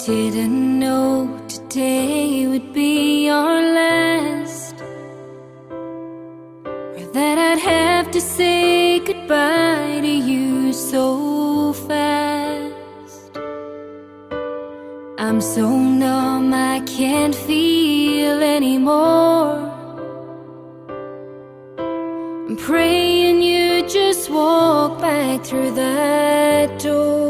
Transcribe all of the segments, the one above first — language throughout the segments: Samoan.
Didn't know today would be our last, or that I'd have to say goodbye to you so fast. I'm so numb I can't feel anymore. I'm praying you just walk back through that door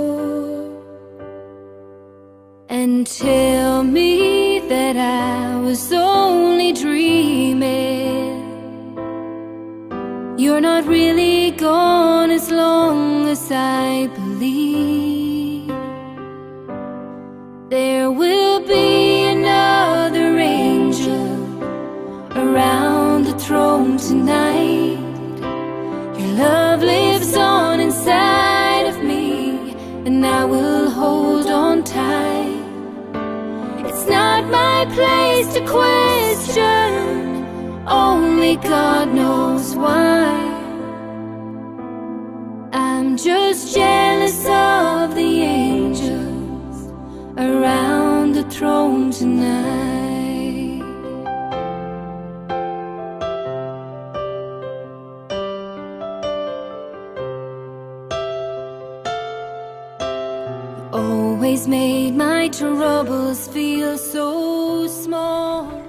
and tell me that I was only dreaming. You're not really gone as long as I believe. There will be another angel around the throne tonight. Your love lives on inside of me, and I will hold on tight. It's not my place to question, only God knows why. I'm just jealous of the angels around the throne tonight. You always made my troubles feel so small.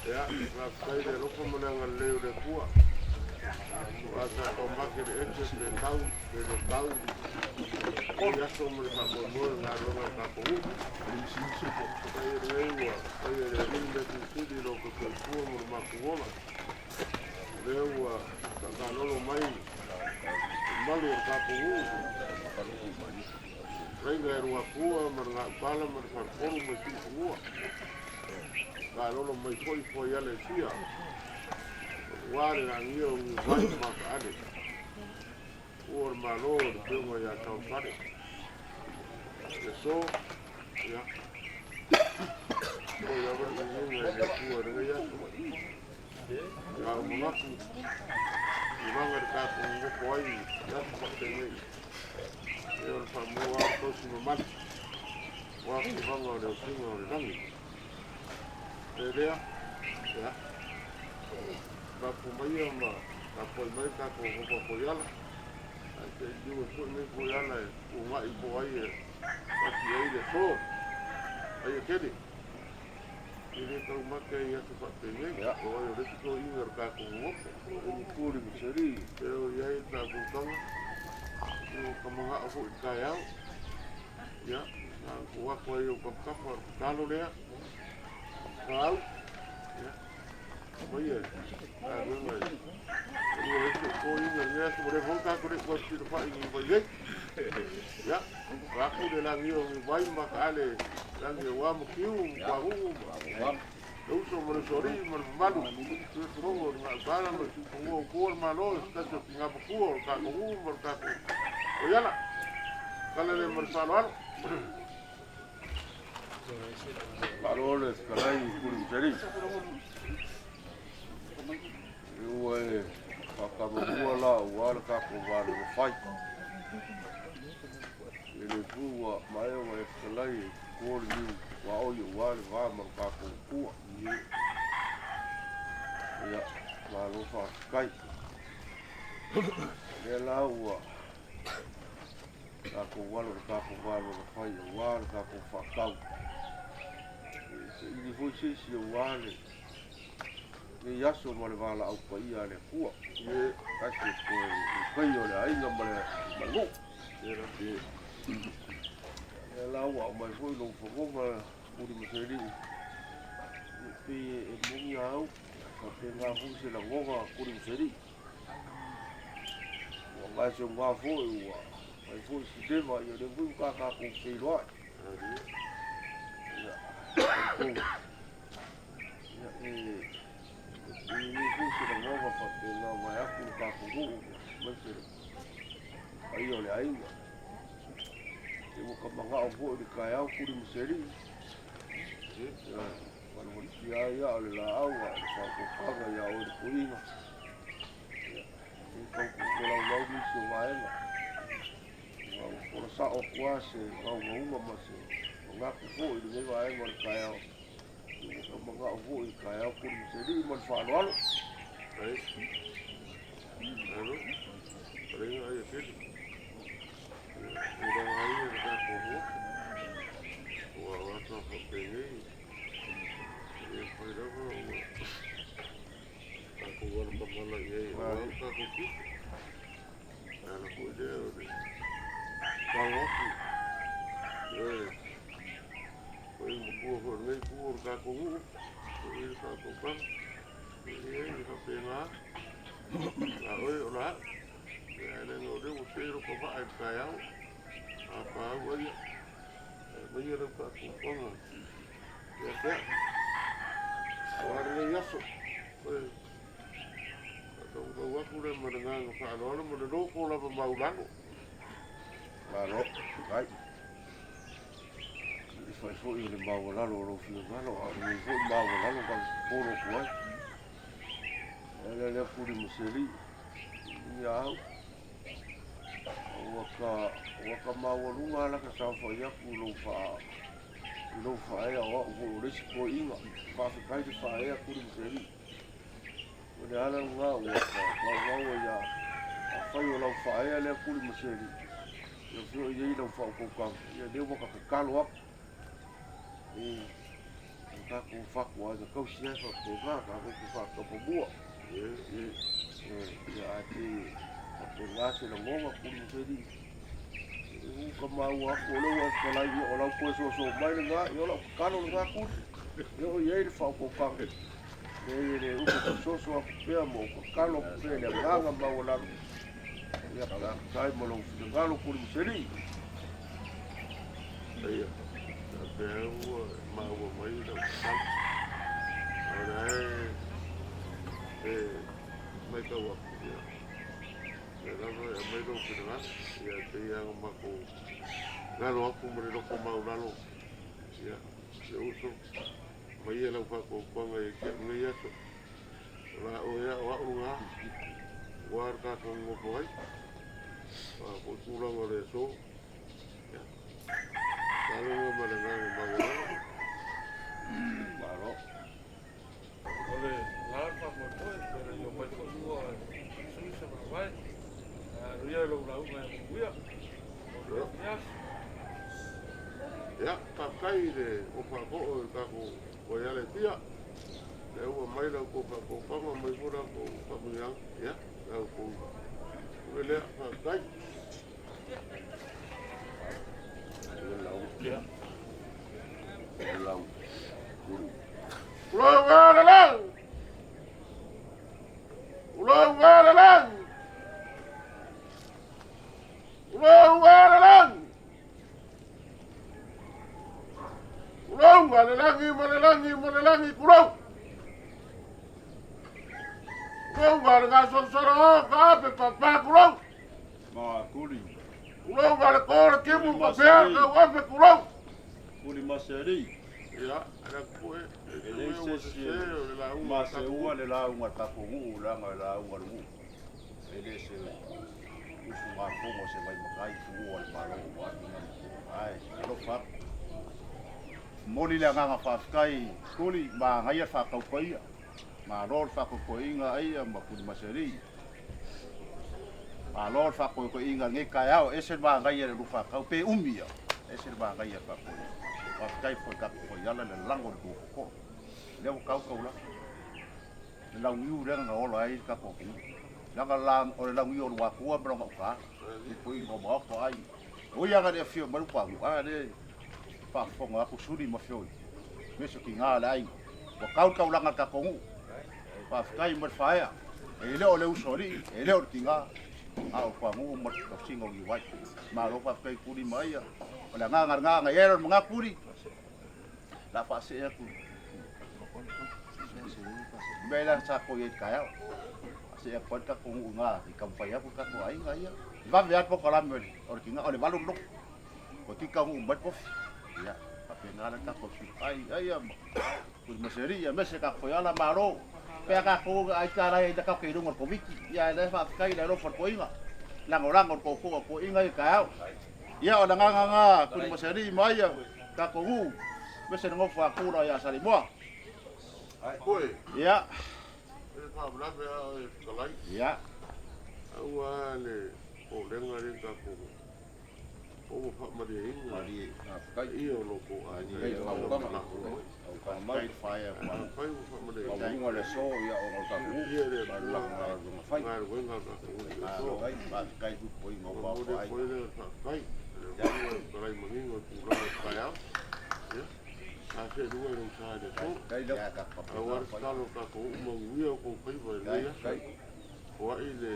Ia, faafetai le alofa ma le agalelei o le Atua. Ua sa taumate le ete pe tau, pe le tau, i aso ma le faamoemoe o galuega a le tatou nuu. Faafetai e lenei ua faia e le Alii mea silisili i lo outou soifua ma lo matou ola. O lea ua taatalolo mai le mamalu o le tatou nuu, fetalaiga ia Luapua ma le Gaupala ma le Faletolu ma le Siufanua. Taalolo mai foi fuaiala e fia, aua le lagia o Niuvai ma Mataale, ua o le Malo o le Afioga ia Taulefale. Le aso, ia, foi lava le viiga i le Atua i lenei aso. A o manatu, tulaga i le tatou nonofo ai i aso faapenei, e o le faamua lava o le tausi mamalu, aua tulaga o le osiga o le lagi. E lea, ia, mapu maia ma tapuai mai le tatou nofo a Koiala. Ae se i liu ai foi lenei Koiala e ugai po o ai e pasi ai le aso. Ai e tele. E le taumate ai i aso faapenei. O ai o le isi toeaina o le tatou nonofo. E mupuli ma seli. Pe o i ai le tatou taga. Ua ka manao foi i le taeao. Ia, na tuu atu ai i ou tafatafa o le tatalo lea. Faau, ia, aumaia e galuega e lua ai si ou toeaina i lenei aso. Ua leva foi tatou le i toe fesilafai i Niuvai nei. Ia, vaeatu le lagia o Niuvai ma Mataale lagi aua Matiu ma Pagugu ma le uso ma le usoalii ma le mamalu usufono o le Gautaala ma le Siufanua o Tua o le Malo, se tasi o tina matua o le tatou nuu ma le tatou Koiala. Tala lea ma le faaaloalo. Malo le fetalai i Puli E ua e faatama la aua le tatou va fai. E le fu ua maea ona e fetalai e tutuo le niu tuaoi aua le va ma le tatou tua. Ia, malo faafetai. Lea la ua tatou alo i le tatou galuega fai aua le tatou faatau. E saili foi se isi aua lenei aso ma le valaau paia a le Atua. Tasi e toe paia o le aiga ma le nuu. Lea la ua aumai foi lou fagoma Puli ma Seliu. E pei e moni a au, faapena foi se lagona Puli ma Seliu. Ona e seuga foi ua fai foi si leva, ia lea foi ua ta tatou feiloai. Ia, talitonu, ia e e i ai foi se lagona faapena vaeatu le tatou nuu aemaise le paia o le aiga. Ia ua ta manao foi i le taeao tuli ma se alii. Ia, valuvalusia ai aa o le laau a o le faaopoopoga ia oe le toeaina. Ia, e tau tuufolaulau nisi o vaega. Ua fola sao atu lava se gaugauga ma se manatu foi i lenei vaega o le taeao. Ia ua tau manao foi i le taeao tuli ma se alii ma le faaaloalo. Ai. Alo. Palega ai a keli. Tulaga ai le tatou motu. Ua o ata faapenei. E le mafai lava ona tatou alatamala i ai aua lo tatou tiute. E ala foi lea o le tau atu. Ioe, foi matua foi o lenei itu o le tatou nuu, foi le faatautaga. E leai, e faapena. La oe o la au. Ia, leaga o lea ua se lota vaa i le taeao. A paau ai, e aumaia lau faatuatuaga ia te au. Aua lenei aso, toe faatautau atu lea ma le agaga faaaloalo ma le loto lava maulalo. Malo, faafetai. E fai foi o le maualalo o lou finagalo, a o lenei foi maualalo tatou te popolo atu ai. E ala lea pule ma se alii, ia au. Ua ka, ua ka maualuga lava lata saofai atu i lou faa, i lou faaea o au foi o le isi toeaiina. Faafetai le faaea Tuli ma Sealii. O le ala lena ua ka maumau ai a, afai o lau faaea lea Tuli ma Sealii, ia afio i ai lau faautautaga, ia lea ua ka tatalo atu. E, o tatou fatuaiga tausi ai faapena, tatou te faatapamua. Ia, ae pei e faapena se lagona, Tuli ma Sealii. E uka maua atu o lea ua e fetalai, ia o lau toe soso mai lena, ia o lau tatalo lena Tuli. Ia o i ai le faaopoopoga. Leai e le umi fesoso atu pea ma ou tatalo atu pea i le agaga maualalo. Ia pe a tusa ai ma lou finagalo Tuli ma Sealii. Ia, faapea ua maua mai lau tatalo. O lea e matau atu, ia, lea lava e aumai lou finagalo. Ia, e pei lava ona matou galo atu ma le loto maualalo, ia, le uso, aumaia lau faatuatuaga ia te au lenei aso. O la oe a o au lena, aua le tatou nonofo ai. O a foi tulaga o le aso, ia, taloga ma le agaga maualalo. Malo. O le la le faamoemoe, pe le i omai foi tua e sui se vaavae. Ae alu ia i lou lauga e manuia. Mo lenei aso. Ia, faafetai i le ofa foi o le tatou Koiala e Apia. Lea ua aumai la outou faataupaga, aumai foi la outou faamanuiaga. Ia, la outou pule lea, faafetai. Tulou galala! Tulou galala! Tulou galala! Tulou a le lagi ma le lagi ma le lagi, tulou! Tulou a le gasolosolo ka ape papa, tulou! Ma kuli. Tulou a le ko le timu ka pea ka uafe, tulou! Kuli ma se alii. Ia, ala ku e. E leai se isi e maseua le lauga a le tatou nuu leaga o le lauga a le nuu. E le se usugafono a se vaimatai tuua le Malo ua atu na matua. Ae alofa atu. Momoli le agaga faafetai Kuli, manaia le faataupaia. Malo le faatoetoeina aia ma Kuli Masealii. Malo le faatoetoeina i lenei taeao, e ese le manaia i le lufatau, pe umi ia, e ese le manaia i le faatoetoeina. Faafetai foi i le tatou fuaiala le lalago i le tuafotoo. Lea ua tau taulaga. Le launiu lea na ola ai le tatou atunuu. Leaga o le launiu o Luatua ma lona uta, i puiga o maota o aiga. E ui lava ina le afio mai Lupagu, a lea e faafofoga atu Suli ma Feoi, aemaise o tina o le aiga. Ua tau le taulaga a le tatou nuu. Faafetai mo le faaea. E le o le uso alii, e le o le tina. A o fuagu'u ma le tausiga o Iuai. Malo faafetai Kuli ma ia. O le agaga lena na i ai lona manatu Kuli. O le a faasee atu i mea lea sa tatou i ai i le taeao. Faasee atu ai le tatou nuu i ina i taumafai atu le tatou aiga ia. E vave lava le polokalame o le tina, o le 8 le lotu. Toeitiiti taunuu mai le kofi. Ia, faapena le tatou ai ai ma Kulimaserii aemaise tatou Faiala Malo. Pea tatou ai tala ai tatou te i luga o le Koviti. Ia ae lea faafetai i le alofa o le toeaina. Lagolago le tootoo a toeaina ia taeao. Ia o le agaga lena Kulimaserii ma ai tatou nuu aemaise le nofo a Tula ia Salimoa. Oi. Ia. E faalavelave a o e fetalai. Ia. Aua le popolega lea tatou O ua faamalieina paia o lo outou aiga i lau Faafetai. Afai ua faamalieina silafia e le Atua galuega a tatou i le aso. Momoli atu ai le faafetai i le Afioga i le Fetalai manino i tulaga o le taeao. Ia, taseelua i lou sa i le aso. Aua le tatalo a tatou uu manuia o outou faiva i lenei aso. Foai le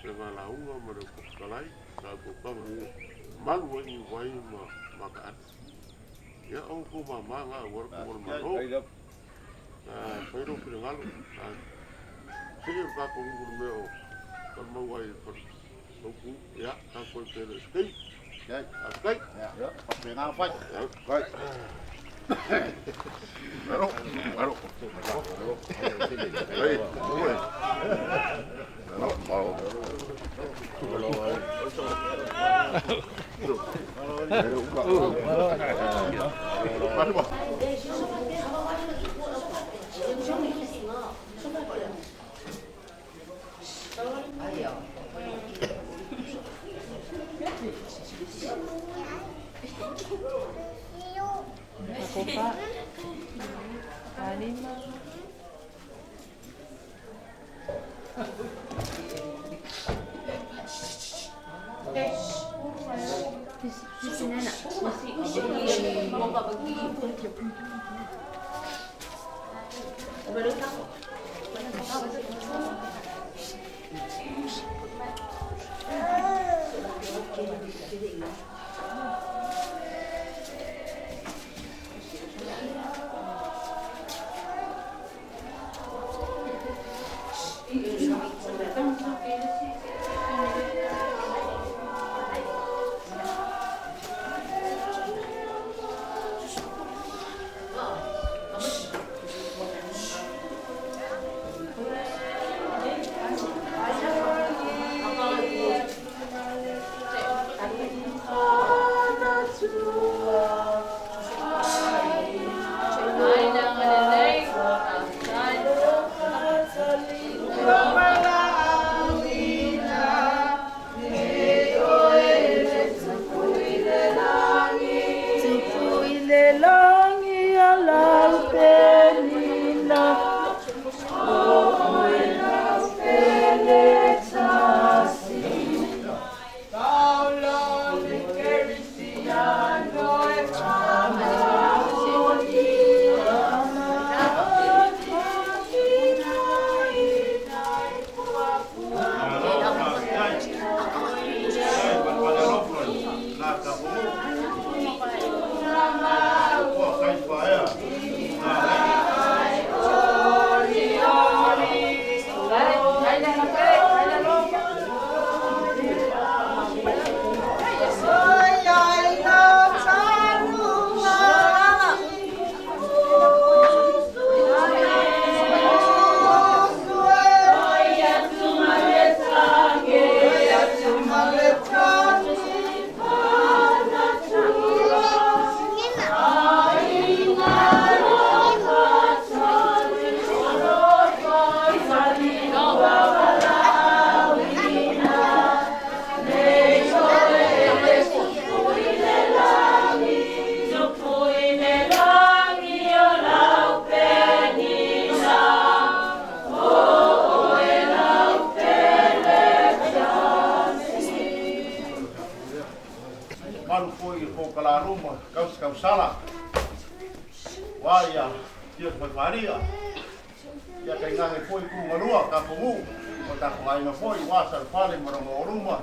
fegalauga ma le Fetalai. Tatou malu ai i vai ma mataali. Ia, o outou mama na aua le tuu o le Malo. Fai lou finagalo, see o le tatou nuu i le mea o falemau ai Faleupu. Ia, tatou pele i se taimi. Faafetai. Faapena fai. Alo, alo. Ei, oi. Alo, alo. Malu foi i Pōkalaluma, Kausakausala, wa ia Tia Whaiwharia, ia kei ngā he foi kūngalua, ka pongu. O tatou aiga foi ua salefale ma lona ouluma.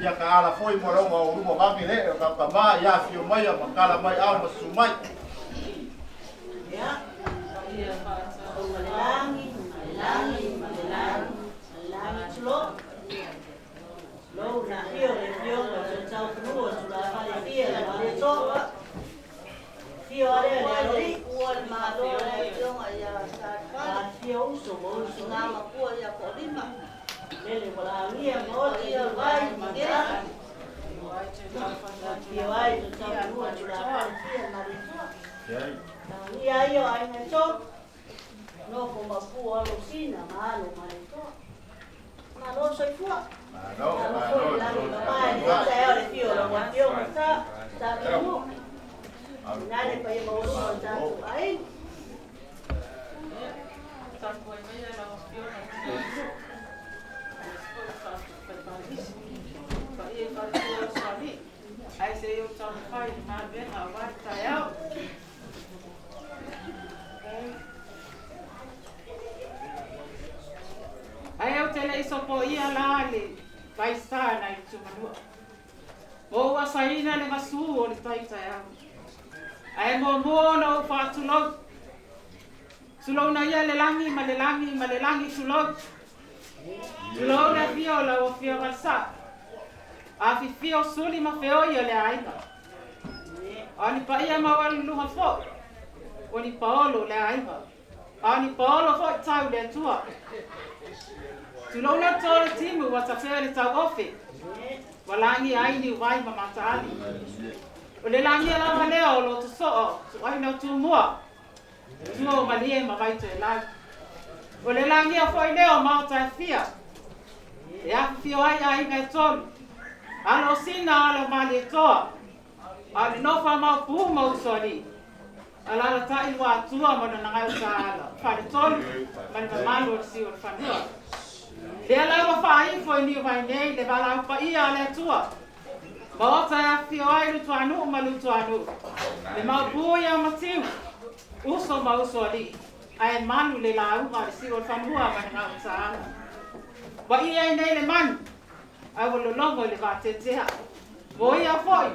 Ia ka ala foi ma lona ouluma vave le o ka tama ia afio mai ma kala mai ao ma susu mai. Ia, Malelagi, malelagi, malelagi, malelagi tulo. Lou na fio le fio ma te tau fanua tu la fale fia le male toa. Fio ale le aloli. Ua le malo le afioga ia Salefale. A fio uso mo uso. Na mapua ia Koolima. Lele wala ngia ma ote ia vai ma te aki. Fio ai te tau fanua tu la fale fia male toa. Ia ia ai ngai to. Nofo mapua alo sina ma alo male toa. Malo soifua. Malo, Malo malo, foi lagi mamae le taeao le fio lau afioga sa sa minu. Nale pa ia maualuga o le tatou aiga. Ae se i ou taumafai i le galuega aua le taeao. Ae ou te le i sopoia la le vaisa nai le tumanua. Ua ou asaina le gasu o le tai taeao. Ae muamua ona ou faatulou. Tulouna ia le lagi ma le lagi ma le lagi tulou. Tulou le afio o lau afioga i le Sao. Afifio suli ma feoi o le aiga. A o ni paia maualuluga foi, o ni paolo o le aiga. A o ni paolo foi tau le Atua. Tulouna to le timu ua tafea le tauofe, ua lagia ai niuvai ma mataali. O le lagia lava lea o lo sosoo tuaina o Tumua, tua o Malie ma Vaitoelau. O le lagia foi lea o maota e fia, e afifio ai aiga e tolu, alo o Sina alo o Malietoa, a o le nofo a Maopu ma Usoalii. Alaalatai Luatua ma lona gautaala, faletolu ma le mamalu o le siu o le fanua. Lea la ua faaifo i Niuvai nei le valaau paia a le Atua. Maota e afifio ai Lutuanuu ma Lutuanuu, le maopu ia Matiu, uso ma usoalii, ae malu le lauga o le siu o le fanua ma le gautaala. Ua ia ai nei le manu, ae ua lologo i le vateatea. Ua ia foi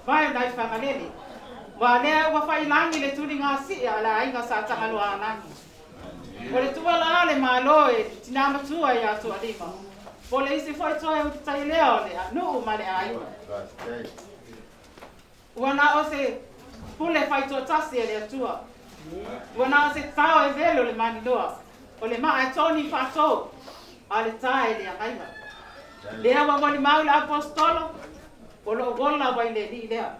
vae nai Fagalele. Ua lea ua faiilagi le tuligasia a le aiga sa Tagaloaalagi. O le tuuala le Malo e tinā matua ia Toalima. Po o le isi foi toe ututai lea o le nuu ma le aiga. Ua na o se pule faitoatasi e le Atua. Ua na o se tao e velo le maninoa. O le maa e toni faatou, a o le tā e le agaiga. Lea ua molimau le aposetolo, o lou ola ua i le alii lea,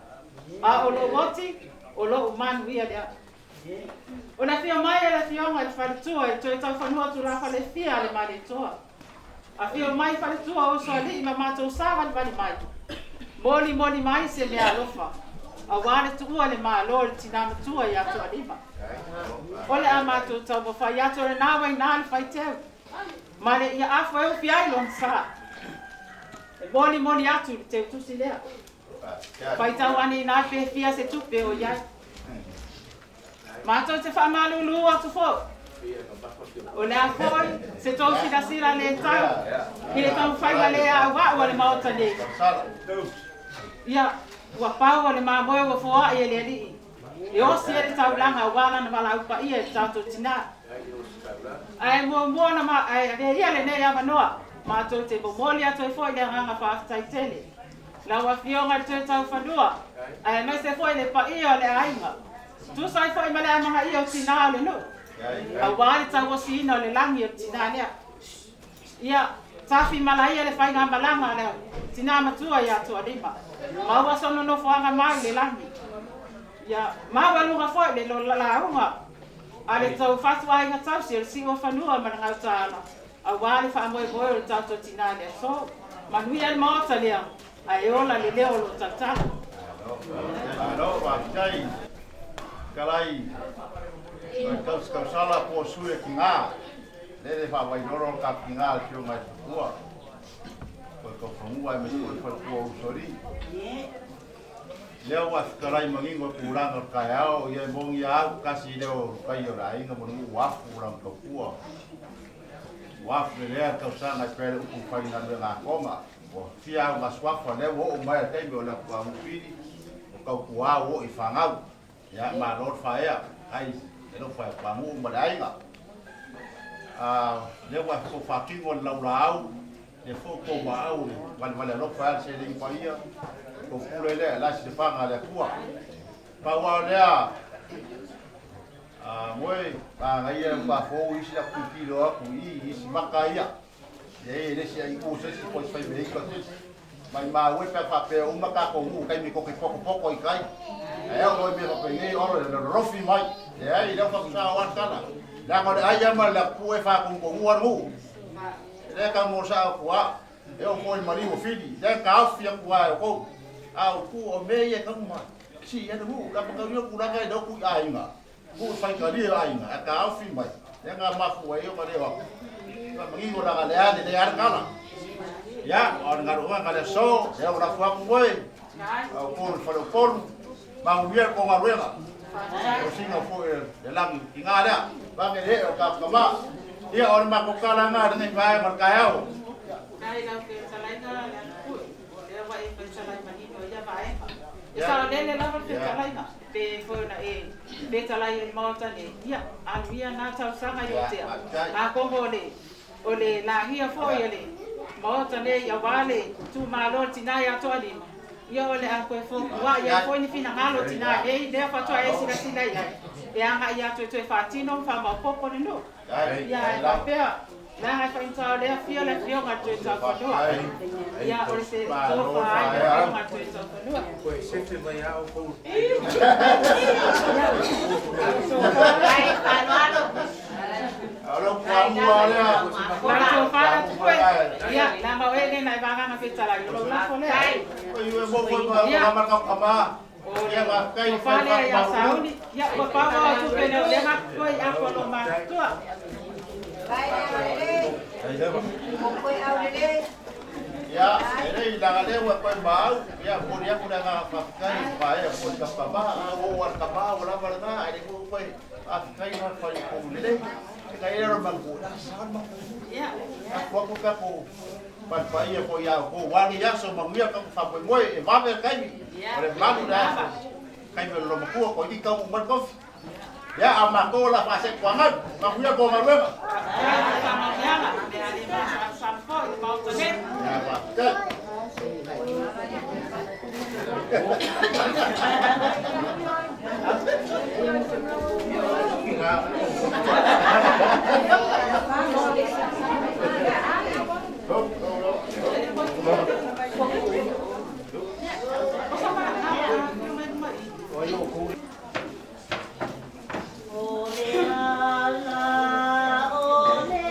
a o lou oti, o lou manuia lea. O le afio mai a le afioga i le faletua i toe taufanua tulafale fia a le Malietoa. Afio mai faletua o usoalii ma matou savalivali mai. Molimoli mai se mea alofa, aua le tuua le Malo i le tinā matua ia Toalima. O le a matou taumafai atu o lenā ua inā le faiteu, ma le ia afo e ufi ai lona sa. E molimoli atu le teutusi lea. Faitau ane inā pe fia se tupe o i ai. Matou te faamalulu atu foi. O le a foi se tou silasila le tau i le taumafaiga le auau a le Maota nei. Ia, ua pau o le mamoe ua foai e le Alii e osi ai le taulaga aua lana valaau paia i le tatou tinā. Ae muamua ona ma, ae avea ia lenei avanoa matou te momoli atu ai foi le agaga faafetai tele lau Afioga i le Toe Taufanua aemaise foi le paia o le aiga. Tusa ai foi ma le amagaia o tinā o le nuu, aua le tauosiina o le lagi o le tinā lea. Ia, tafimalaia le faigamalaga a le tinā matua ia Toalima, maua sona nofoaga mau i le lagi. Ia, maualuga foi le lauga a le tou fatuaiga tausi o le siuofanua ma le gautaala, aua le faamoemoe o le tatou tinā i le aso. Manuia le Maota lea, ae ola le leo o lo o tautala. Malo faafetai Kalai Tausala po o sui e kiga le le faavailolo le tatou kiga a le afioga i le Tupua o le Taufanua aemaise foi le faletua o Usoalii. Lea ua fetalai manino i tulaga o le taeao, ia e moni lava au, tasi lea o tai o le aiga ma le nuu afu o lana tautua. 2000 lea tausaga e pea le upu faigaluega a Koma ua fia augasuafa lea ua oo mai le taimi o le atuagufili o tautuā ua oo i fagau. Ia malo le faaea ai e alofa e pagu'u ma le aiga lea ua tou faatino le laulaau le fo'u tou maau le valevale alofa ai le seleni paia tou pule lea e lae silafaga a le Atua. Pau a o lea moe agaia fafou isi aku tilo aku i isi maka ia e le si ai u se si poi fai mei ko se mai ma ue pe fa pe uma ka ko u kai mi ko ki poko poko i kai e o me ko pe nei oro le rofi mai e ai le fa sa wa tala la ko le ai ma la pu e fa ko ko u anu le ka mo sa ko a e o ko mari o fili le ka fi ku a ko a o ku o me ye ka ma si ya nu la pa ka yo ku la ka do ku ai nga ku fai ka ri ai nga ka fi mai le nga ma fu ai o ka le wa ka mangi ko la ka le ale le ar kala ya o nga ro nga le so le o la fu ku moe o ko fa lo pol ma u ye ko nga ruega o singa fu le langi i nga lea ba ke le o ka ka ma ia o ma ko kala nga le fa ma ka yao Kai lau ke talaina le atu le wa e fe talai manino ia vae. E sa le le lava fe talaina pe foi na e pe talai e maota ne ia aluia na tausaga i o tea. A kongo le o le lahia foi o le maota ne ia wale tu malo tina ia toa lima. Ia o le a koe fo wa ia foi ni fina ngalo tina e lea fatoa e sila sila ia. E anga ia toe toe whātino wha maupopo le no. Ia e papea. La fa inta le fia le fia nga toe tau whanua. Ia o le se tofa ai le fia nga toe tau whanua. Koe sefe mai au kou. Ai, fa'aloalo. Alo kwa mua lea. La tofa la tukue. Ia, la mau e le na i vanganga fe tala i lo lafo lea. Oi e mo mo ma ma ka ka ma. Ia ma kai Tofa lea ia sauni. Ia, ua pawa o tupe leo le nga koe i apo lo matua. Ia, e lei la le ua koe mau, ia mo ia ku nga fa kai fa e mo ka pa ma o wa ka ma o la va na ai ko koe a kai na fa ko le le. Ka e ro ma ku na sa ma ku. Ia. A ko ko ka ko pa pa ia ko ia ko wa ni ya so ma ia ka fa ko moe e va ve kai mi. O le malu na. Kai me lo ma ku ko i ka u ma ko. Ia a ma ko la fa se ko nga ma ku ia ko ma ruega. Ia, fa maumeanga. Le ale ma sa sa fo i le maota ne. Ia va. Kai. O sa ma a mai mai. O le ala o le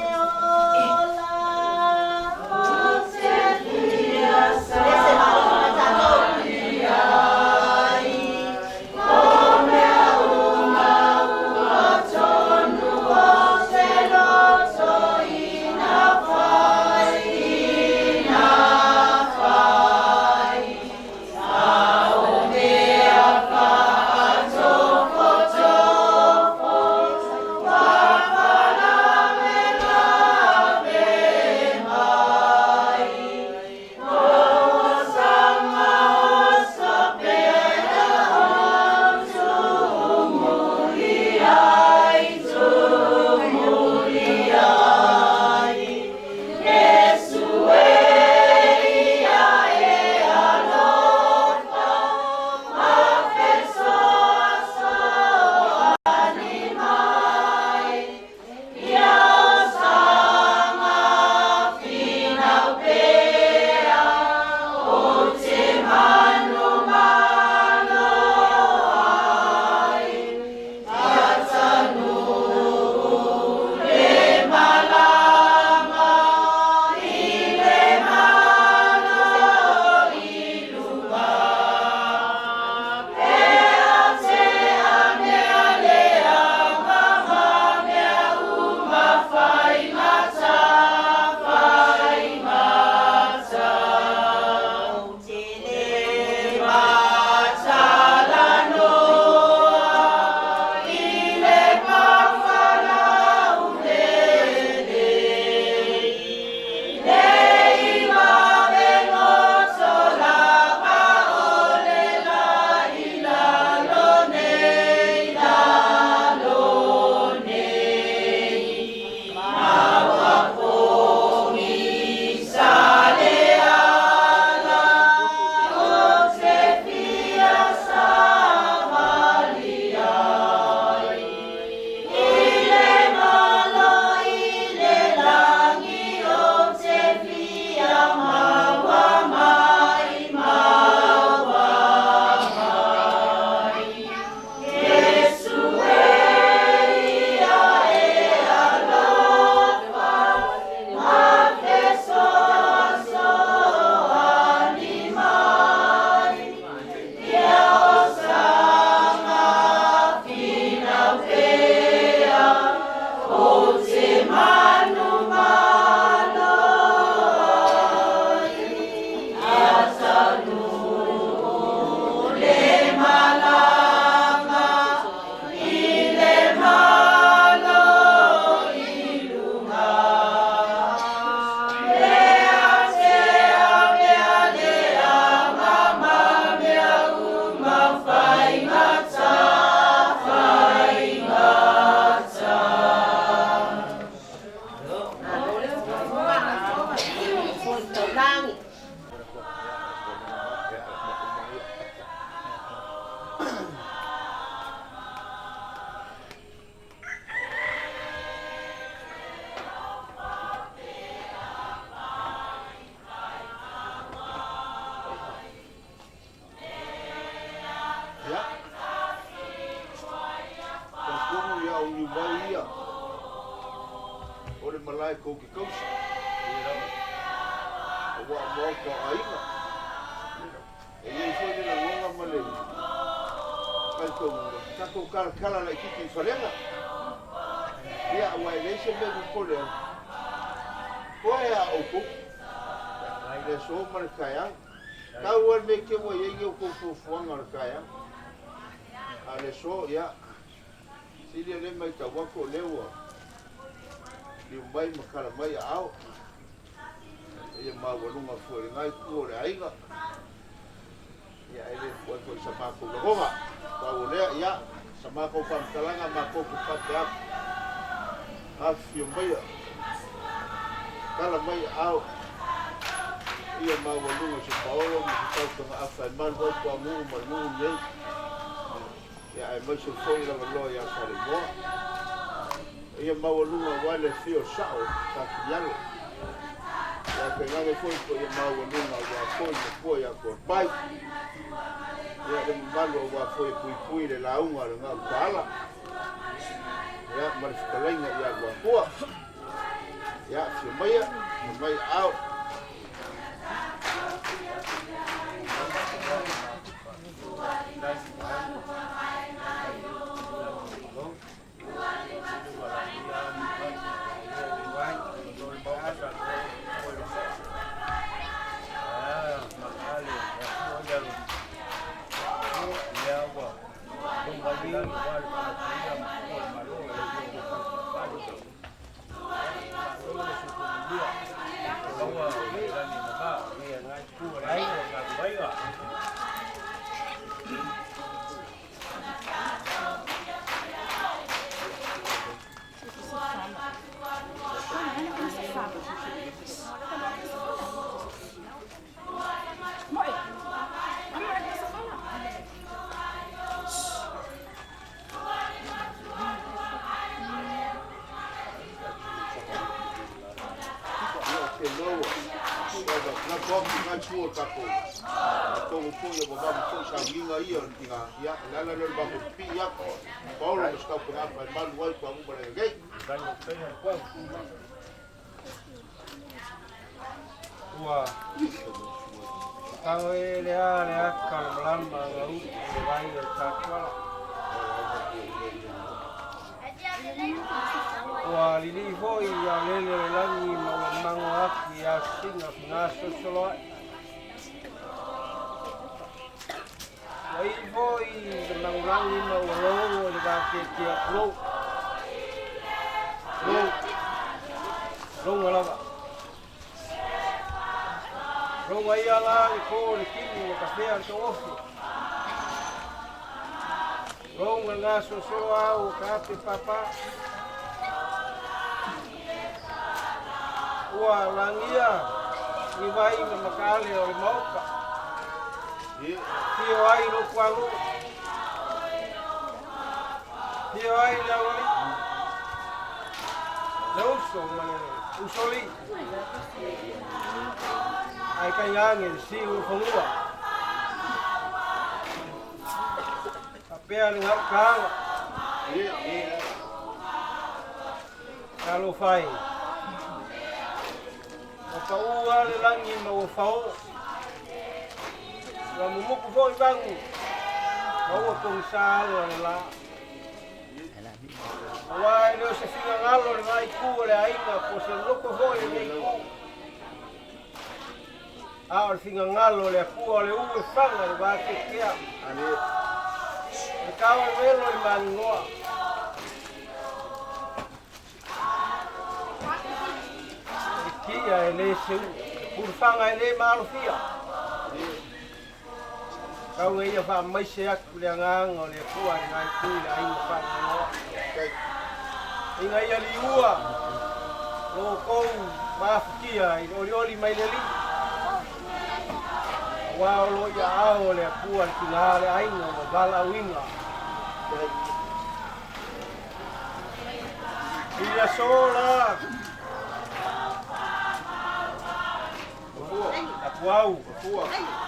taulagi. Ia. Talitonu ia o Niumai ia o le malae tou te tausi. Aua o maota o aiga. E i ai foi le lagona ma le talitonuga, tatou talatala laitiiti i falega. Ia, aua e leai se mea e popole ai. Toa e a outou i le aso ma le taeao. Tau lava le mea te ua i ai ni outou fuafuaga o le taeao. A o le aso, ia, sili o lea e matau atu o lea ua liu mai ma tala mai aao. Ia maualuga foi i lena itu o le aiga. Ia, e le fua ai foi i sa matou lagona. Pau o lea, ia, sa matou faamatalaga matou te faapea atu. Afifio maia, tala mai aao. Ia maualuga se paolo ma se tautagaafa e malu ai toanuu ma le nuu lenei. Ia, aemaise foi lavaloa ia Saleimoa. Ia maualuga aua le afio o Sao Sa Tuialo. Ia tainane foi paia maualuga aua foi le matua ia Toapai. Ia le mamalu aua foi e puipui le lauga a le Gautaala. Ia ma le fetalaiga ia Luatua. Ia afio maia, afio mai aao. Ia, te maua. Na toa ki ngai tua tatou. Tatou foi o mamalu foi sauniga ia o le tiga. Ia, o le ala lea o le matou pipii atu. Paolo ma se tautagafa e malu ai toamu ma le lelei. Ua tago e le a le aka le malama nga upu le vai o le tatuala. Ua lili foi ia lele o le lagi ma ua mango atu ia singa fegasosolo ai. Ua i foi le magulagi ma ua logo i le vateatea tulou. Tulou. Loga lava. Loga ia la le po le kini ua tafea le tauofi. Loga gasosolo au ka ape papa. Ua lagia ni vai ma makale o le maoka. Fio ai lo kualu. Fio ai le aloalii. Le uso ma le usolii. Ae tainane le siu o fanua. Faapea le gautaga. Talofa e. Ua pau lava le lagi ma ua fao. Ua mumuku foi vagu ma ua pogisa alo a le la. Aua e le o se finagalo le itu o le aiga po o se loto foi lenei itu. A o le finagalo o le Atua o le u e faga le vateatea. O le taualuvelo i le maninoa. O le kia e le seu, pulufaga e le maalofia. Tau e ia faamaise atu le agaga o le Atua i lena itu i le aiga faanoanoa. Ina ia liua lo outou Ma afatia i le olioli mai le Alii, aua o lo o i aao o le Atua le tina o le aiga ma valaauina. I le aso la, Atuau,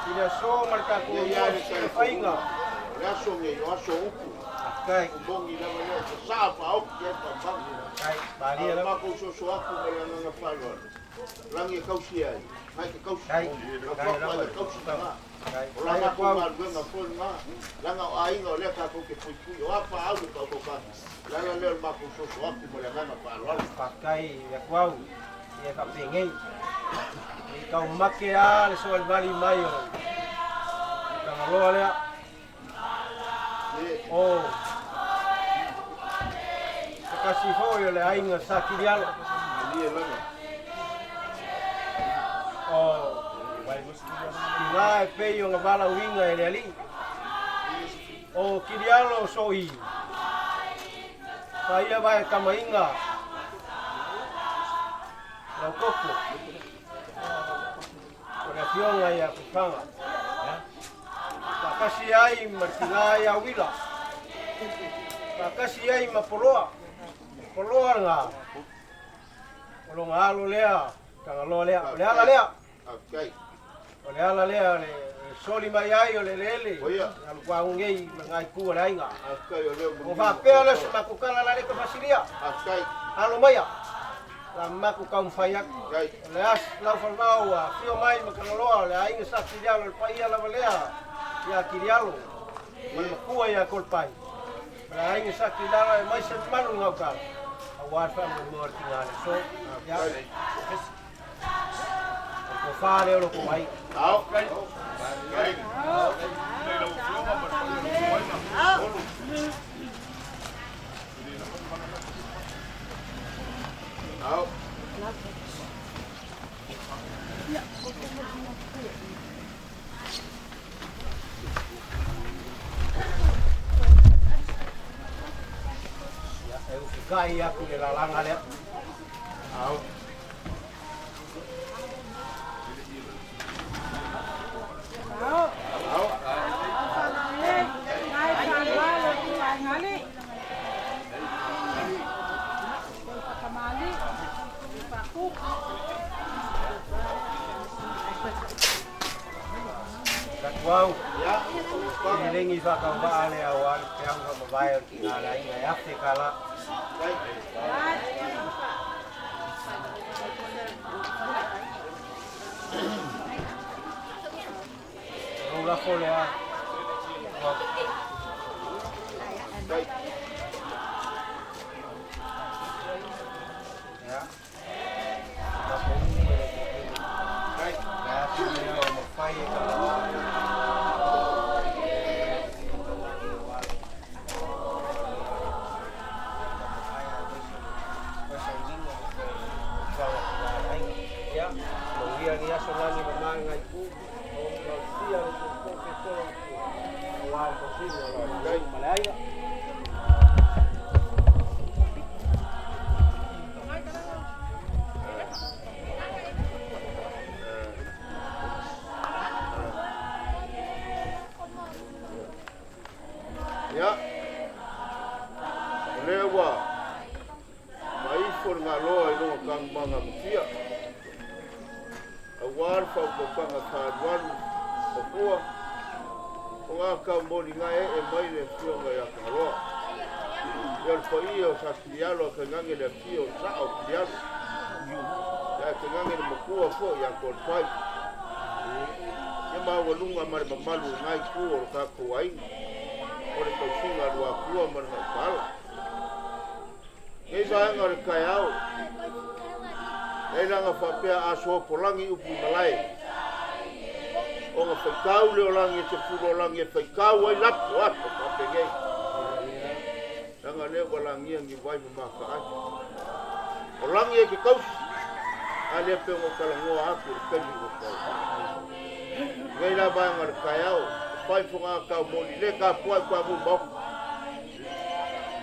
i le aso ma le tatou Ia lua silafaiga. O le aso nei, o aso upu. Faafetai. O moni lava lea, e sasaa faaoki ai faamau. Faafetai, malie A lava. matou soso atu ma le agaga faaaloalo, lagi e tausi ai, nai te tausi. Faafetai, Lau faafetai fatu lava ai le tausi lena. Faafetai, O la faafetai matou Atuau. galuega foi lena, leaga o aiga o lea tatou te puipui, o a faaau le paupaupaga. O le ala lea o le matou soso atu ma le agaga faaaloalo. Faafetai Atuau, ia faapenei. I taumate lava le soalivali mai o le Tagaloa lea. O se tasi foi o le aiga sa Kilialo. Malie lava. O tina e pei ona valaauina e le Alii. O Kilialo soi sa ia vae tamaina laukoko o le afioga ia Kufaga. Faatasi ai ma le tina ia Uila. Faatasi ai ma Poloa. Poloa lena. O lona alo lea, Tagaloa lea. O le ala lea. Faafetai. O le ala lea o le soli mai ai o le eleele. O ia. Alu kuagu nei ma ngai ku o le aiga. Faafetai o lea O faapea lea se matou tala la le toe faasilia. Faafetai. Alo maia. La matou taumafai atu. Faafetai. O le as lau falevao ua afio mai ma Tagaloa o le aiga sa Kilialo le paia lava lea ia Kilialo ma le matua ia Kolepai. O le aiga sa Kilialo e mai se mamalu i gauta aua le faamoemoe o le tina le aso. Ia. O le tofa lea o lo outou aiga. Ao. Ao. Ia, e ufikai atu le lalaga lea. Ao. Ao. Tatuau, Ia. e lengi whakawaa le aua le peau whamawai o le tina le aiga e afe ka la. O lou lafo lea. Faafetai. Ia. Matou umi e le tele. Le aso lea o mawhai e ka lawa. Ia, mauia ni aso lagi ma maga i ku, o mausia le toko ke tolo o a tausiga o le ma le aiga. Ia. O lea ua maifo le galoa i luga tagumaga matia. Aua le faaopoopaga faalualu o fua o gā taumoliga ee mai le afioga ia Tagaloa. Ia o le paia o sa Kilialo a tainane le afio o saa o Kilialo. Ia tainane le matua foi ia Kolepai. Ia maualuga ma le mamalu o ngai itu o le tatou aiga. O le tausiga a Luatua ma le Gaupala. Nei vaega o le taeao, nei laga faapea a soapolagi upu i malae. Ona faitau lea o lagi e te fulu o lagi e faitau ai lapo ato faapenei. Leaga lea ua lagia ni vai ma mataai. O lagi e te tausi, a lea pe ona talanoa atu i le taimi ua tuala. Nei la vaega o le taeao, e fai foga taumoli le tapuai kuamu maoka.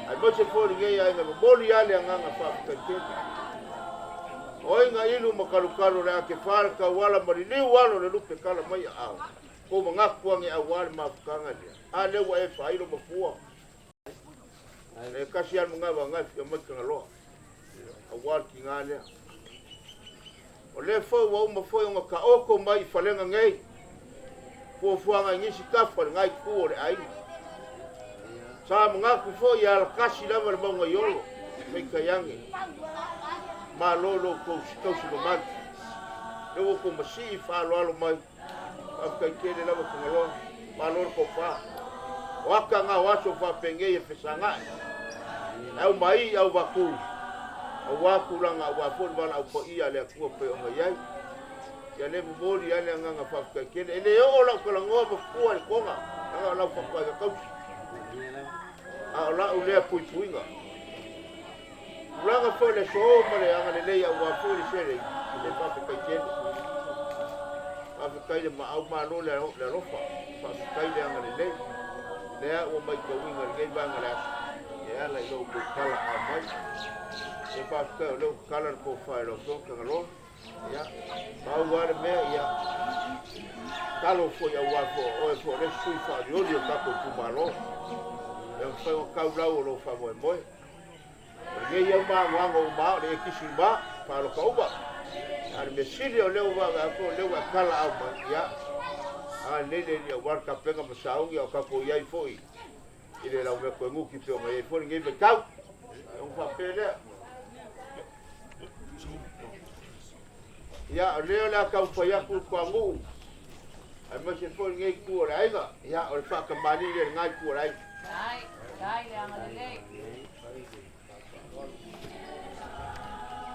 Aemaise foi lenei aiga momoli lava le agaga faafetai tele. O ai ga ilu ma kalukalu le ake fā le tauala ma liliu alo le lupe kala mai aao. Kou magaku age auā le mafutaga lea. A lea ua e faailo ma fua. E kasi lava le manava agai fia mai Tagaloa. Auā le tigā lea. O lea foi ua uma foi ona taoto mai i falega nei fuafuaga i nisi tafa i lena itu o le aiga. Sa manatu foi e alatasi lava le mauga i Olo, peitai ane, malo lo outou tausi mamalu. Lea ua outou masii faaaloalo mai, faafetai tele lava Tagaloa, malo le tofa. O ata na o aso faapenei e fesagai, e au mai au vatu, auā tulaga auā foi le valaau paia a le Atua pei ona i ai. Ia lea e momoli ai le agaga faafetai tele. E le oo lau talanoa ma fua i le toga, leaga o lau fatuaiga tausi. A o lau lea puipuiga. Tulaga foi le aso ma le agalelei auā foi le selei, e faafetai tele. Faafetai le maau malo le alofa, faafetai le agalelei. Lea ua matauina i lenei vaega o le aso, e ala i lo outou tala'au mai. E faafetai o lea ua tatala le tofa i lau Afioga Tagaloa. Ia, pau lava le mea, ia, talo foi auā foi o oe foi o le isi sui faaolioli o le tatou itumalo. E mafai ona tau lau o lou faamoemoe. O lenei au maanoano uma lava o le ekisi uma, palota uma. A o le mea sili o lea ua vaavaai atu o lea ua e tala'au mai, ia, agalelei le Alii auā le tapena ma sauni a o tatou i ai foi i le laumea toenuti pei ona i ai foi lenei vaitau. Ona faapea lea. Ia, o lea o le a taumafai atu le toanuu, aemaise foi lenei itu o le aiga. Ia, o le faatamalii lea i lena itu o le aiga.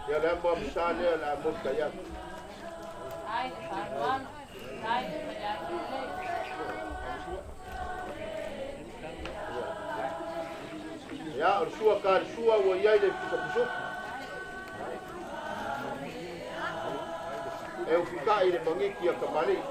Ia, o le amo amasa lea o le a motai atu. Ia, o le sua ka le sua ua i ai le pisapisupu. E ufitai i le magiti a tamalii.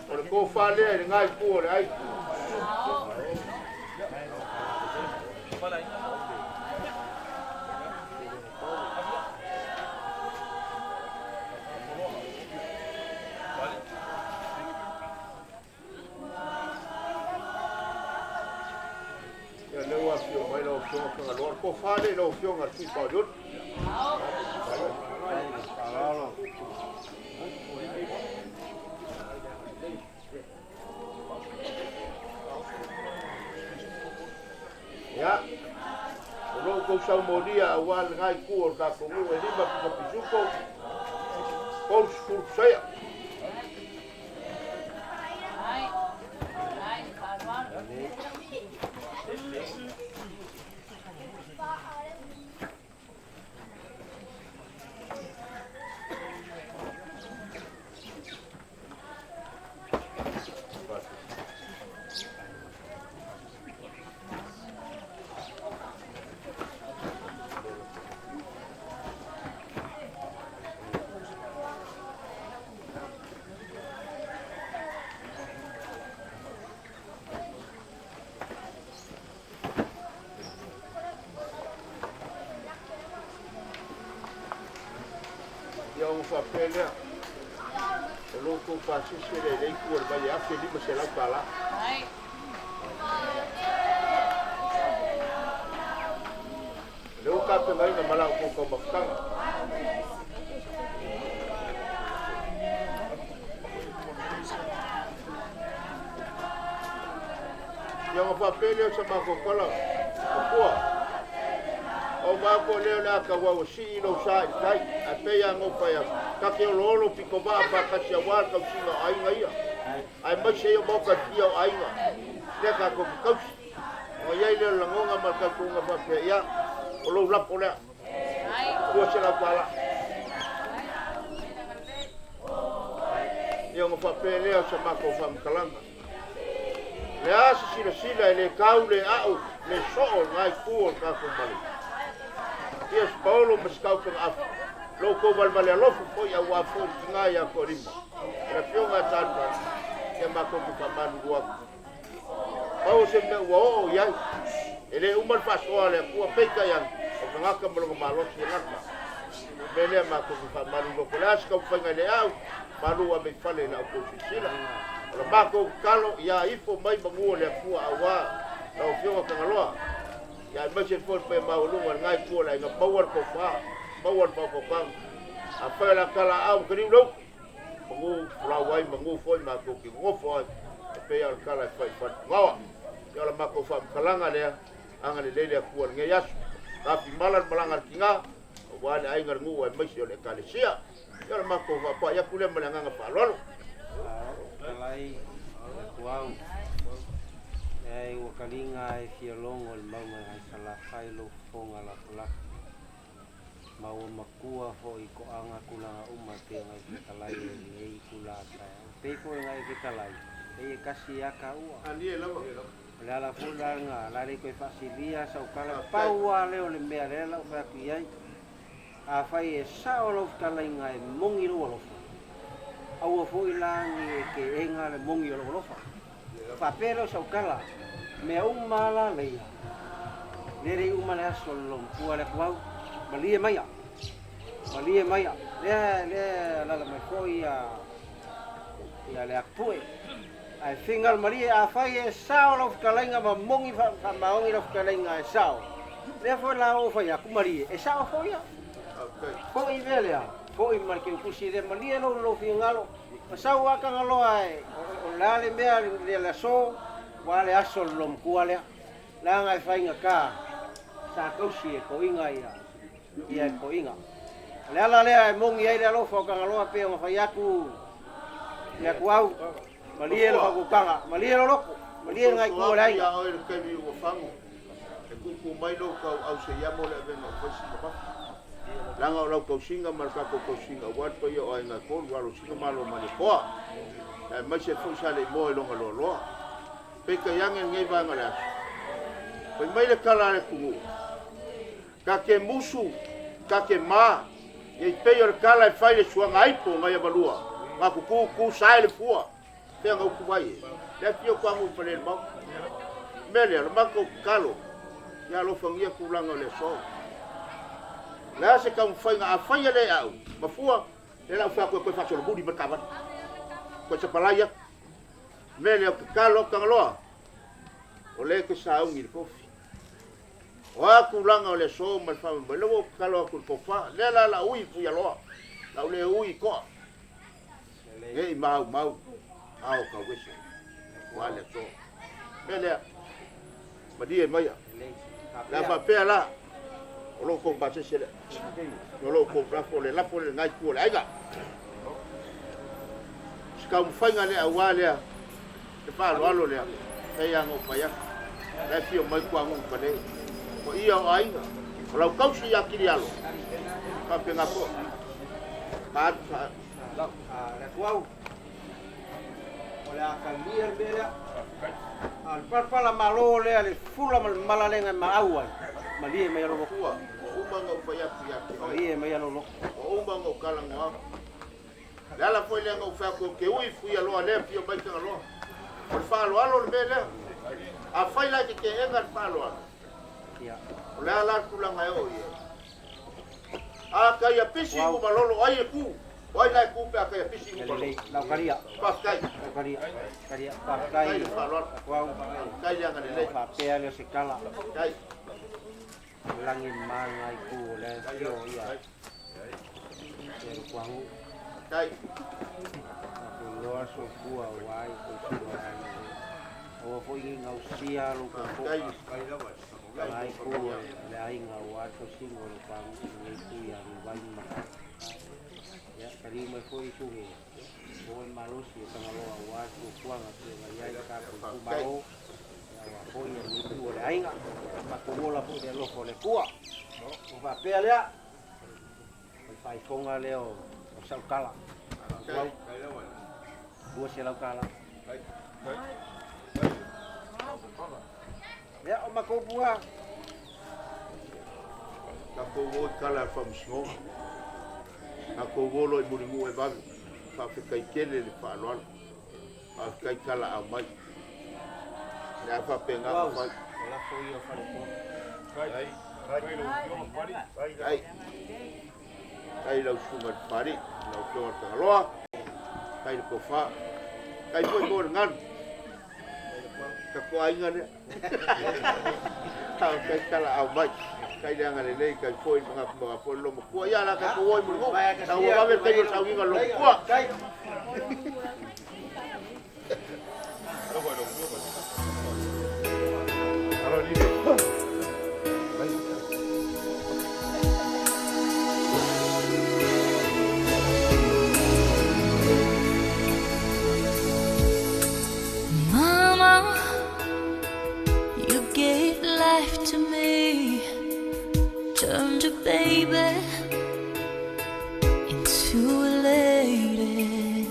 O le tofa lea i lena itu o le aiga. Ia, lea ua afio mai lau Afioga Fagaloa. O le tofa lea i lau Afioga i le Sui Paolioli. Ia, o lo o outou saumolia auā lena itu o le tatou nuu e lima pito pisupo, 30 saia. Ia ona faapea lea, o lo outou pasese lea i le itu o le vai e $1,500. O lea ua tapenaina ma la outou taumafataga. Ia ona faapea lea o sa matou tala, Mapua, o matou lea o le a tauau e sii lou sa i le tai, ae pei lava ona ou fai atu, ta te oloolo pito vaa faatasi aua le tausiga o aiga ia, aemaise ia o maota e fia o aiga, lea tatou te tausi. Ona i ai lea o le lagona ma le talitonuga faapea, ia, o lou lapo lea, $200. Ia ona faapea lea o sa matou faamatalaga. Le a se silasila e le tau le a'u le soo i lena itu o le tatou male. Ia se paolo ma se tautega afi, Lo outou valevale alofa foi auā foi le tigā iā Toalima, o le afioga ia Salefala, ia matou te faamalulu atu. Pau o se mea ua oo i ai, e lē uma le faasoa a le Atua, peitai ane, o tagata ma lona malosi e gata. O le mea lea matou te faamalulu atu, o le a se taumafaiga i le au, malu ave i fale i la outou silasila. O le matou tatalo, ia ifo mai manū o le Atua auā lau Afioga Tagaloa, ia aemaise foi le paia maualuga o lena itu o le aiga, maua le tofa, maua le faautautaga. Afai o le a talaaao ma taliu le utu, manū folau ai, manū foi matou te nonofo ai, e pei lava o le tala e fai i Falepugaoa. Ia o le matou faamatalaga lea, agalelei le Atua i lenei aso. Tafimala le malaga a le tigā, auā le aiga, le nuu aemaise o le Ekalesia. Ia o le matou faapa'i atu lea ma le agaga faaaloalo. Fetalai Akuau, leai ua kaliga e fia logo le mauga i Salafai lou fofoga lafolafo. Ma ua matua foi i toaga tulaga uma e pei ona e fetalai ai i lenei itula taeao. Pei foi ona e fetalai, e i e tasi lava taua. O le ala foi la lena, o le a le toe faasilia sau tala, pau lava lea o le mea lea la ou fai atu i ai. Afai e sao lau fetalaiga e moni lou alofa, aua foi la ne i e teena le moni o lou alofa. Faapea lea o sau tala, mea uma lava la leia, lea le i uma le aso o le lomatua le atu au, malie maia, malie maia, lea lea e alaala mai foi ia ia le Atupue. Ae fingal malie, afai e sao lau fetalaiga ma moni faamaoni lau fetalaiga e sao, lea foi la oo fai atu malie, e sao foi ia. Foi mea lea, foi ma le keukusi lea, malie lou lou finagalo, ma sau lava Tagaloa e, o le a le mea le aso, ua le aso o le lomatua lea. Leaga e faigata sa tausi e toiga ia, ia e toiga. O le ala lea e moni ai le alofa o Tagaloa pei ona fai atu i atu au, malie le faautautaga, malie lo loto, malie le gaitū o le aiga. Ia oe le taimi ua fago, e tutu mai lou tauau se i amo le avega o faisi mamafa. Leaga o lau tausiga ma le tatou tausiga aua le paia o aiga e tolu, alo sina malo ma le toa. Aemaise foi sa le imoa i loga loaloa. Peitai ane lenei vaega o le aso. Fai mai le tala a le atunuu, ta te musu, ta te ma, ia i pei o le tala e fai le suaga aipo nai avalua, na tutu tu sae le fua, pea na utu mai e. Le afio kuamu i pale le mau. Mea lea, le matou tatalo, ia alofagia tulaga o le aso. O le a se taumafaiga a fai e le au, mafua, le lau fai atu e toe faasolomuli mai le taavale. Toe sapalai atu. Mea lea, o tatalo atu Tagaloa, o lea e te sauni i le tofi. O a tulaga o le aso ma le faamoemoe, lea ua ou tatalo atu i le tofa. Lea la la ui i Fuialoa, lau le ui i toa. Ne i maumau, ao tauese, ua le aso. Mea lea, malie maia. Le a faapea la, o lou tou pasese lea. O lou tou lafo, le lafo le ngai tu o le aiga. Se taumafaiga lea auā lea, le faaaloalo lea, pei lava ona ou fai atu. La e fia mai kuagu'u palē. O ia o aiga, o lau tausi ia Kilialo, faapena foi. Faaalu, faaalu. Le atuau, o le a talia le mea lea. A o le palapala malo lea le fula ma le malalega e maau ai, malie mai lou loto. Ua uma ona ou fai atu ia te oe. Malie mai lou loto. Ua uma ona ou talanoa atu. Le ala foi lea na ou fai atu ou te ui Fuialoa lea afio mai Tagaloa. O le faaaloalo le mea lea. Afai la e te teena le faaaloalo, o le a la le tulaga e oo i ai? A taia pisi Uau. uma lolo ai e tu. O ai la e tu pe a taia pisi uma lolo. Lelei, lau kalia. Faafetai. Lau kalia. Kalia, Faafetai faafetai. le faaaloalo. Atuau. Faafetai le agalelei. Faapea lea o se tala. Faafetai. Lagi ma ngai ku o le fio ia. Ia le kuangu. Faafetai. Loa soifua ua ai tausiga o aiga. Aua foi ne i gausia lou Faafetai. tootoo. Ngai ku o le aiga ua tausiga o le kuangu lenei ku ia Nuvai ma. Ia, taliu mai foi suge. O e malosi e Tagaloa ua fuafuaga pei ona i ai le tatou itumalo. Ia ua foi ia lenei itu o le aiga. Matou ola foi i le alofa o le Atua. Ua faapea lea, o le faaifoga lea o Sautala. Uau, $200. Ia, o matou pua. Tatou o i tala a le Faamasinoga. Tatou o loa i Mulinuu e vave. Faafetai tele le faaaloalo. Faafetai talaau mai. O le a faapena ona fai. Ai. Kai lau susuga i le Papalii, lau Afioga i le Tagaloa, kai le tofa, kai foi mo le galu. Tatou aiga lea. Faafetai talaau mai. Kai le agalelei, kai foi le manatu ma foi le lomatua. Ia, o le a tatou o i Mulinuu. Tau ua vave le taimi o le sauniga o le lomatua. Mama, you gave life to me, turned a baby into a lady.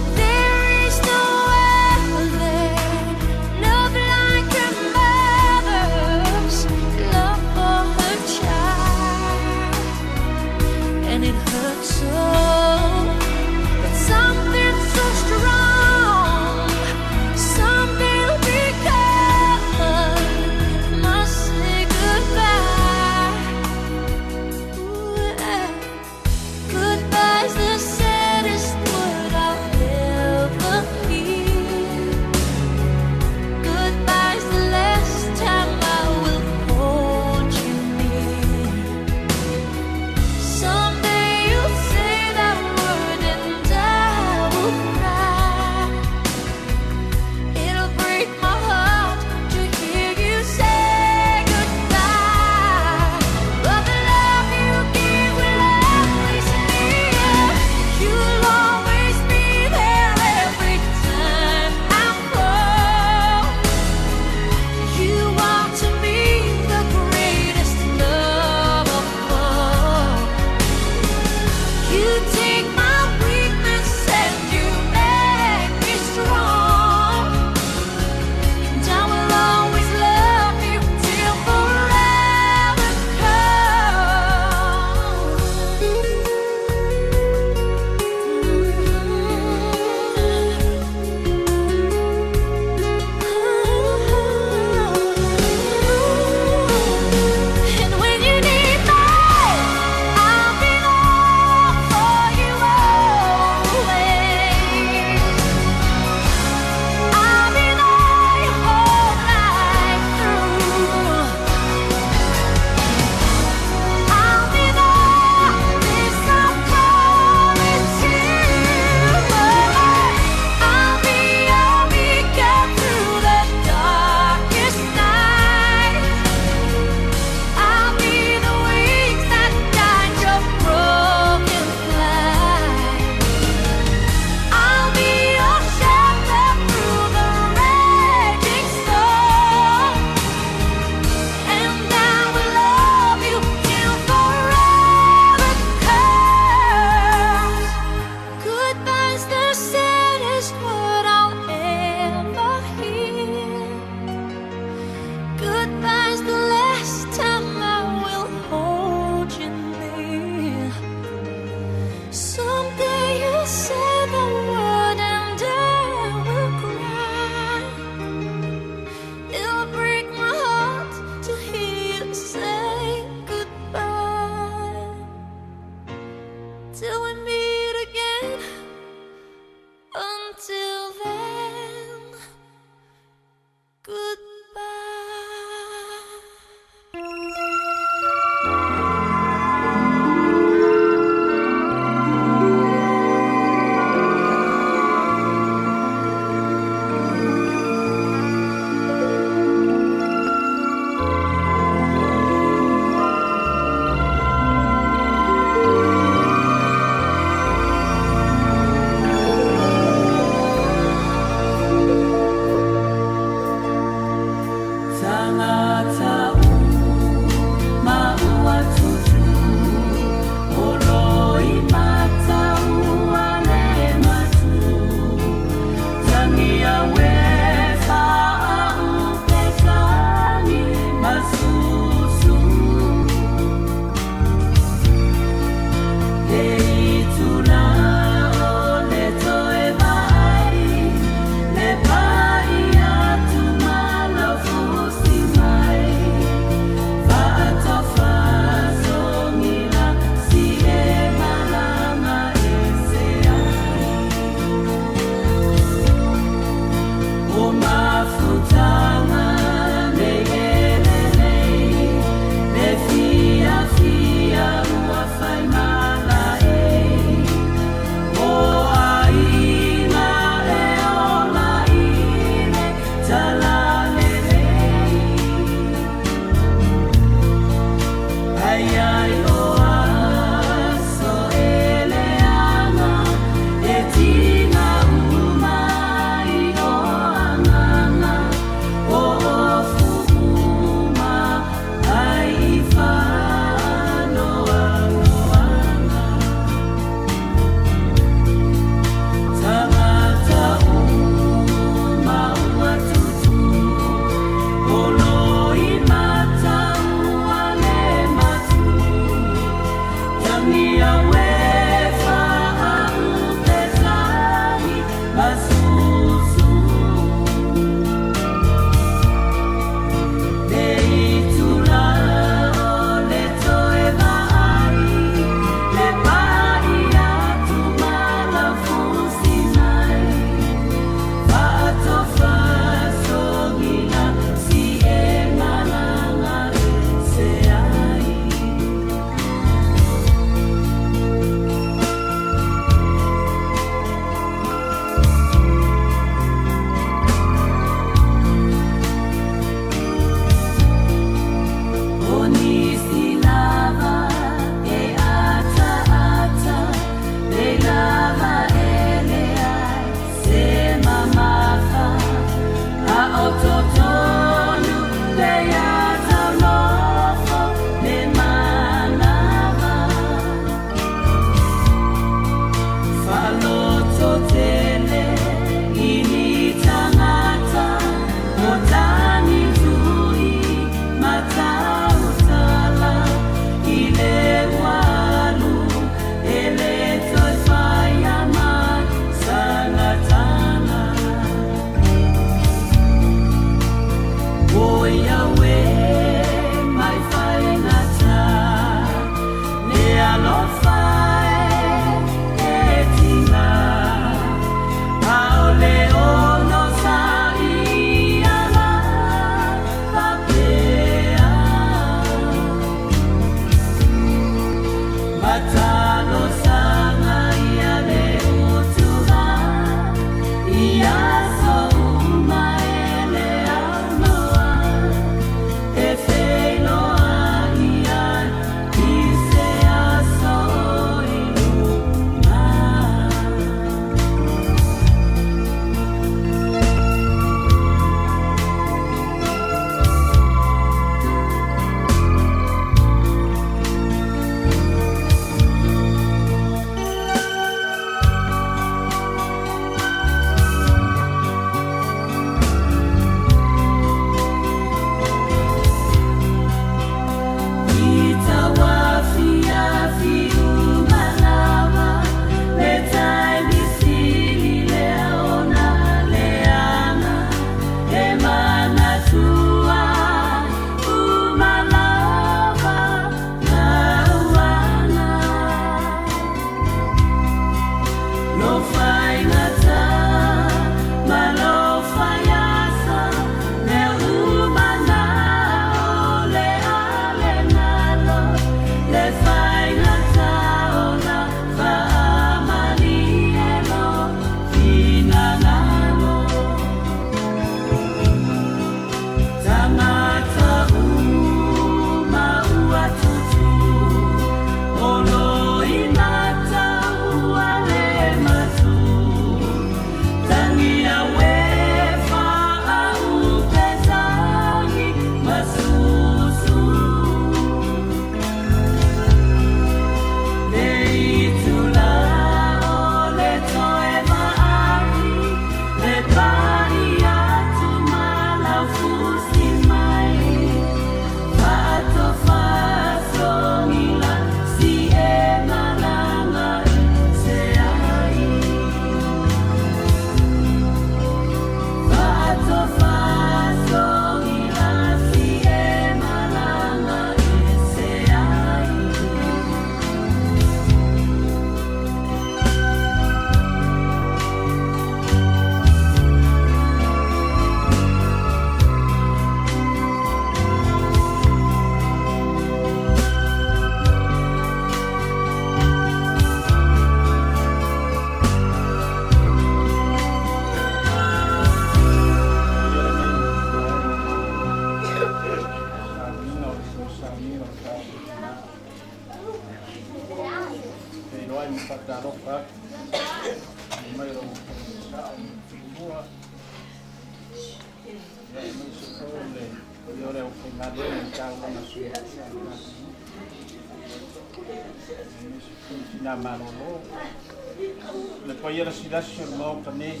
Le paia la silasi o le maota nei.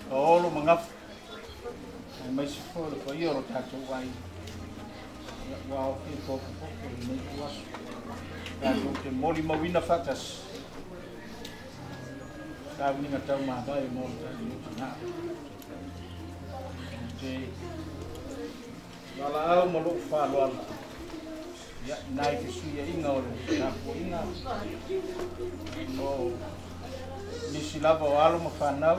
Paolo magafu. Aemaise foi le paia o lo tatou ai. Ua aofia popopopo i lenei ituaso. Tatou te molimauina faatasi. Sauniga taumavae mo le tatou tina. Te valaau ma lou faaaloalo. Ia, nai fesuiaiga o le tapuaiga o nisi lava o alo ma fanau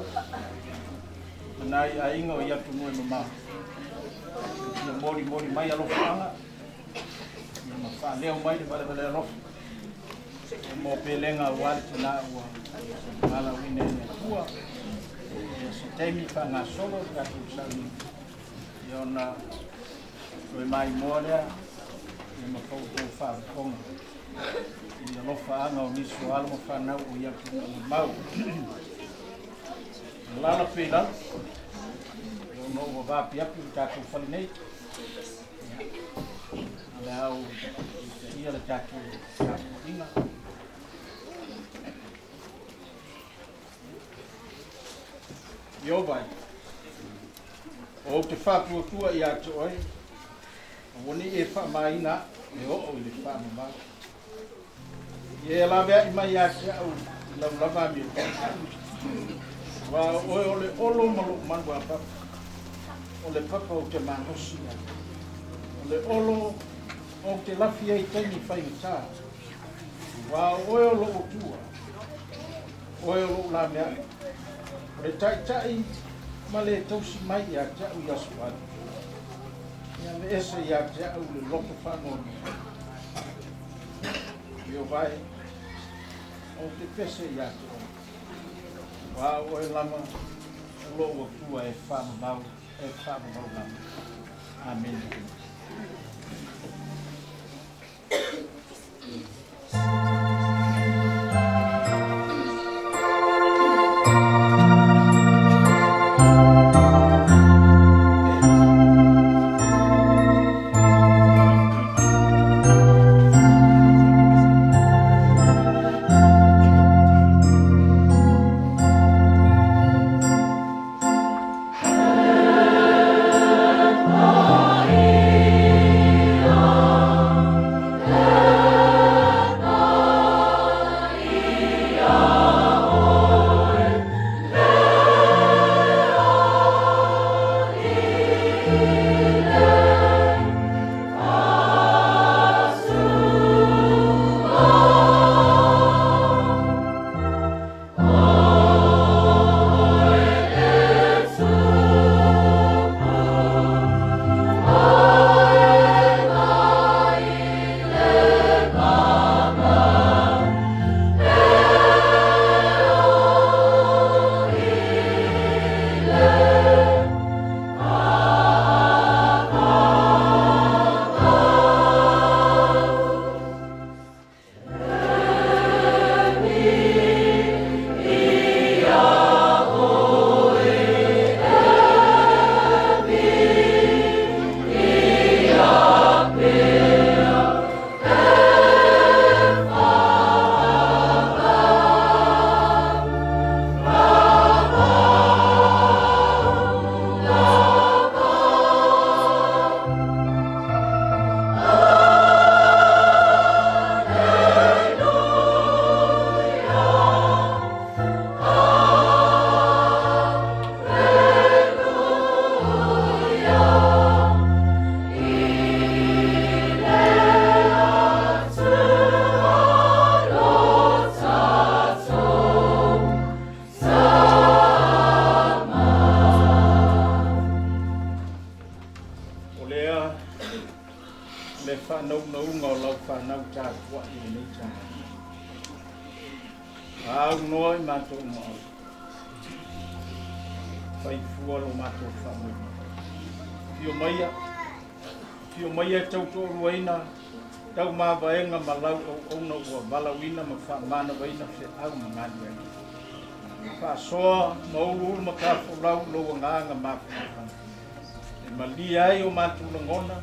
ma nai aiga o i atunuu e mamao. Ia molimoli mai alofaaga, ia ma faaleo mai le valevale alofa. Mo pelega aua le tinā ua valaauina e le Atua. Ia se taimi faagasolo le tatou sauniga. Ia ona toe maimoa lea ia ma faoutou faafofoga i alofaaga o nisi o alo ma fanau o i atunuu mamao. Lala pe i lalo, ona ou vavapiapi i le tatou fale nei. Ia, o le a ou itaia le tatou tapuaiga. Ieova e, ou te faatuatua ia te oe, aua ne i e faamaina au e oo i le faamamau. Ia e laveai mai ia te au i lau lava amiotonu. Aua o oe o le olo ma lou malu a papa, o le papa ou te malosi ai. O le olo ou te lafi ai i taimi faigata. Aua o oe o lou Atua, oe o lou lameai. O le taitai ma le tausi mai ia te au i aso alu. Ia aveese ia te au le loto faanoanoa. Ieova e, ou te pese ia te oe. Aua o oe lava o lou Atua e faavavau, e faavavau lava. Amene. O lea le faanaunauga o lau fanau tapuai i lenei taeao. Aunoa i matou maau. Faifua lo matou faamoemoe. Afio maia, afio maia e tautoaluaina tau mavaega ma lau auauna ua valaauina ma faamanavaina feau ma galuega. Faasoa ma uluulu matafolau lou agaga mafanafana. E malie ai o matou lagona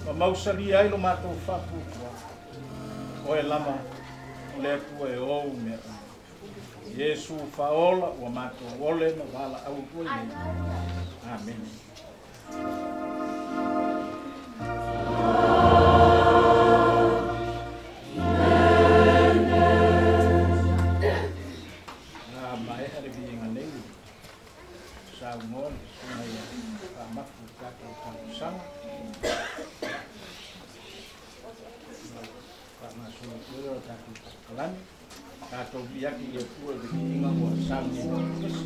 ma mausalia ai lo matou faatuatua. Oe lava o le Atua e ou mea uma. Iesu faaola ua matou ole ma valaau atu ai nei. Amene. A maea le viiga nei, saunoa le susuga ia faamafu i le tatou talosaga. Faagasolo atu ai o le tatou polokalame. Tatou viiaki i le Atua i le viiga ua sauni ai faatasi.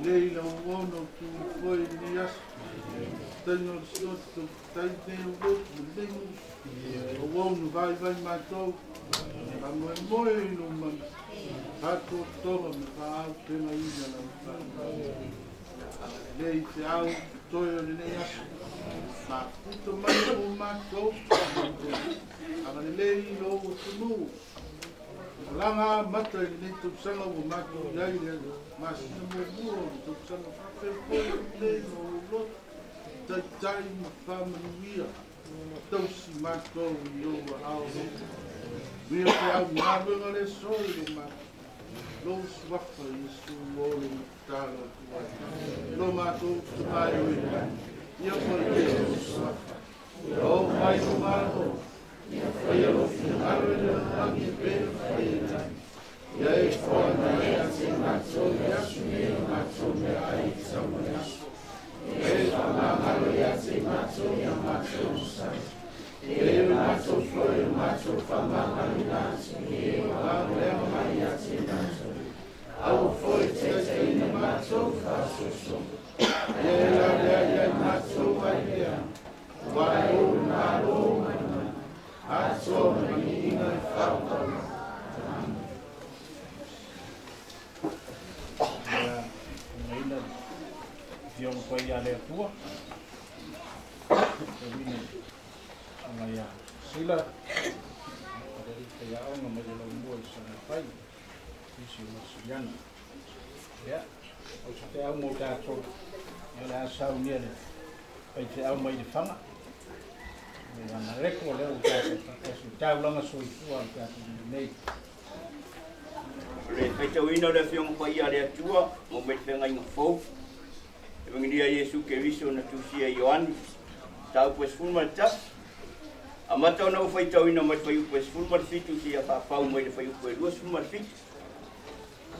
Lei lau ona o tu foi ni aso. Taina o le sinoto tai nei o lotu ma lenei nuu. O ona vai vai mātou. Ka moe moe i lo mana. Faatoatoga ma faaaupegaina lau faaaloalo. Lei te au toe o lenei aso. Mafuta mai mo mātou. Agalelei i lou atunuu. Malaga amata i lenei tausaga ua matou i ai le masina muamua o le tausaga faapea foi lenei ma ou loto taitai ma faamanuia tausi matou i ou aao alofa. Manuia feau ma galuega le aso i lo matou lou suafa Iesu o le tatalo atu ai. Lo matou Tama e oi i le lagi, ia paia lou suafa. Ia oo mai lou Malo, ia faia lou finagalo i le lalolagi e pei ona faia i le lagi. Ia e foai mai ia te matou i aso nei o matou meaai e tatau ma le aso. Ia e faamagalo ia te matou ia matou masani. E pei ona matou foi o matou faamagaloina atu i e o leaga mai ia te matou. Aua foi e taitaiina matou faasoasoga. Ia e lavea ia i matou ai lea. Aua e ou le Malo ma le mana, atoa ma le viiga i faavavau. Amene. Ia tuugaina le Afioga Paia a le Atua, faitauina i le Susuga ia Sila, o le alii faiaoga mai le Laumua i Salafai, Ofisa o Masiliana. Ia, o se feau mo tatou, ia o le a saunia le faifeau mai Lefaga, le Mareko lea ua tatou faatasi, o taulaga soifua a le tatou nuu nei. O le faitauina o le Afioga Paia a le Atua mo mai le Feagaiga Fou, Evangelia Iesu Keriso na tusia e Ioane, mataupu e 11. Amata ona ou faitauina mai le fuaiupu e 17 seia faapau mai le fuaiupu e 27.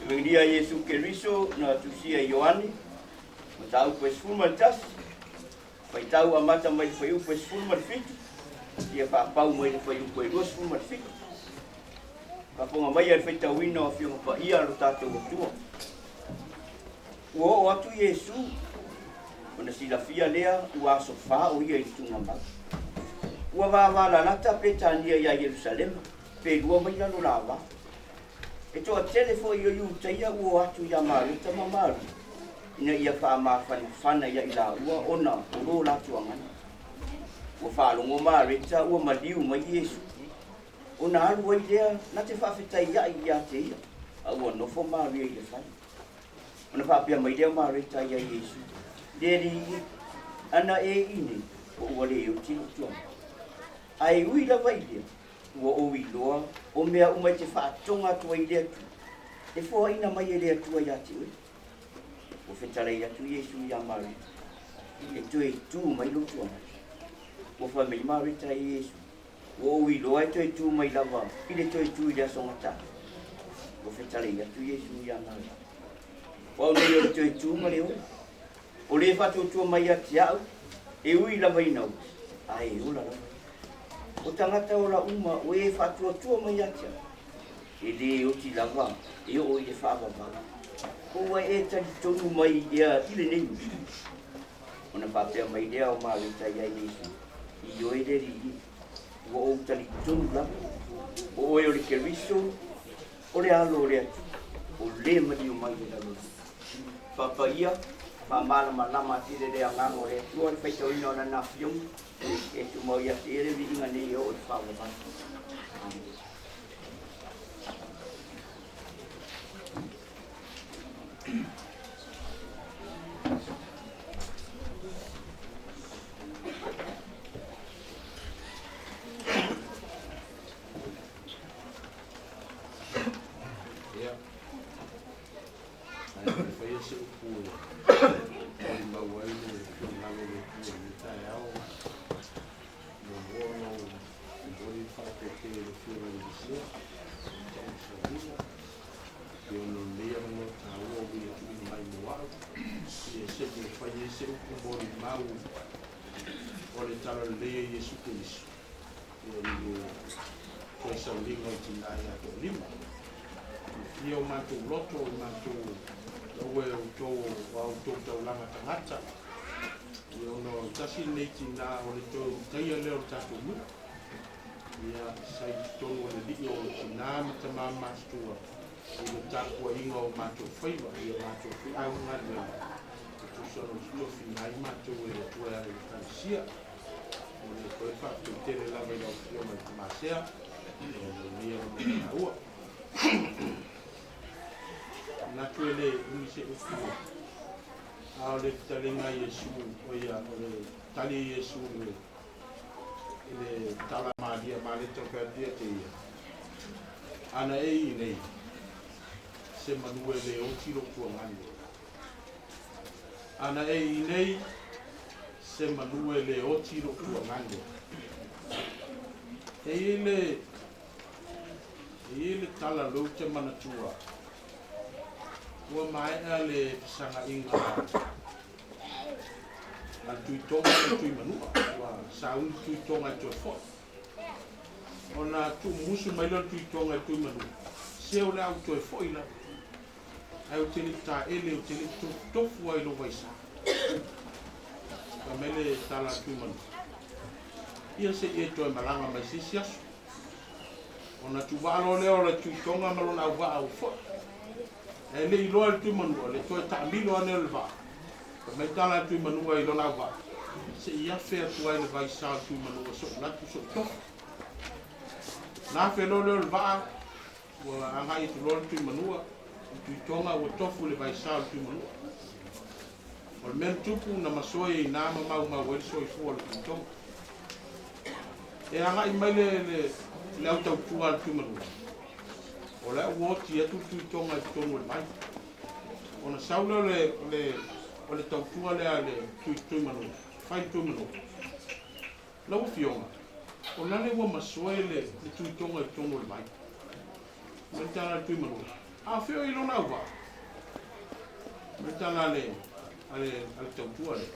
Evangelia Iesu Keriso na tusia e Ioane, mataupu e 11, faitau amata mai le fuaiupu e 17 seia faapau mai le fuaiupu e 27. Faafofoga mai a le faitauina o Afioga Paia a lo tatou Atua. Ua oo atu Iesu, ona silafia lea ua aso fa o ia i le tugamau. Ua vavalalata Petania iā Ierusalema, pe 2 maila lo lava. E toatele foʻi o Iutaia ua o atu iā Mareta ma Maria, ina ia faamafanafana ia i laua ona o lo latou agana. Ua faalogo Mareta ua maliu mai Iesu, ona alu ai lea na te faafetaiaʻi iā te ia, a ua nofo Maria i le fale. Ona faapea mai lea o Mareta iā Iesu, Le Alii e, ana e i nei, o ua le oti loʻu tuaga. Ae ui lava i lea, ua ou iloa o mea uma e te faatoga atu ai i le Atua, e foaina mai e le Atua iā te oe. Ua fetalai atu Iesu iā Mareta, E toe tū mai lou tuaga. Ua fai mai Mareta i Iesu, Ua ou iloa e toe tū mai lava i le toe tū i le aso gata. Ua fetalai atu Iesu iā Mareta, O au nei o le toe tū ma le ola. O le faatuatua mai ia te au, e ui lava ina oti, ae e ola lava ia. O tagata ola uma o e faatuatua mai ia te au, e lē oti lava e oo i le faavavau. Po ua e talitonu mai ea i lenei mea? Ona faapea mai lea o Mareta iā Iesu, Ioe le Alii e, ua ou talitonu lava, o oe o le Keriso, o le Alo o le Atua, o lē maliu mai i le lalolagi. Faapaia, faamalamalama atili le agaga o le Atua i le faitauina o lana Afioga, e tumau ia te ia le viiga nei e oo i le faavavau. Amene. Ia, ae le faia se upu e molimau ai le finagalo o le Atua i lenei taeao. Muamua ona ou momoli le faaopeopea i le Afioga i le Lusea, Tausaga, pei ona o lenei avanoa taua ua ia tuuina mai mo au, ia se i fai ai se upu molimau o le talalelei a Iesu Keriso, ia i le toe sauliga o le tina ia Toalima. Fiafia o matou loto i matou lau e outou o outou taulaga tagata. Ia ona o le tasi lenei tinā o le toe ulutaia lea o le tatou nuu. Ia sa i totonu o le lii o tinā ma tamā matutua i le tapuaiga o matou faiva i a matou feau ma galuega e tusa ona totofiina ai matou e le Atua e ala i le Ekalesia. O le toe faafetai tele lava i lau Afioga i le Tamasea o lenei avanoa taua. Manatu e le umi se upu, a o le fetalaiga a Iesu, o ia, o le tali a Iesu i le i le tala malia maleta o fai atu ia te ia, Ana e i nei, se manu e le oti lou tuaganu. Ana e i nei, se manu e le oti lou tuaganu. E i le e i le tala lou te manatua, ua maea le fesagaiga a le Tuitoga ma le Tuimanua, ua sauni Tuitoga e toe foi. Ona tuumusu mai lea o le Tuitoga i le Tuimanua, se o le a ou toe foi lava, ae ou te le i taele, ou te le i tofutofu lava i lou vaisa. Fai mai le tala a le Tuimanua, ia se i e toe malaga mai se isi aso. Ona tuuvaa loa lea o le Tuitoga ma lona auvaa ua foi. Ae le i iloa e le Tuimanua le toe taamilo ane o le vaa. Fai mai tala a Tuimanua i lona auvaa, se i afe atu ai le vaisa o Tuimanua so'u latu so'u tofu. Na afe loa lea o le vaa, ua agai atu loa le Tuimanua i Tuitoga ua tofu i le vaisa o le Tuimanua. O le mea na tupu, na masoe ai ina ma maumau ai le soifua o le Tuitoga. E agai mai le, le, le au tautua a le Tuimanua, o la ua oti atu le Tuitoga i totonu o le vai. Ona sau lea o le, o le, o le tautua lea a le Tui, Tuimanua, fai le Tuimanua. Lau Afioga, o lale ua masoe le, le Tuitoga i totonu o le vai. Ma le tala a le Tuimanua, a fea o i lona auvaa? Ma le tala a le, a le, a le tautua lea,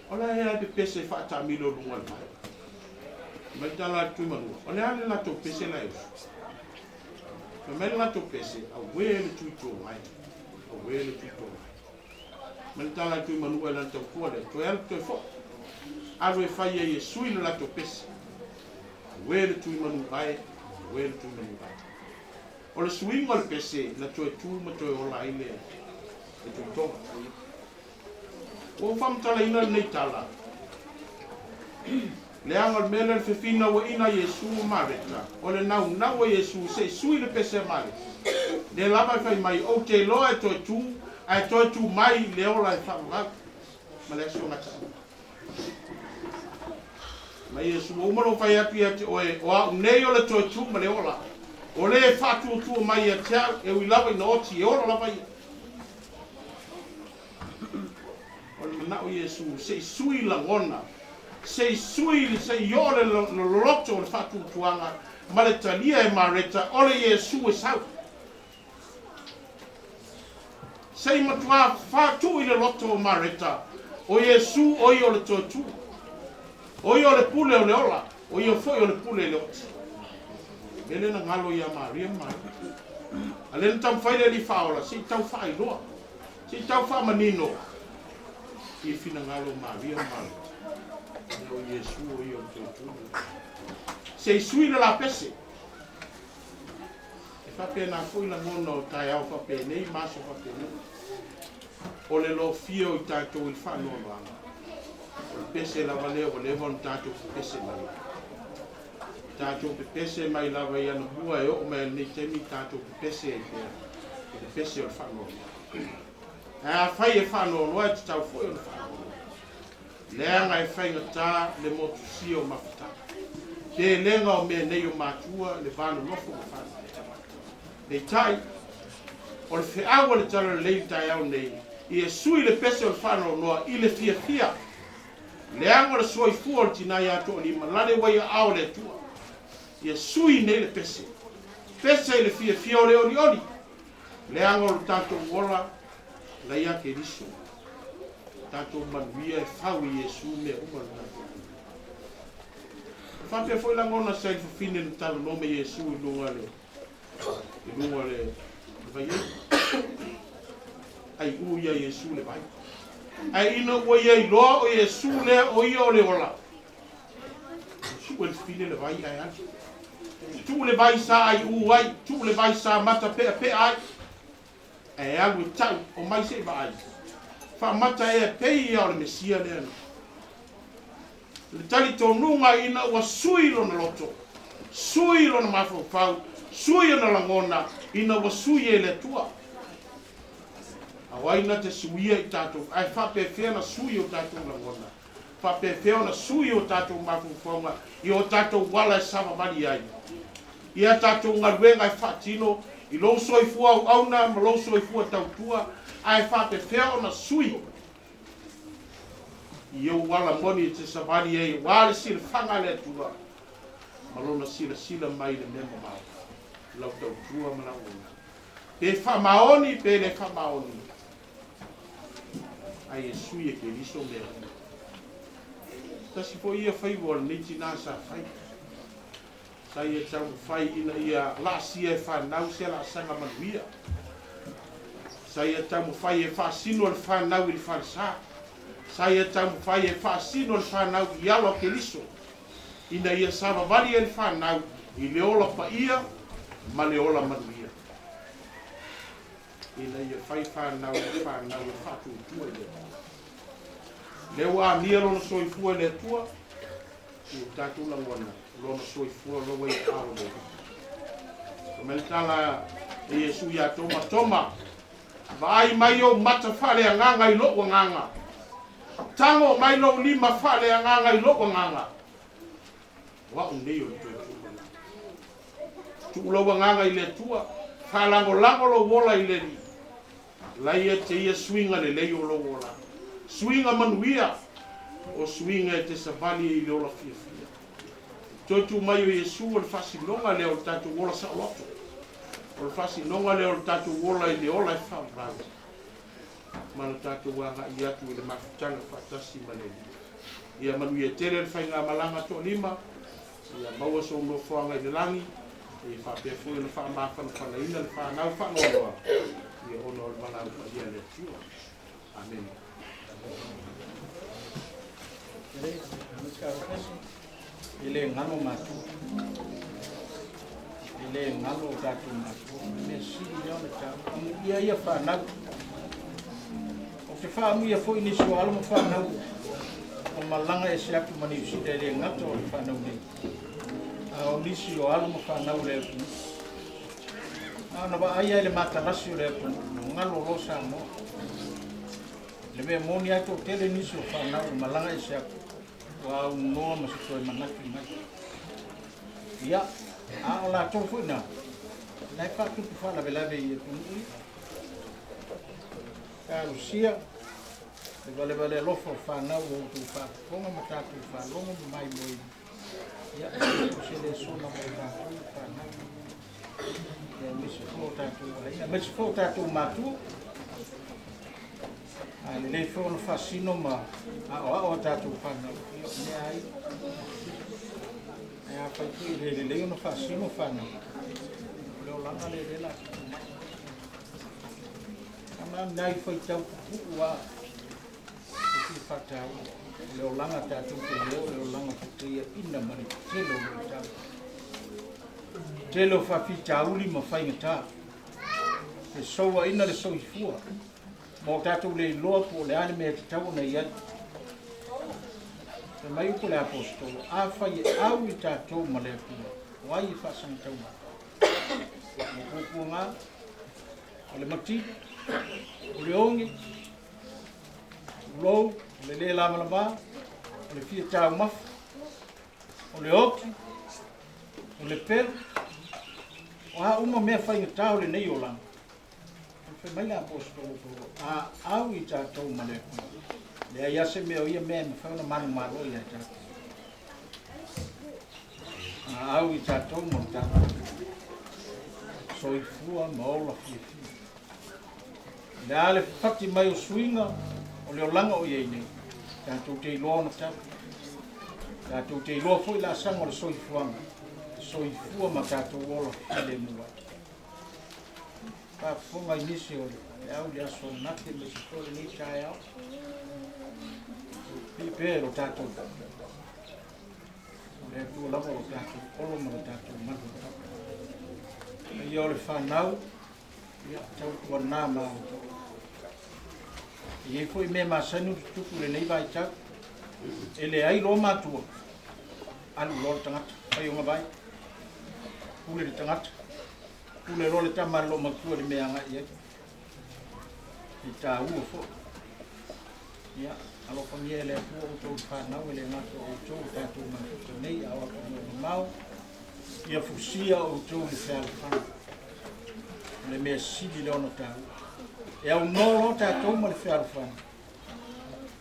o la e a e pepese faataamilo i luga o le vai. Ma le tala a le Tuimanua, o le a le latou pese la e usu? Fai mai le latou pese, auē le Tuitoga e, auē le Tuitoga e. Ma le tala a le Tuimanua i lana tautua lea, toe alu toe foi. Alu e fai ai e sui le latou pese. Auē le Tuimanua e, auē le Tuimanua e. O le suiga o le pese na toe tu ma toe ola ai le, le Tuitoga. Ua ou faamatalaina lenei tala, leaga o le mea lea le fefinauaiga a Iesu ma Mareta, o le naunau o Iesu se i sui le pese a Mareta. Lea lava e fai mai, Ou te iloa e toe tu, ae toe tu mai le ola e faavavau ma le aso gataua. Ma Iesu, ua uma lou fai atu ia te oe, o au nei o le toe tu ma le ola. O le e faatuatua mai ia te au, e ui lava ina oti, e ola lava ia. O le manao Iesu se i sui lagona, se i sui, se i oo le loloto o le faatuatuaga ma le talia e Mareta o le Iesu e sau. Se i matuā faatu i le loto o Mareta, o Iesu o ia o le toe tu. O ia o le pule o le ola, o ia foi o le pule i le oti. Mea lea na galo ia Maria ma Mareta. A lea na taumafai le Alii Faaola se i tau faailoa, se i tau faamanino i finagalo o Maria ma Mareta. Ia o Iesu o ia o le toe tu. Se i sui le lapese. E faapena foi lagona o taeao faapenei ma aso faapenei. O le lofia o i tatou i le faanoanoaga, o le pese lava lea ua leva ona tatou pepese mai ai. Tatou pepese mai lava i anamua e oo mai ai lenei taimi tatou pepese ai pea i le pese o le faanoanoa. Ae afai e faanoanoa e tatau foi ona faanoanoa. Leaga e faigata le motusia o mafutaga. Telega o mea nei o matua le va nonofo ma fanau. Peitai, o le feau a le Talalelei i le taeao nei, ia sui le pese o le faanoanoa i le fiafia. Leaga o le soifua o le tina ia Toalima, lale ua i aao o le Atua. Ia sui nei le pese. Pese i le fiafia o le olioli. Leaga o le tatou ola la ia Keriso. Tatou manuia e fau i Iesu mea uma o le tatou manuia. E faapea foi lagona sa i le fafine na talanoa ma Iesu i luga le i luga o le vaiei. Aiʻū ia Iesu le vai. Ae ina ua ia iloa o Iesu lea o ia o le ola, suʻe le fine le vai ae alu. Tuu le vai sa aiʻū ai, tuu le vai sa mata peʻapeʻa ai, ae alu e taʻu, o mai se i vaai. Faamata ea pei ia o le Mesia lea na. Le talitonuga ina ua sui lona loto, sui lona mafaufau, sui ona lagona, ina ua sui e le Atua. A o ai na te suia i tatou, ae faapefea na sui o tatou lagona, faapefea ona sui o tatou mafaufauga i o tatou ala e savavali ai, i a tatou galuega e faatino i lou soifua auauna ma lou soifua tautua, ae faapefea ona sui i ou ala moni e te savali ai aua le silafaga a le Atua ma Lona silasila mai i le mea mamao, lau tautua ma lau ola. Pe faamaoni pe le faamaoni, ae e sui e Keriso mea uma. Tasi foi ia faiva o lenei tinā sa fai. Sa ia taumafai ina ia laasia e fanau se laasaga manuia. Sa ia taumafai e faasino le fanau i le falesa. Sa ia taumafai e faasino le fanau i alo a Keriso, ina ia savavali ai le fanau i le ola paia ma le ola manuia. Ina ia fai fanau ma fanau e faatuatua i le Atua. Lea ua amia lona soifua i le Atua, i o tatou lagona, lona soifua loa i aao le Alii. Fai mai le tala a Iesu ia Toma, Toma, vaai mai ou mata faaleagaga i lou agaga. Tago mai lou lima faaleagaga i lou agaga. O a'u nei o le toe tuuina. Tuu lou agaga i le Atua, faalagolago lou ola i le Alii. Laia te ia suiga lelei o lou ola, suiga manuia, o suiga e te savali ai i le ola fiafia. Toe tuu mai o Iesu o le faasinoga lea o le tatou ola saoloto, o le faasinoga lea o le tatou ola i le ola e faavavau, ma le tatou agai atu i le mafutaga faatasi ma le Alii. Ia manuia tele le faigamalaga toalima, ia maua sou nofoaga i le lagi, ia faapea foi ona faamafanafanaina le fanau faanoanoa, ia ona o le valaau paia a le Atua. Amene. E le galo matua. E le galo o tatou matua. O le mea sili lea ona taua. Amuia ia fanau. Ou te faaamuia foi nisi o alo ma fanau o malaga ese atu ma Niu Sila e le gata o le fanau nei, a o nisi o alo ma fanau o le atunuu. A ona vaai ai le matalasi o le atunuu, galo loa Samoa. Le mea moni ai toatele nisi o fanau o malaga ese atu, ua aunoa ma se toe manatu mai. Ia, a o latou foi na, la e faatupu faalavelave i atunuu ia. Talosia le valevale alofa o fanau o outou faafofoga ma tatou faalogo ma maimoaina. Ia, o se lesona mo tatou fanau. Ia, aemaise foi o tatou aiga, aemaise foi o tatou matua. A lelei foi ona faasino ma aoao a tatou fanau. Ia, o mea ai. Ae afai foi e le lelei ona faasino fanau, o le olaga lea lea la tupu mai. Ana nai faitau pupuu a o fia faataua. O le olaga tatou te leo, o le olaga feteia ma le tele o luitau. Tele o faafitauli ma faigata. E souaina le soifua ma o tatou le iloa po o le a le mea e tatau ona i ai. Fai mai upu le Aposetolo, afai e au i tatou ma le Atua, o ai e faasagatau mai? O puapuaga, o le matino, o le oge, tulou, o le lē lamalama, o le fia taumafa, o le oti, o le pelu, o a uma mea faigata o lenei olaga. Fai mai le Aposetolo Paulo, a au i tatou ma le Atua, leai lava se mea o ia mea e mafai ona manumalo ia tatou. A au i tatou ma le tatou soifua ma ola fiafia. Le a le fati mai o suiga o le olaga o i ai nei, tatou te iloa ona tapu. Tatou te iloa foi laasaga o le soifuaga, soifua ma tatou ola filemu ai. Faafofoga i nisi o le feau i le aso ananafi aemaise foi o lenei taeao. Pii pea i lo tatou o le Atua lava o lo tatou olo ma lo tatou malu. Paia o le fanau, ia, tautuana ma outou. E i ai foi mea masani ona tutupu i lenei vaitau. E leai loa matua, alu loa le tagata, fai ona vai, pule le tagata, pule loa le tama a le loomatua i le mea e agai i ai. E taua foi. Ia, alofagia e le Atua outou le fanau, e le gata o outou o tatou mafuta nei, a o atunuu mamao, ia fusia outou i le fealofani. O le mea sili lea ona taua. E aunoa loa tatou ma le fealofani,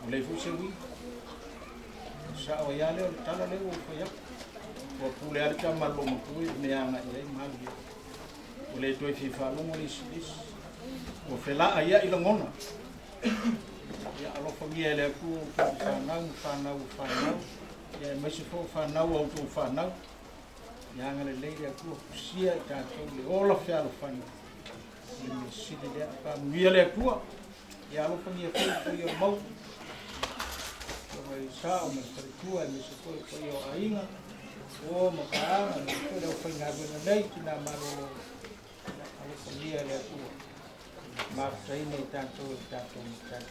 ua leai foi se uiga. Sao ai lava lea o le tala lea ua ou fai atu. Ua pule lava le tama a le loomatua i le mea e agai i ai ma alu i ai. Ua le toe fia faalogo le isi i le isi. Ua felaaiai lagona. Ia alofagia e le Atua outou fanau ma fanau o fanau, ia aemaise foi o fanau a outou fanau. Ia agalelei le Atua, fusia i tatou i le ola fealofani o le mea sili lea. Faamanuia le Atua, ia alofagia foi le paia o le Maota, Afioga i le Sao ma le Faletua, aemaise foi le paia o aiga, uo ma paaga, aemaise foi le aufaigaluega nei, tina malolo, ia alofagia e le Atua. Mafutaina i tatou e le tatou Matai.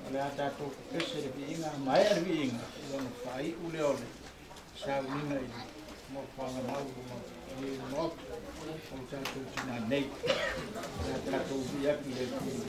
O le a tatou pepese le viiga, a maea le viiga, ia ona faaiu lea o le sauniga i le nofoaga mau i le Maota o le tatou tina nei. O le a tatou vii atu i le Atua.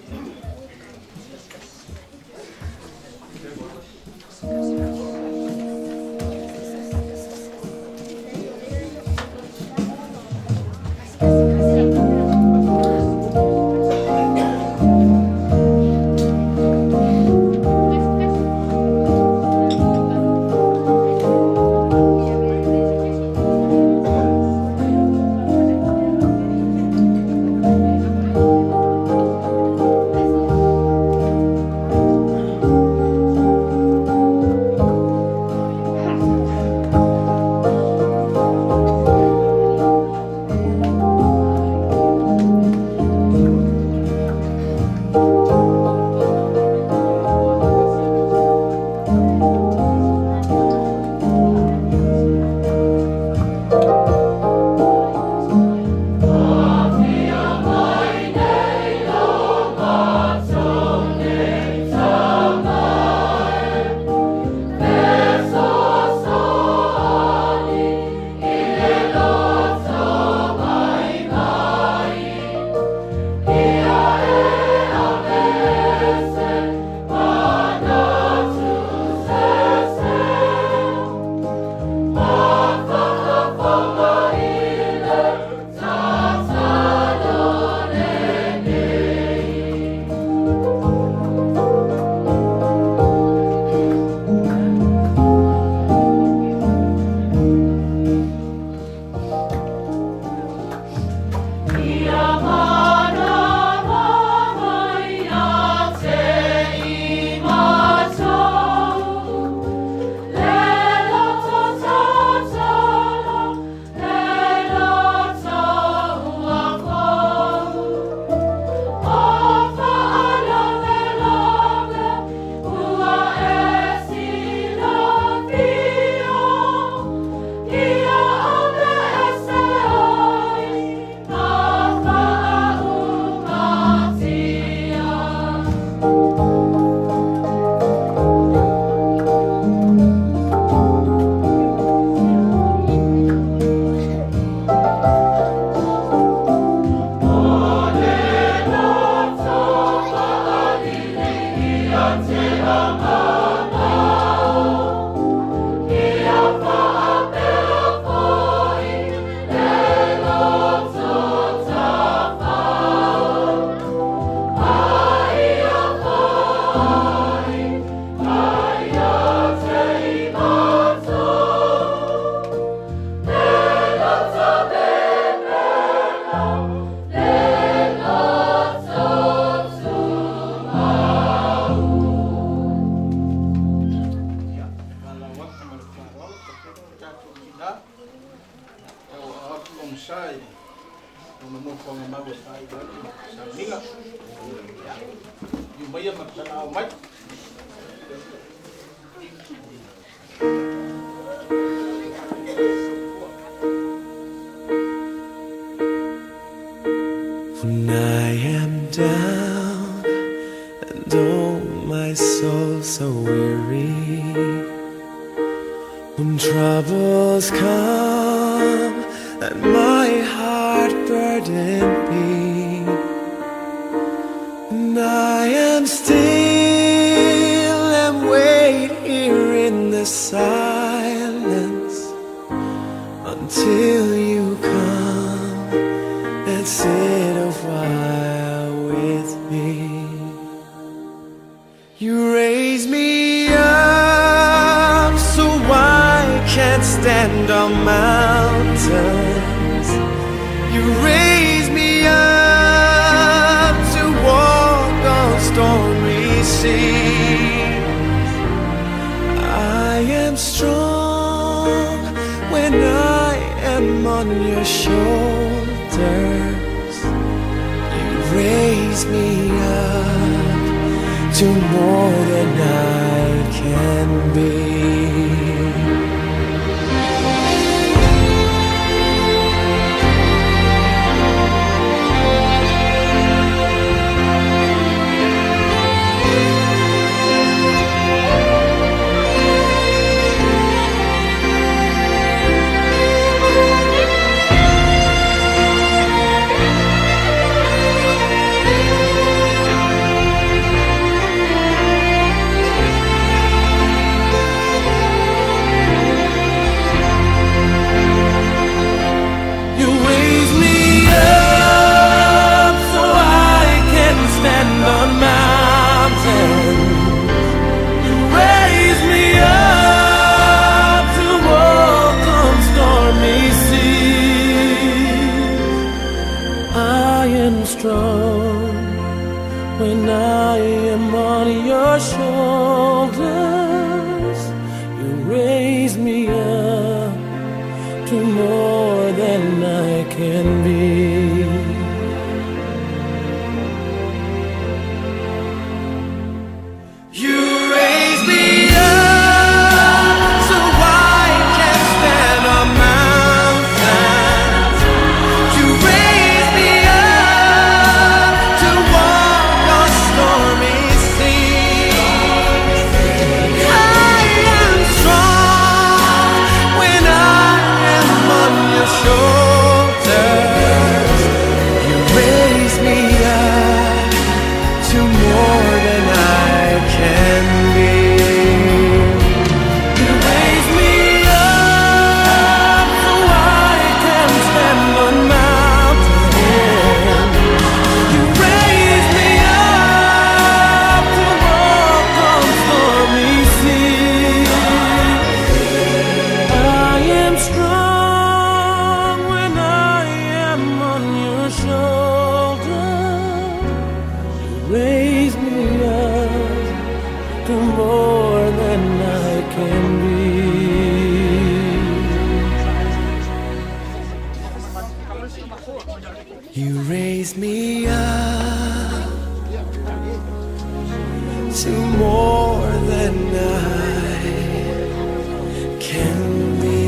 a omai. When I am down and oh my soul so weary, when troubles come and my heart burdened be, and I am still and wait here in the silence until you come and sit a while with me. You raise me up so I can't stand on mountains. You raise me up to walk on stormy seas. I am strong when I am on your shoulders. You raise me up to more than I can be. You raise me up so I can stand on mountains. You raise me up to walk on stormy seas. I am strong when I am on your shoulders. You raise me up to more than I can be. You raise me up so I can stand on mountains. You raise me up to walk on stormy seas. I am strong when I am on your shoulders. You raise me up to more than I can be. You raise me up so I can stand on mountains. You raise me up to walk on stormy seas. I am strong when I am on your shoulders. You raise me up to more than I can be. You raise me up to more than I can be.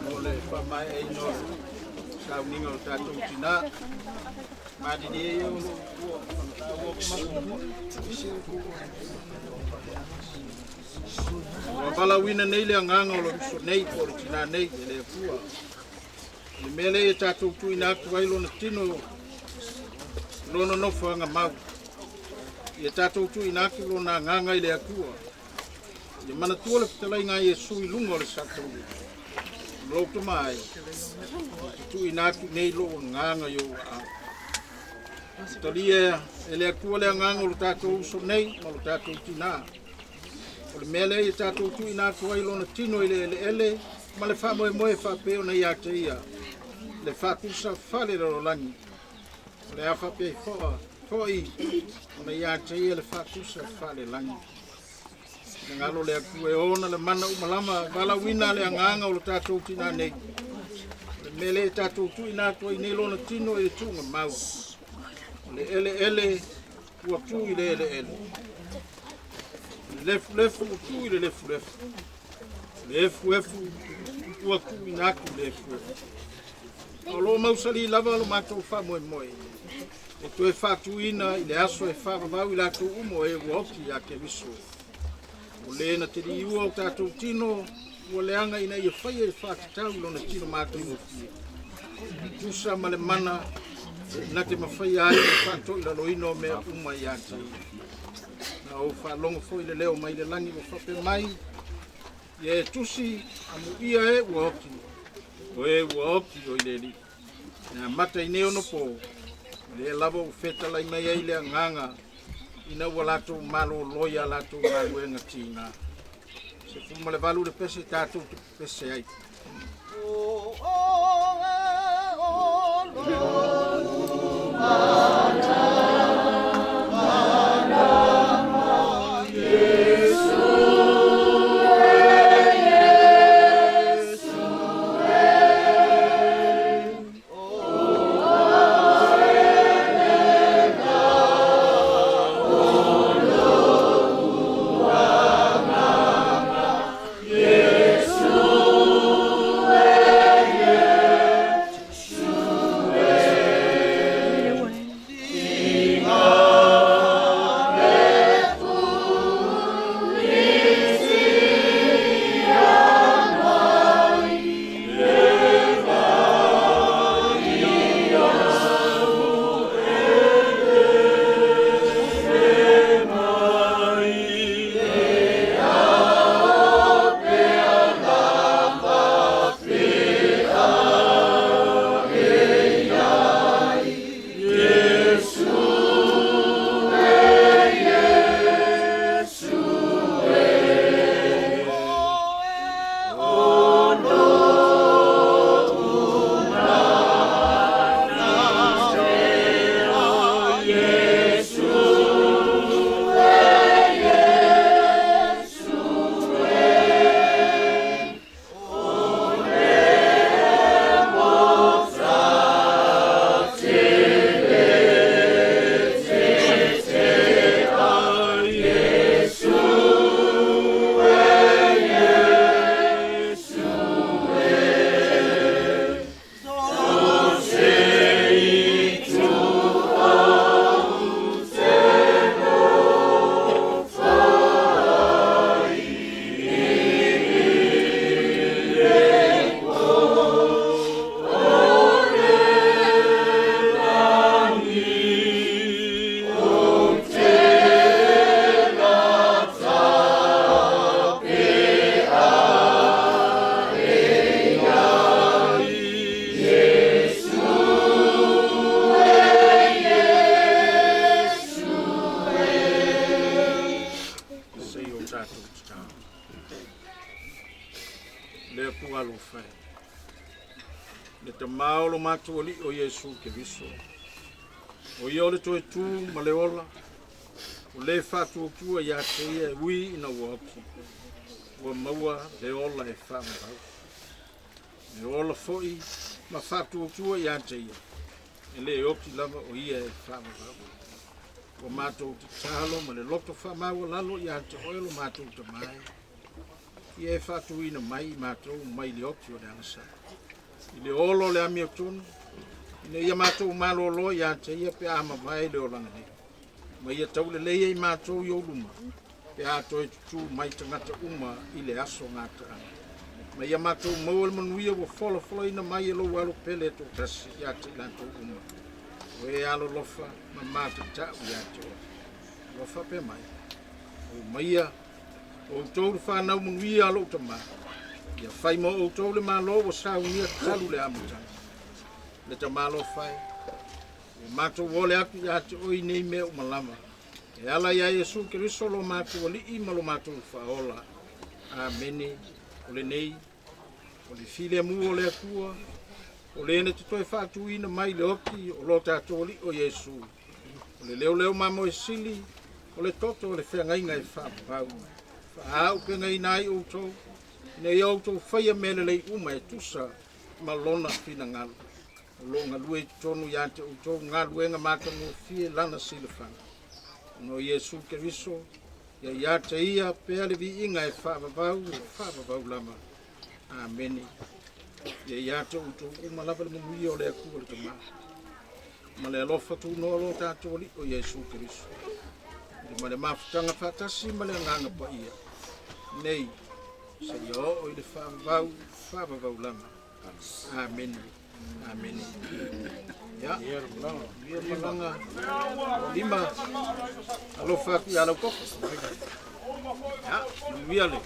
Mo le faamaeaina o le sauniga o le tatou tinā malilie ia o loo ua ua valaauina nei le agaga o le uso nei po o le tinā nei e le Atua. O le mea lea e tatou tuuina atu ai lona tino lona nofoaga mau. Ia tatou tuuina atu lona agaga i le Atua. Ia manatua le fetalaiga a Iesu i luga o le sataua. Lou tama e, ou te tuuina atu nei lou agaga i ou aao. Talia e le Atua le agaga o lo tatou uso nei ma lo tatou tinā. O le mea lea ia tatou tuuina atu ai lona tino i le eleele ma le faamoemoe faapea ona ia te ia le faatusa faalelalolagi. O le a faapea foi ona ia te ia le faatusa faalelagi. Finagalo le Atua e ona le mana uma lava valaauina le agaga o lo tatou tinā nei. O le mea lea ia tatou tuuina atu ai nei lona tino i le tuuga mau. O le eleele ua tu i le eleele. O le lefulefu ua tu i le lefulefu. O le efuefu ua tuuina atu i le efuefu. O lo o mausali lava lo matou faamoemoe e toe faatuina i le aso e faavavau i latou uma o e ua oti ia Keriso. O le na te liua o tatou tino ua leaga ina ia faia e faatatau i lona tino matagofie. Tusa ma le mana na te mafaia ai le faatoilaloina o mea uma ia te ia. Na ou faalogo foi le leo mai le lagi ua faapea mai, Ia e tusi amuia e ua oti, o e ua oti o i le Alii. E amata i nei ono pō, lea lava ua fetalai mai ai le agaga ina ua latou malolo i a latou galuega tiga. 18 le pese tatou te pese ai. Se i o tatou tatalo. Le Atua alofa e. Le Tama o lo matou Alii o Iesu Keriso. O ia o le toe tu ma le ola, o le faatuatua ia te ia e ui ina ua oti, ua maua le ola e faavavau. E ola foi ma faatuatua ia te ia, e le oti lava o ia e faavavau. Ua matou tatalo ma le loto faamaualalo ia te oe lo matou Tama e, ia e faatuina mai i matou mai le oti o le agasala. I le ola o le amiotonu, ina ia matou malolo ia te ia pe a mavae le olaga nei. Ma ia taulelei ai matou i ou luma, pe a toe tutū mai tagata uma i le aso gataaga. Ma ia matou maua le manuia ua folafolaina mai e lou alo pele e toatasi ia te i latou uma. O e alolofa ma matatau ia te oe. Ua faapea mai, Omaia, outou le fanau manuia a lou tamā, ia fai mo outou le Malo ua saunia talu le amataga. Le Tamā alofa e, ua matou ole atu ia te oe i nei mea uma lava, e ala iā Iesu Keriso lo matou Alii ma lo matou Faaola. Amene. O lenei, o le filemu o le Atua, o le na te toe faatuina mai le oti o lo tatou Alii o Iesu, o le leoleo mamoe sili, o le toto o le feagaiga e faavavau, faaaupegaina ai outou, ina ia outou faia mea lelei uma e tusa ma lona finagalo. O lo o galue i totonu ia te outou galuega matagofie lana silafaga. Ona o Iesu Keriso, ia ia te ia pea le viiga e faavavau e faavavau lava. Amene. Ia ia te outou uma lava le manuia o le Atua le Tama, ma le alofa tunoa o lo tatou Alii o Iesu Keriso, i le ma le mafutaga faatasi ma le Agaga Paia, nei seia oo i le faavavau faavavau lava. Amene. Amene. Ia, ia malaga lima alofa atu ia lau koko. Ia, manuia le.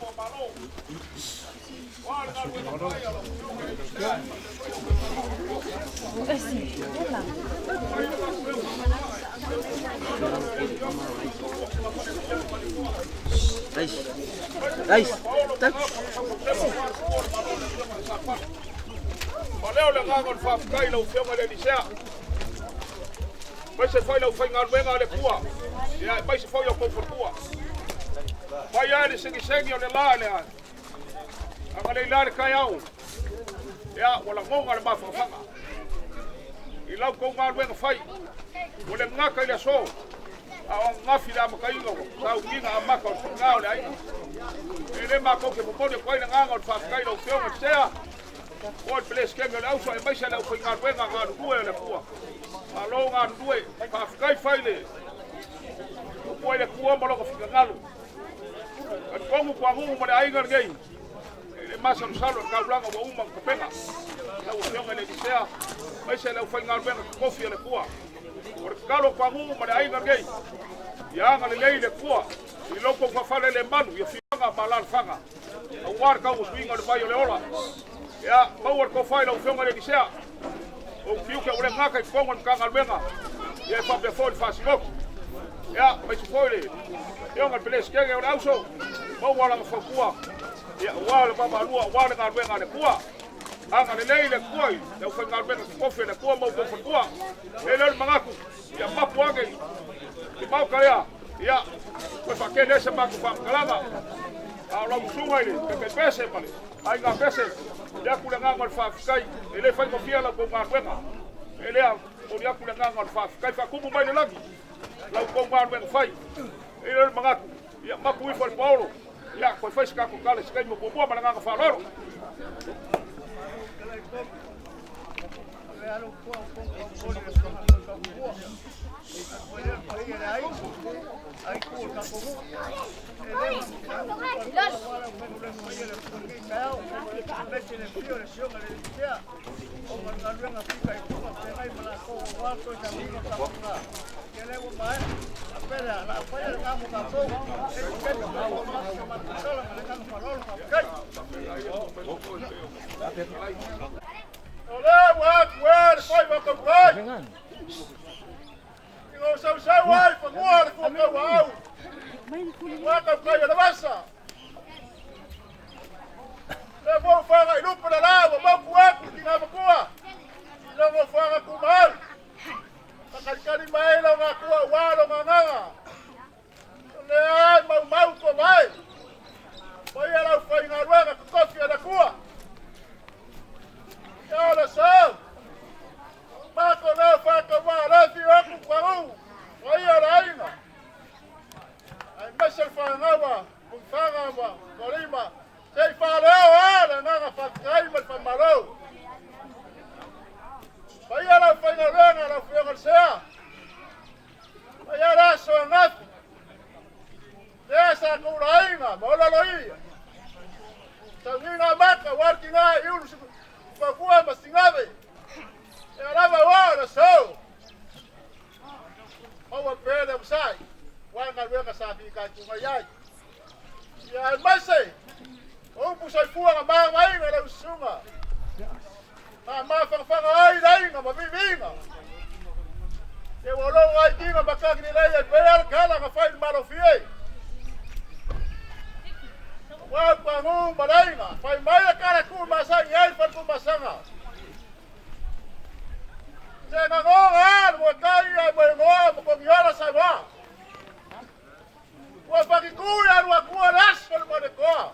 Faaleo le agaga o le faafetai i lau Afioga i le Elisea, aemaise foi le aufaigaluega a le Atua, ia aemaise foi o tou faletua. Fai ai le segisegi o le la i le agalelei la le taeao, ia ua lagona le mafanafana i lau tou galuega fai, ua le gata i le aso, a o ananafi le amataina o sauniga amata o le faiga o le aiga. E le matou te momoli atu ai le agaga o le faafetai i lau Afioga i le Sea, o le Peresetene o le Auso aemaise le aufaigaluega galulue a le Atua. Malo galulue, faafetai fai le upu ai le Atua ma lona finagalo. Talitonu Puanu'u ma le aiga lenei, e le masalosalo i le taulaga ua uma ona tapena. Lau Afioga i le Elisea, aemaise le aufaigaluega totofi a le Atua. O le tatalo a Puanu'u ma le aiga lenei, ia agalelei le Atua i lo outou faafalelemalu i afioaga ma alaalafaga, aua le tauasuina o le vai o le ola. Ia, maua le tofa i lau Afioga i le Elisea, ou tiute ua le gata i totonu o le Matagaluega, ia e faapea foi le faasinotu. Ia, aemaise foi le Afioga i le Peresetene o le Auso, maua lana fautua, ia, aua le vaavaalua, aua le galuega a le Atua. Agalelei le Atua i le aufaigaluega totofi a le Atua ma outou faletua. E le o le manatu, ia mapu ane i le Maota lea, ia, toe faatele ai se matou faamatalaga. A o lau usuga i le Taitai Pese ma le Aiga Pese, momoli atu le agaga o le faafetai, e le faigofie la outou galuega. E lea, momoli atu le agaga o le faafetai, faatumu mai le lagi la outou galuega fai. E le o le manatu, ia mapu ifo i le paolo, ia, toe fai se tatou tala i se taimi o muamua ma le agaga faaaloalo. O lea ua atu e le faiva tautai. I lou sausau ai fanua le fuakauaau. Ua tautai o le vasa. Le foi faga i lupe le la ua mauku atu i tina matua. I logo faga tumau. Whakalikali mai lo ngā kua ua lo ngā nganga. O le ai mau mau ko mai. Mai a lau whai ngā ruanga kokofi a la kua. Ia o le sau. Mako leo whakawā le whiu aku kwa u. Wa ia la aina. Ai mese le whangawa, mungwhanga ma, kolima. Sei whaleo a le nganga whakakai ma le whamalo. Paia lau whaingaluega lau fioga le sea. Paia le aso angafi. Lea sa koulaina ma ola loia. Sauniga maka warkinga i ulu papua ma singave. E alava wa na so. Maua pele masai. Wa galuega sa fitaituga i ai. Ia aemaise o upu soifua na mavaina lau susuga faamafagafaga ai le aiga ma viviga. Ia ua logo ai tiga ma kakilelei ai pea le kala na fai le malofie. Ua pagu ma le aiga fai mai le kala tu masagi ai le faletumasaga. Se gagoga le moetai ai moegoa ma kogiola Samoa. Ua fakikui alu atua le aso le manekoa.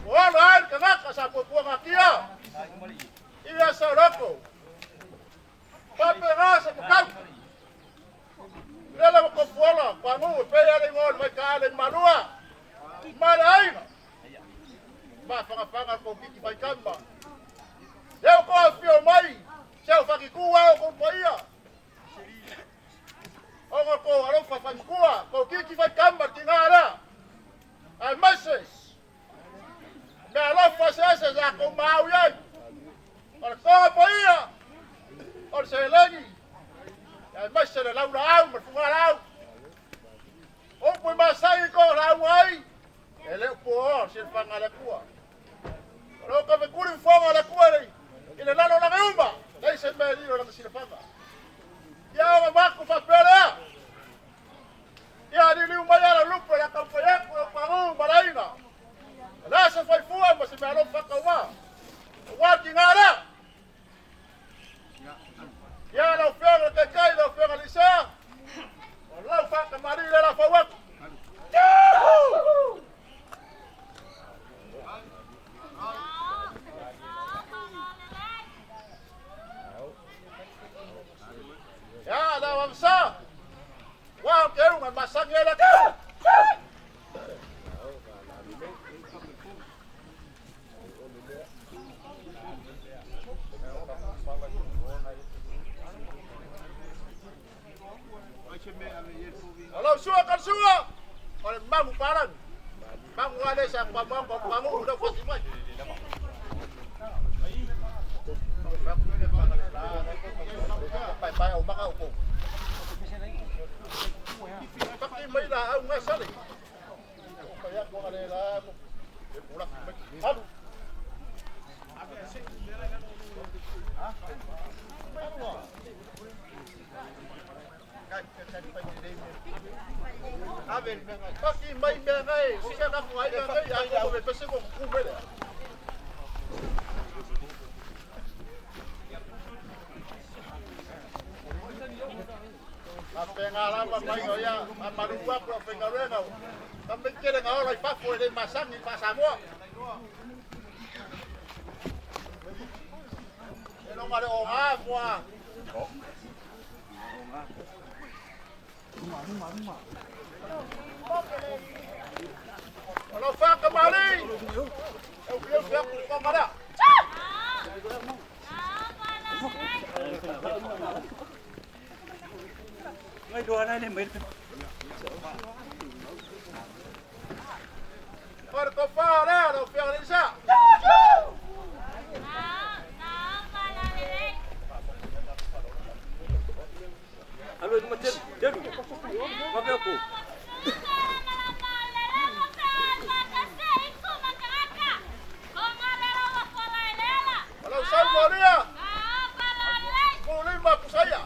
Ua alo ai le tagata sa puapuaga atia. Ia sa loko. Papega sa pakau. Lele wa kofuola, pagu e pea le ingoa le vaika le malua. Ma le aiga. Ma whangawhanga ko kiki mai kamba. Leo ko awhio mai, se au whakiku au ko paia. Ongo ko alofa whaimukua, ko kiki whai kamba ki ngā rā. Ai maise, me alofa se ese sa ko maui ai. O le konga paia, o le selengi. Ai maise le laula au, ma le funga lau. O pui masai ko lau ai, e le upo o se whanga le kua. O leo ka whekuri mfonga le kua nei, i le lalo langa uma, lei se mea lilo langa sila whanga. Ia o maku whapelea. Ia ni liu mai ala lupe la kauwhaiaku o paru maraina. La se whaifua ma se mea alo whakauma. O wā ki ngā rea. Ia lau whianga le kaikai, lau whianga lisea. O lau whakamari le la whauaku. Ia lau amsa. Wā ke unga masangi e la kau. Alau sua kan sua. O le mangu parang. Mangu ale sa pa mangu mangu udah fasi mai. Pai pai au maka upo. Paki mai la au ngai sale. Pai aku ale la. Pula alu. Paki mai mea ngai, o se na ko ai ngai, ai ko me pese ko ku mele. A penga lava mai o ia, a marua ko penga renga. Tambe kere nga ola i fafo e le masangi pa Samoa. E lo mare o ngā moa. O lau whakamari! Eu whiu whiu ku mara. Ngai doa nai le mai. Ora ko wha rea, lau whianga le isa. Alo ma te te. Ma pe ko. Lau sau moria. Ko lima pusaia.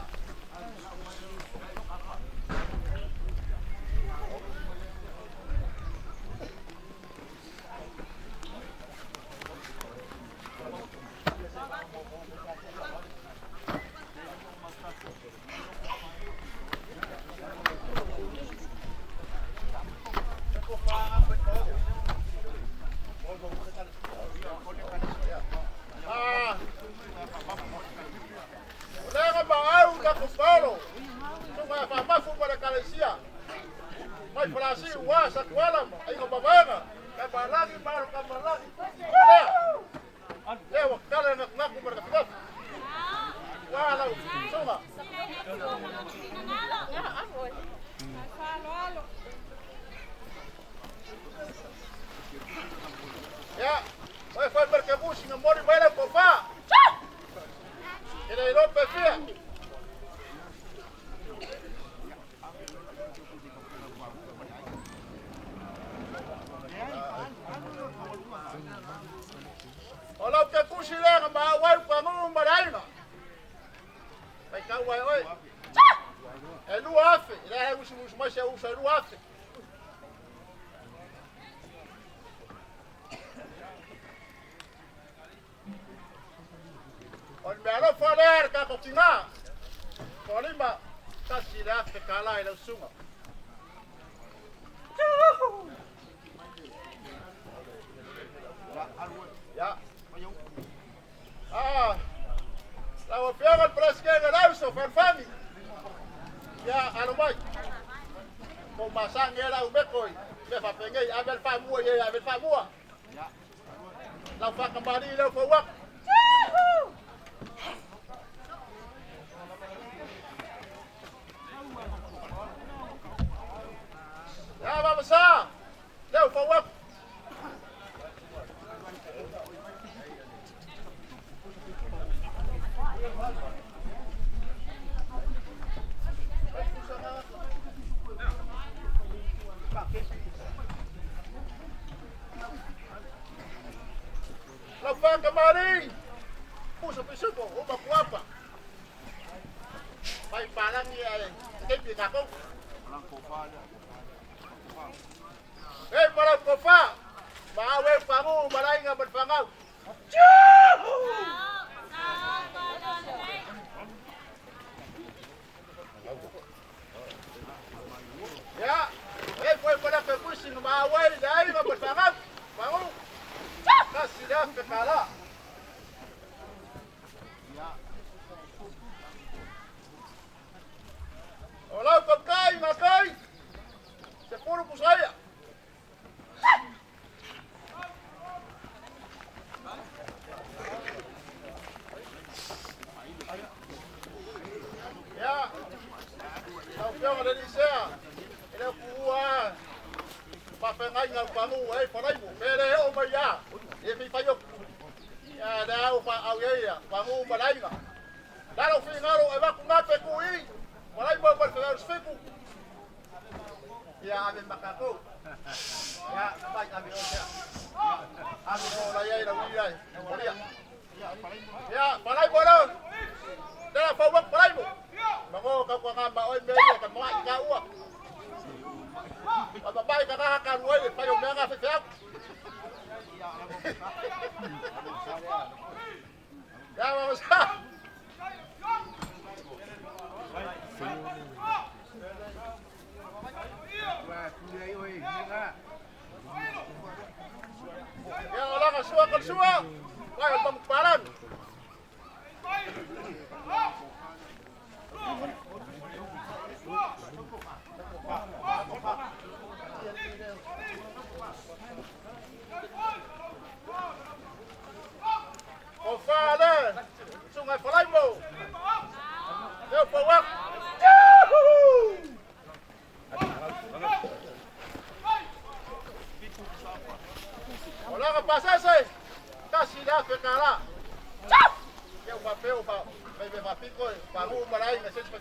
pusa e 2,000. O le mea alofa lea le tatou tina. Toalima, $1,000 i lau susuga. Ya. Ah, lau Afioga i le Peresetene Lauso Fanfani. Ya, alo mai. Po masagi e lau meko i mea faapenei, ave le faamua i ai, ave le faamua. Lau faakamali'i lea ua fou atu. Ia Vavasā, lea ua fou atu. Lau faakamali'i, pusa pisupo, uma kuapa. Mai palagi ae taimi e tatou. Ei ma lau kofa, ma au e pagu ma laiga ma le fanau. Ia, e foi pa laka kusi ma au e le aiga ma le fanau. Pagu, $1,000. O lau tautai ma kai, 10 pusaia. Ia, lau Afioga i le alii Sea, e le o tuua faafeagaiga o pagu e Falaimu, pe le oo mai ia, e fai fai oku. Ia, lea ua faaau i ai ia pagu ma le aiga. Lalo finagalo e avatu gape tu i Falaimu ma le 17. Ia ave ma tatou. Ia, mai ave o sea. Ave mo la iai la ui ai. Molia. Ia, Falaimu alo. Tela fau atu Falaimu. Mago kau ka ma oi me ia ka mai ka ua. Ma mai ka ka ka ruai le pai o mea ka fe atu. Ia, ma sa. Ia, o langa sua ka sua. Vai o pamu palan. O whāle, sungai Falaimo. Leo pau atu. O langa pasese, $1,000. Ia o papeu pa, me me papiko, pa ru malai me se pe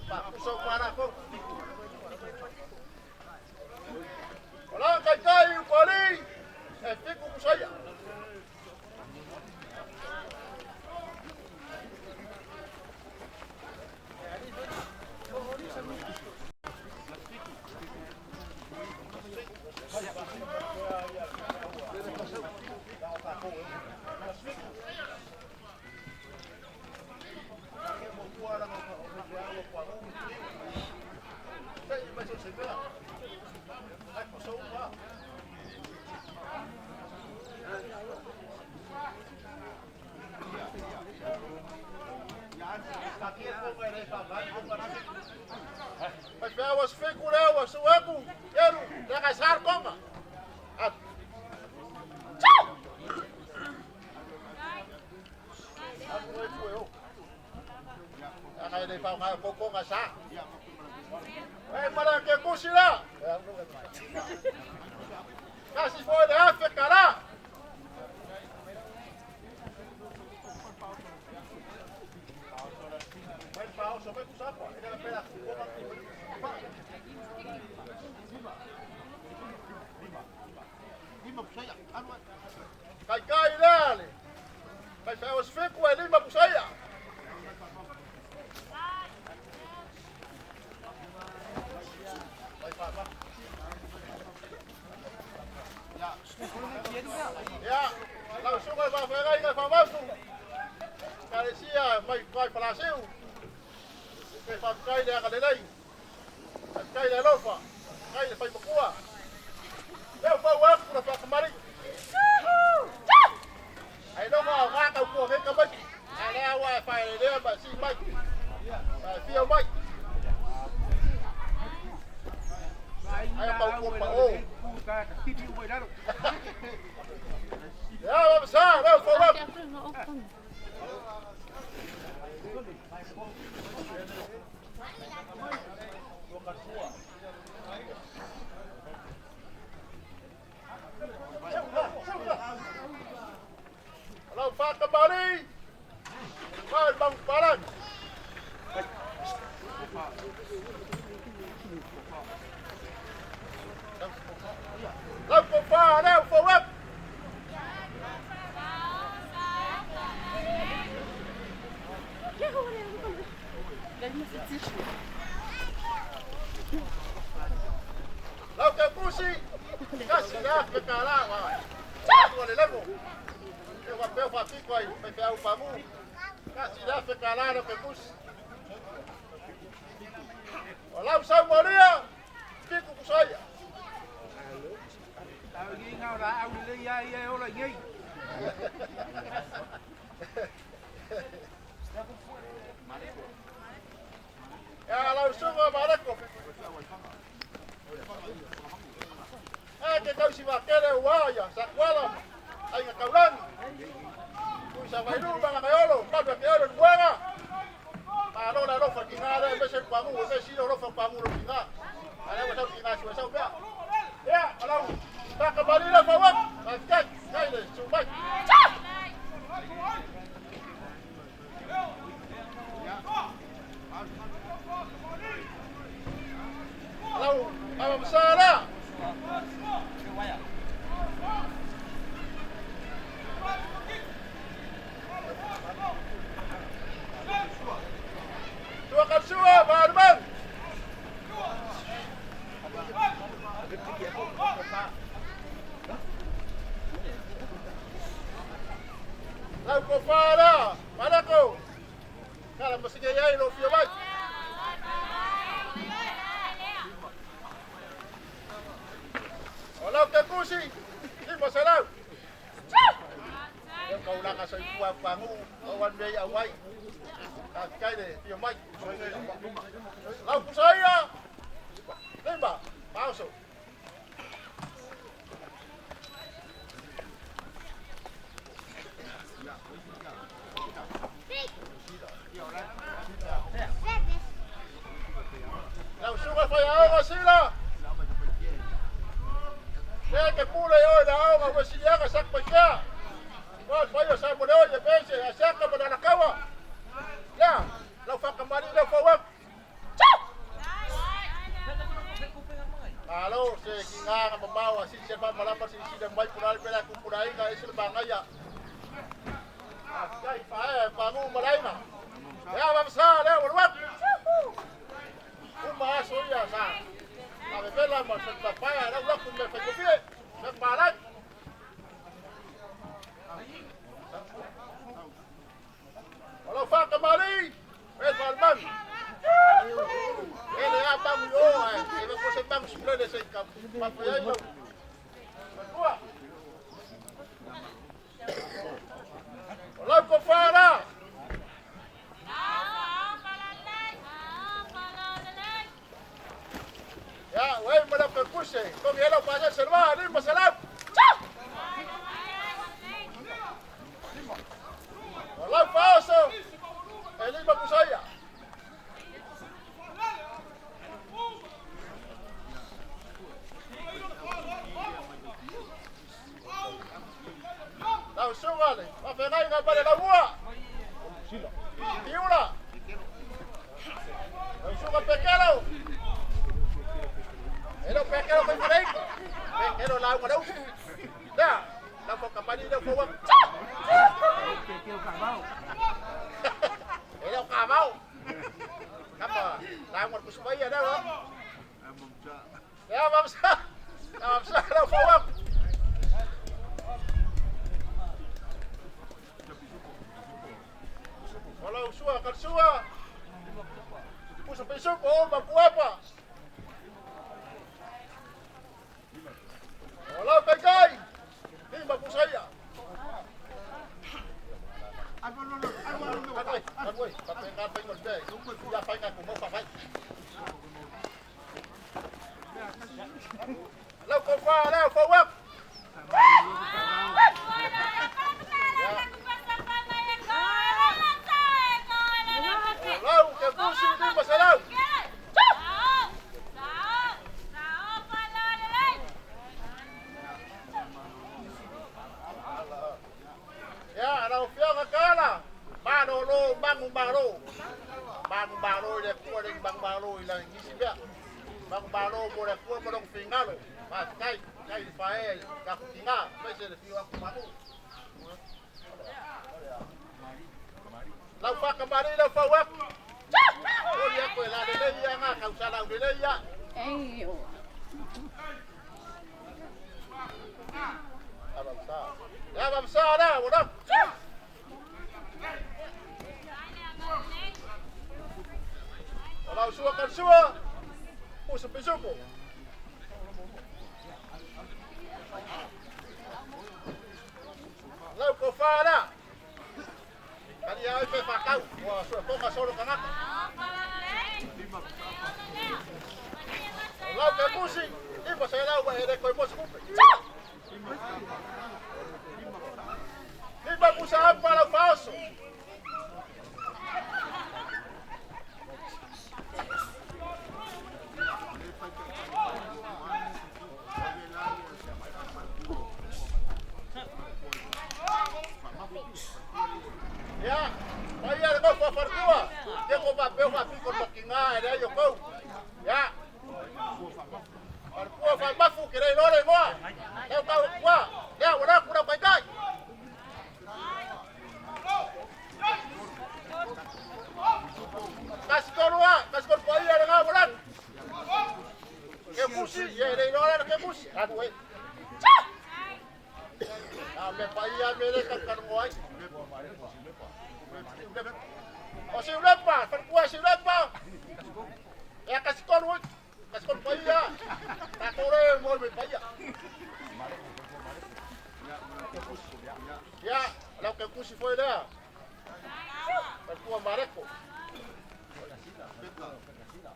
pa kuso para ko. O langa kai kai u poli, e fiku kusaia. Mas fico leo, sueku, eru, le ka sar konga. Atu. Atu e fue o. Aka le fa ka ko konga sa. E para que kusila. Kasi foi de África lá. Vai pa o vai kusapa. Ele pela Kai kai lale. Kai fa os fico e lima pusaia. Ia, lau susuga i le faafeagaiga i Faamautu, Ekalesia mai mai Falasiu, e faafetai le agalelei, faafetai le alofa, faafetai le faimatua. Lea ua pau atu le faakamali'i. Ailoga aoga tautua nei tamaiti, a o lea ua e faelelea ma e sii mai, ma e fia mai. Ai o tautua pao. Ia, vavasa, lea ua pau atu. Lau whakamari, mai mangu palangi. Lau kofa leu fauep. Lau ke pusi, kasi le afe ka la wa. Ua le levo. E wa peo fa piko ai, pe pe au pamu. Kasi le afe ka la lau ke pusi. O lau sau molia, piku kusaia. Au i ngā rā au le ia ia e ola i nei. Ia lau suga mareko. E ke tausi wa kele ua ia, sa kuala, ai nga kaulangi. Tui sa vailu manga kai olo, manu ke olo nuega. Malo le alofa ki ngā le mese pangu, e mese ilo alofa pangu lo ki ngā. Ale wa sau ki ngā sua sau pea. Ia, alau, takamari la fawak, kai, kai le, sumai. Alau, awa masala. Tua katsua, Barman. Lau kofara, malako. Kala masige yai lo fia mai. O lau ke kusi, lima selau. Leo kaulanga soifua pagu, o wan mea i auai. Faafetai le fia mai. Lau pusaia, lima, maoso. Lau suga whaiaoga sila. Lea ke pule i oe na aoga ua siliaga sak paitea. Ua whai o sa mo leo i e pese a siaka ma nalakawa. Lea, lau whakamari lau whauap. Malo se ki ngā ngā mamao a sisi ma malama si si mai pura pela ku pura inga e se bangaia. Kai fa e pangu malaina. Lea vamsa lea waruat. Uma aso ia sa. A bebela ma se papaia lau laku me whaikopie. Me palai. O lau whakamari. E falman. E le a bangu i o e. E me kose bangu splele se ka papaia i lau. Matua. O lau kofara. Ya, wei mana ke kuse. Kong yelo pasa selwa, lima salam. O lau faoso. E lima pusaia. Lau suga le, whawhengai ngā pare lau mua. Tiula. Lau suga pekelo. E lau pekelo kai mareiko. Pekelo lau ngā lau. Lea, lau whakamani lau whawak. Pekelo kavau. E lau kavau. Kapa, lau ngā kusupaia lau. Lea, mamsa. Mamsa, lau whawak. Manumalo. Manumalo i le Atua le manumalo i la nisi mea. Manumalo mo le Atua ma lona finagalo. Faafetai, faafetai i le faaea i tatou tina, aemaise le afio atu Manu. Lau faakamali'i lau fau atu. Oli atu e lalelei ia ngā tausala au lelei ia. Ia vamsa la, wala. Ola usua kalsua. Pusa pisupo. Lau ko whāra. Kari ai pe whakau. Ua sua tonga solo kangaka. Lau ke musi. Ipa se lau e le koe mosi kupe. Ipa pusa apa lau whaoso. Ia, mai ia le nofo a faletua, te ko faapea faapiko le makiga e leai o kou. Ia, faletua faamafu ke le iloa le igoa, lau tau atua, lea ua laku lau taitai. Kasi tolu a, kasi tolu paia le ngā ua laku. Ke musi, ia e le iloa le ke musi, alu e. A me paia me le kakalongo ai. O Siulepa, falekua Siulepa. Ia kasi tolu, kasi tolu paia. Tatou le mo me paia. Ia, lau ke kusi foi lea. Falekua Mareko.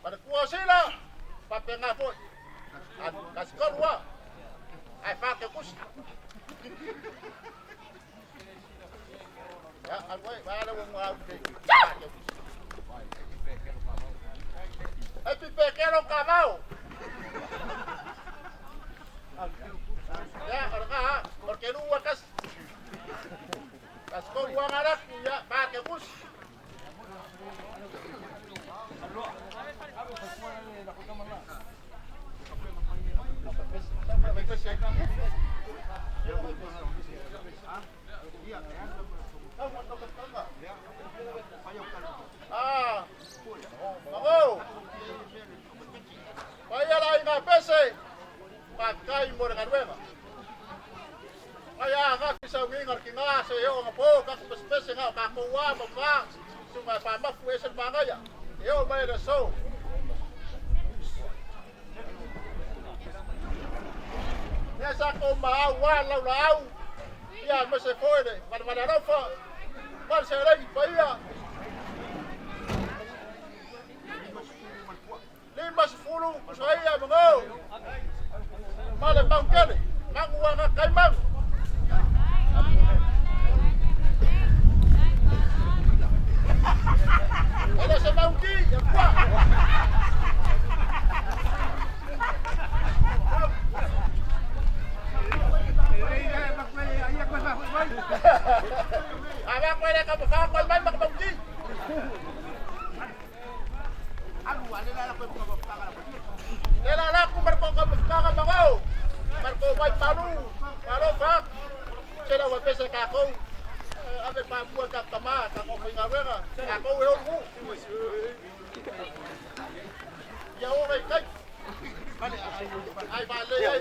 Falekua Sila, papenga foi. Kasi tolu a. Ai fa ke kusi. Ya, alu ai, vai le ua au te. E pipe kero ka mau. Ya, ora ka, porque lua kas. Kas ko ua ngaraku ya, pa ke kusi. Ah, Mago. Paia la inga pese. Pa kai mo le galuega. Ai a nga ki sau nginga ki nga se o nga po ka ku pese pese nga ka ko wa ma fa. Sunga fa mafu e se mangaia. E o mai le so. Ia sa ko ma au wa lau la au. Ia ma se foi le mana mana rofa. Ma se rei paia. 50 kusaia mango. Ma le maukele. Mangu anga kai mangu. Ele se mauki, ya kwa. Aba ko le ka fa ko mai mak mauki. Le la la ku mar ko ka ka mango. Mar ko mai palu. Palu fa. Se la wa pese ka ko. Ave pa mua ka kama ka ko finga wera. Ka ko e o mu. Ia o vai kai. Ai va le ai.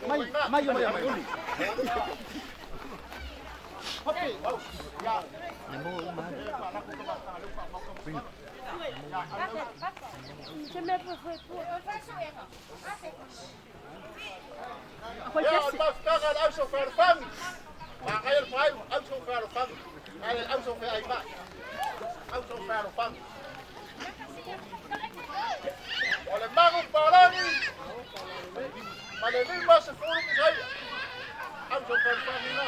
Mai mai mai mai. Ia o mafutaga le auso fealofani. Makai le fai auso fealofani. Ai auso fe ai ba. Auso fealofani. O le magu palani. Ma le 50 kusaia. Auso fealofani na.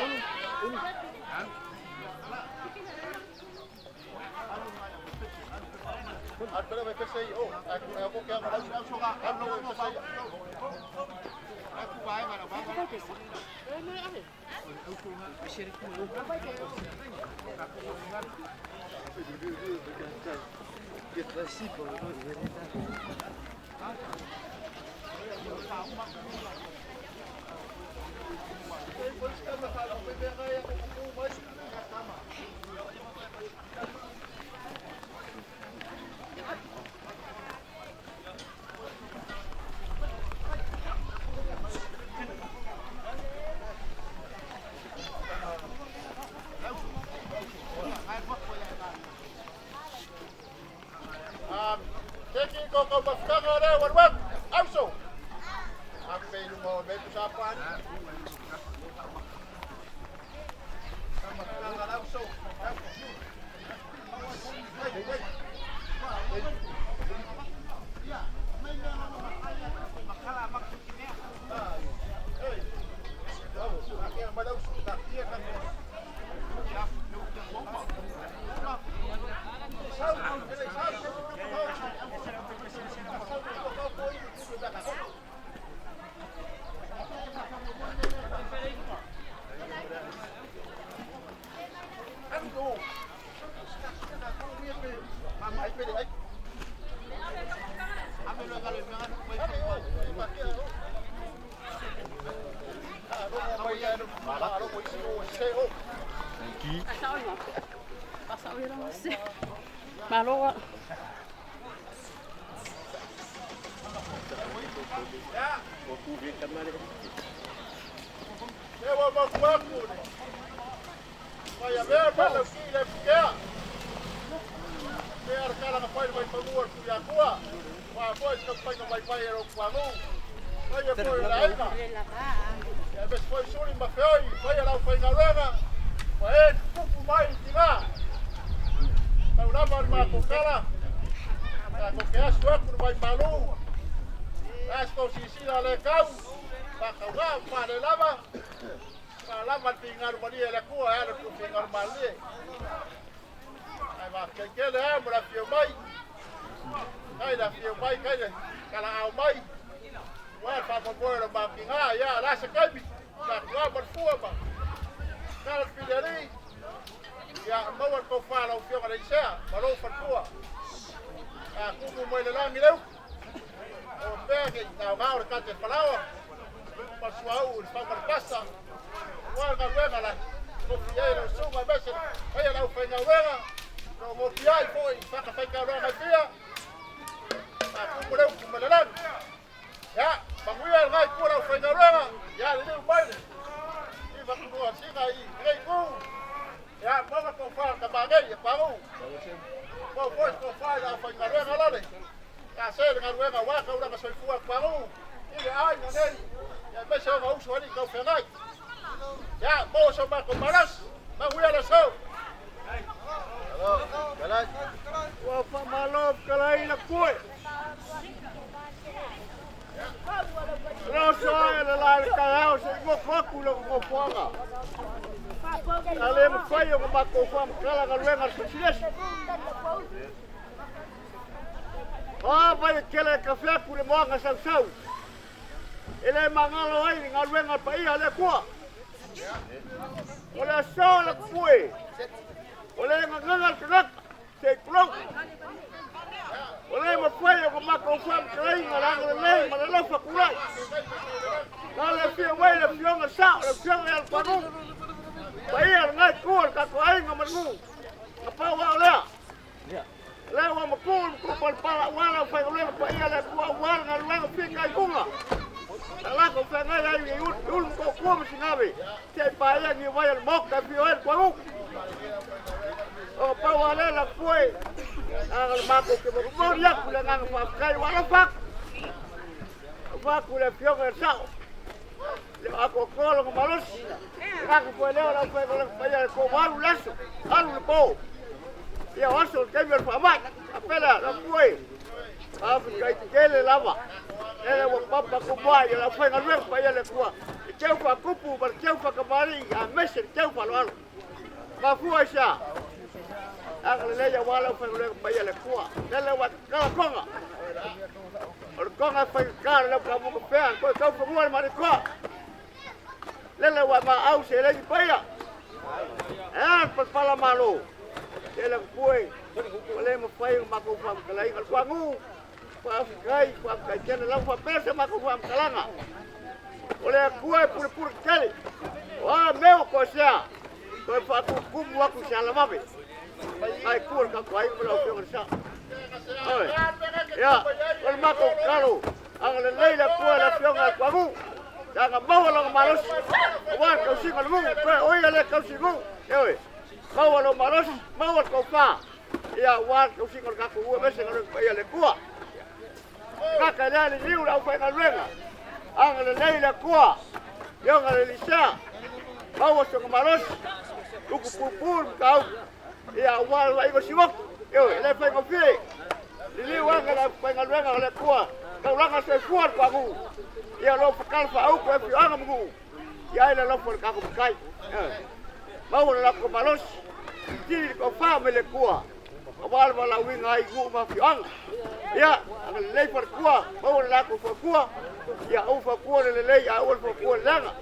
Malo. aufaigaluega paia a le Atua. Lele ua tatala toga. O le toga e faigata le lau kamuga pea, toe tau fanua le Malietoa. Lele ua maau seleni paia. E a le palapala malo. Tele atu e, ua le mafai ona matou faamatalaina. Le Tuanuu, faafetai, faafetai tele lava faapea se matou faamatalaga. O le Atua e pulepule tele. O a mea ua toesea, toe faatumutumu atu i se alavave. Ai tua le tatou aiga ma lau Afioga i le Sao. Oi. Ia, o le matou tatalo, agalelei le Atua i le Afioga i le Tuanuu. Ia maua lona malosi, aua le tausiga o le nuu, toe o ia lea e tausi nuu. Ioe, maua lou malosi, maua le tofa, ia aua le tausiga o le tatou nuu aemaise galuega paia a le Atua. Kaka lea liliu le aufaigaluega, agalelei le Atua, Afioga i le Elisea, maua sona malosi, luku puupuu le mataupu, ia aua le vaaiga o Sivoki, ioe, e le faigofie. Liliu ane le aufaigaluega o le Atua, taulaga soifua le Toanuu, ia o lo o fatala faaupu e afioaga ma nuu, ia ai le alofa o le tatou Matai. Ioe, maua le latou malosi, tili le tofa mai le Atua, aua le valaauina ai i nuu ma afioaga. Ia, agalelei faletua, maua le latou faletua, ia aua faletua le lelei, a aua le faletua le leaga.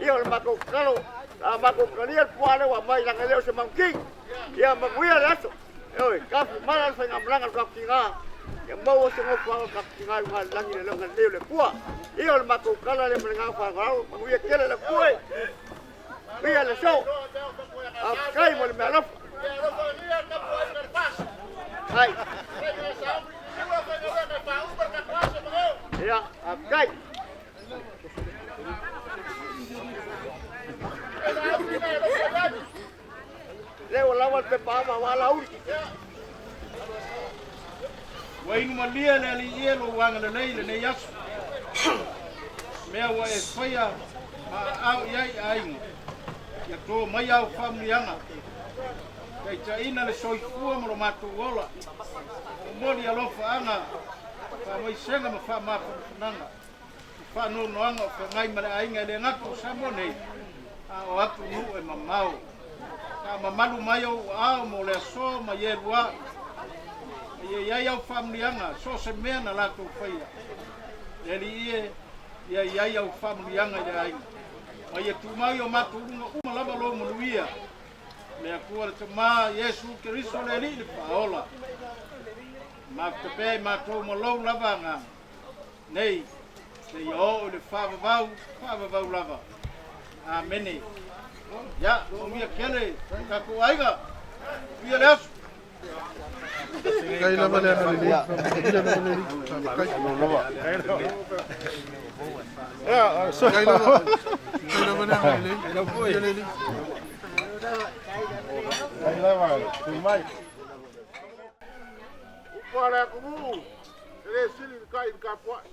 Ia o le matou tatalo, a matou talia le puaa lea ua aumai leaga e le o se manuti. Ia manuia le aso. Ioe, tafu mala le faigamalaga a le tatou tiga, ia maua se nofoaga o le tatou tiga i luga o le lagi i le agalelei o le Atua. Ia o le matou tala lea ma le agaga faaaloalo, manuia tele le Atua e. Manuia le aso. Faafetai mo le meaalofa. Ai. Ia, faafetai. Lea ua lava le pepa ava aua Laauli. Ua inu malie le Alii e lou agalelei i lenei aso. Mea ua e faia ma aao i ai aiga, ia to mai au faamanuiaga. Taitaiina le soifua ma lo matou ola. Momoli alofaaga, faamaisega ma faamafanafanaga. Ma faanoanoaga o feagai ma le aiga e le gata o Samoa nei, a o atunuu e mamao. Faamamalu mai ou aao mo le aso ma Ielua, ma ia i ai au faamanuiaga so o se mea na latou faia. Le Alii e, ia i ai au faamanuiaga i le aiga, ma ia tumau i o matou luga uma lava lou manuia. Le Atua le Tama, Iesu Keriso le Alii le Faaola. Mafuta pea i matou ma lou lava agaga. Nei, seia oo i le faavavau, faavavau lava. Amene. Ia, manuia tele lo tatou aiga. Manuia le aso. Faafetai lava le agalelei. Faamanuia lava le Alii. Faafetai. Faafetai lava. Faafetai lava le agalelei. Manuia le Alii. Faafetai lava, tui mai. Upu a le atunuu, e le sili le tai i le tapuai.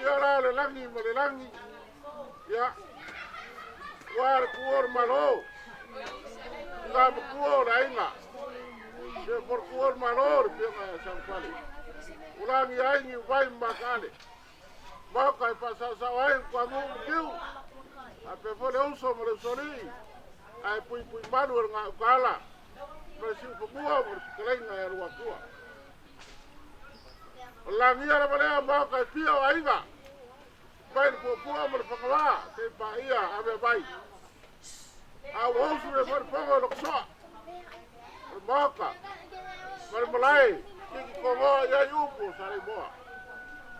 Ia la le lagi ma le lagi, ia, ua le tuua o le Malo, ina matua o le aiga, se po le tuua o le Malo le Afioga ia Saufale. Ua lagia ai Niuvai ma Mataale, Maota e faasaosao ai le Toanuu ma Tiu, faapea foi le uso ma le usoalii, ae puipui malu e le Gautaala ma le Siufanua ma le Fetalaiga ia Luatua. O le lagia lava lea o Maota e fia o aiga, mai le puapua ma le fagavā seia paia Aveavai. A ua usu nei foi le fono i Lotosoa, o le Maota ma le malae tiki togoa i ai upu o Saleimoa.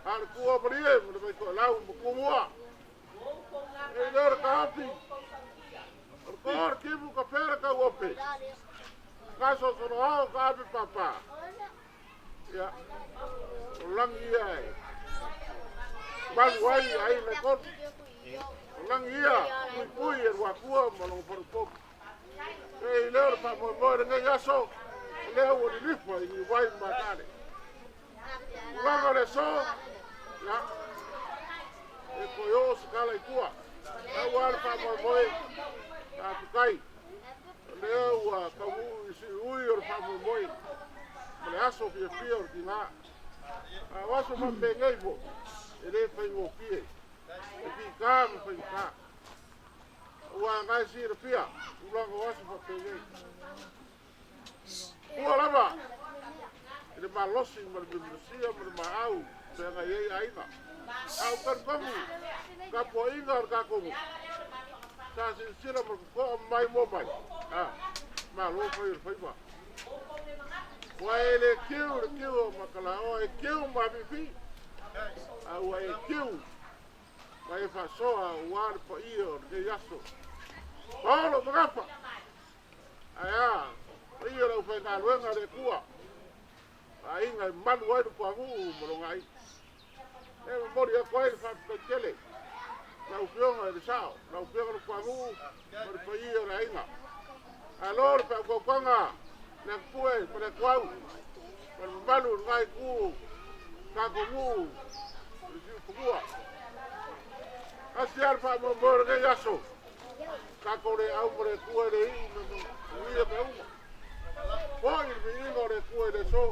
A o le tu o Malie ma le Vaitoelau ma Tumua. E leo le taofi, o le toa o le timu ka pea le tauope. Ka sosoloao ka ape pāpā. Ia, o lagi ia e malu ai ai le tonu. O lagi ia puipui e Luatua ma lona faleupolu. E i lea o le faamoemoe lenei aso, o lea ua lilifa i Niuwai ma Matale. Tulaga o le aso, ia, e toe oo se tala i tua. Tau lava le faamoemoe, faafetai. O lea ua taunuu i siui o le faamoemoe ma le aso fiafia o le tiga. A o aso faapenei foi, e le faigofie, e fita ma faigata. Aua na e silafia tulaga o aso faapenei. Ua lava i le malosi ma le mimilisia ma le maau feagai ai aiga. A o talitonu tapuaiga a le tatou nuu, sa silasila ma le totoa mai mo mai, a malo fai o le faiva. Ua e le kiu le kiu o Makalaoa, e kiu ma afifi, a ua e kiu ma e faasoa aua le paia o lenei aso. Paolo Magafa, ae a, paia o le aufaigaluega a le Atua, aiga e malu ai le puanuu ma lona aiga. E momoli atu ai le faafetai tele lau Afioga i le Sao, lau Afioga i le Puanuu ma le paia o le aiga. Alo le faautautaga le Atue ma le Atuau ma le mamalu o lena itu tatou nuu o le Siufanua. Tasi lava le faamoemoe o lenei aso, tatou le au ma le Atua e le iu me manuia mea uma. Foi le viiga o le Atua i le aso.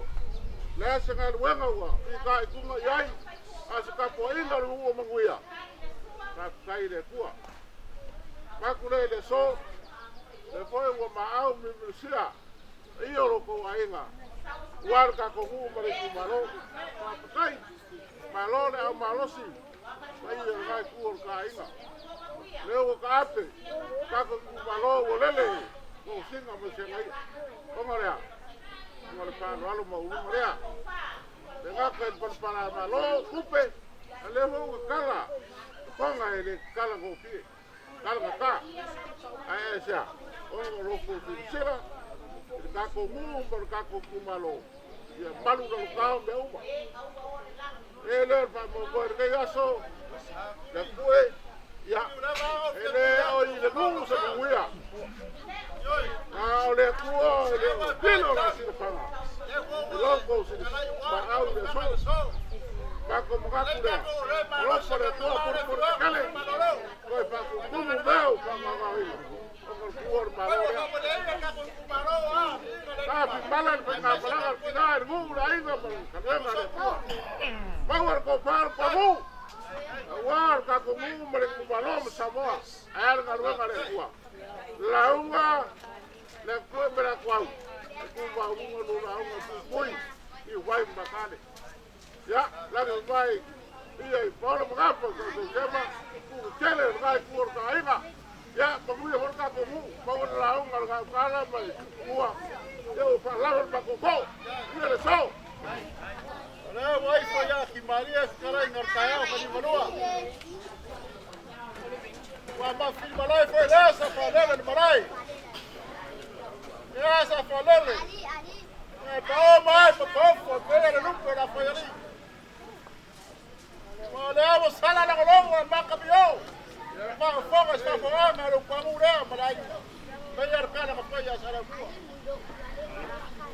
Le a se galuega ua fitaituga i ai, a se tapuaiga o le nuu o manuia. Faafetai i le Atua. Manatu lea i le aso, lea foi ua maau mimilisia paia o lo outou aiga, ua le tatou nuu ma le itumalo. Faafetai, malo le au malosi, paia o lena itu o le ta aiga. Lea ua taape, tatou itumalo ua lele tosiga ma segaia. Ona lea, ona le faaaloalo maualuga lea. Le gata i le palapala malo, tupe, a lea foi ua tatala, toga e le tatala gofie. Tala gata, ae aisea, ona o lo outou silasila i le tatou nuu ma le tatou itumalo, ia malu lalotao mea uma. E lea o le faamoemoe i lenei aso, le Atue, ia, e le o i le nuu se manuia, a o le Atua e le o lilo la silafaga, i lo outou maau i le aso. Matou manatu lea, alofa le Atua pulupulu tetele, toe faatutumu mea o faagaogaoina, ona o le tuua o le Malo lea. Tafi mala le faigamalaga a le tina i le nuu, le aiga ma le galuega a le Atua. Maua le tofa le pamu, aua le tatou nuu ma le itumalo ma Samoa, ae a le galuega a le Atua. Lauga le Atua ma le Atuau, e tumauluga lo lauga puipui i vai ma matale. Ia, lagi mai ia i Paolo Magafa, sa sema, ku tele le ngai ku o le aiga. Ia, manuia foi le tatou nuu, maua le lauga le gaukala ma le ua, ia ua faalalo le matou too, ia le so. O lea ua ifo ia ki Maria fetalaiga o le taeao falimalua. Ua mafili malae foi lea sa faalele le malae. Lea sa faalele. E pao mai ma paofo e pea le lupe la faialii. Ua lea ua sala lagologo a makamio. Faafofoga i se faafofogaaga a le upagu lea ma le aiga. Peia le kala ka fai a Salaua.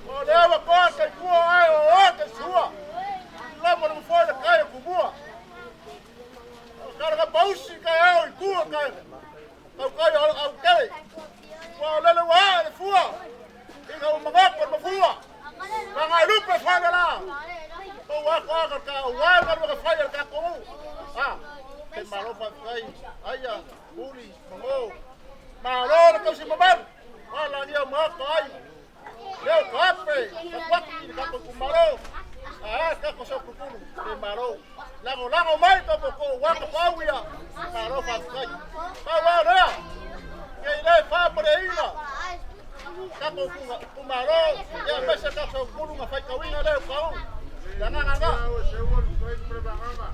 O lea ua toa te ipua ai o oe te sua. Lama le mafoi le kai o kumua. O kala ka pausi kai ao i tua kai. Kau kai o au tele. Ua o lele ua aa le fua. I ka umangako le mafua. Ka ngai lupe whale la. O ua ko aka ka o wai ka luka whai ka komu. Ah, te malo whai aia, huri, mango. Malo le kausi mamalu. Wala ni o mako ai. Leo ka ape, ka kwaki ka ko kumalo. Ah, ka ko so kukulu, te malo. Lago lago mai ka ko wa ka pawia. Malo whai. Pa wa rea. Ke ile wha mo le ina. Ka ko kumalo, ia mese ka so kukulu nga whai kawinga leo kau. Ya nga nga nga.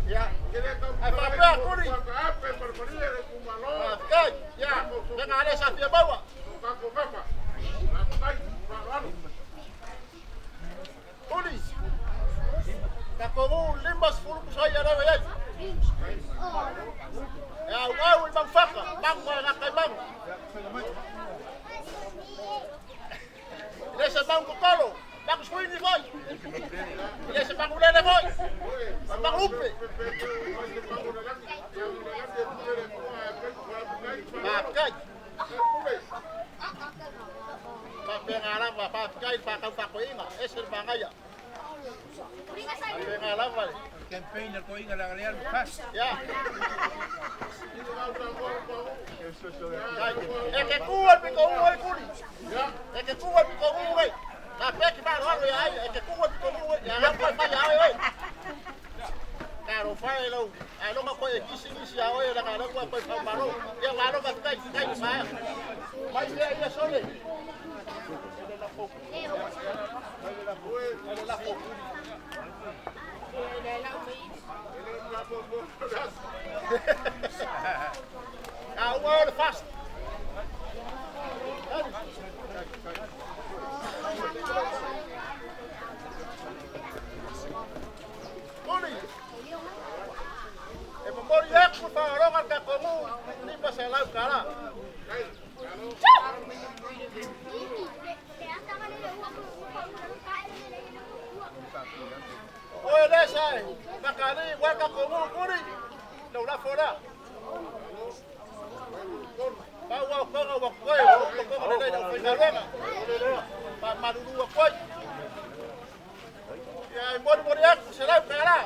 Ya. Ai whapea kuri. Whapea, ya. Ya nga ale sa fia maua. Kuri. Ka kogu limbas fulu kusai ara wei. Ya au i mangwhaka, mangwa nga kai mangu. Le se mangu kokolo, mangu suini foi. Le se mangu lele foi. Mangu upe. Whapea. Whapea ngā lava, whapea i whakau whakoinga, ese le whangaia. Whapea ngā lava. Campaign al koinga la galea pas. Ya. E ke kua piko ua e kuri. E ke kua piko ua e. Ta pe ki ma ro ya ai e ke ku wa ko mu ya ga pa pa ya oi. Ka ro fa e lo a lo ma ko e kisi kisi ya oi la ka lo ko pa ma ro. Ya ma ro ka kai kai ma. Mai le ia sole. A ua o le fast. Muli. E momori aku whangaronga ka kongu ni pa se lau kala. Oe le sai, makani waka kongu kuri, no la fora. Pa ua konga wa koe, o konga le nei whaingaronga. Pa marurua koe. Ia e mori mori aku se lau kala.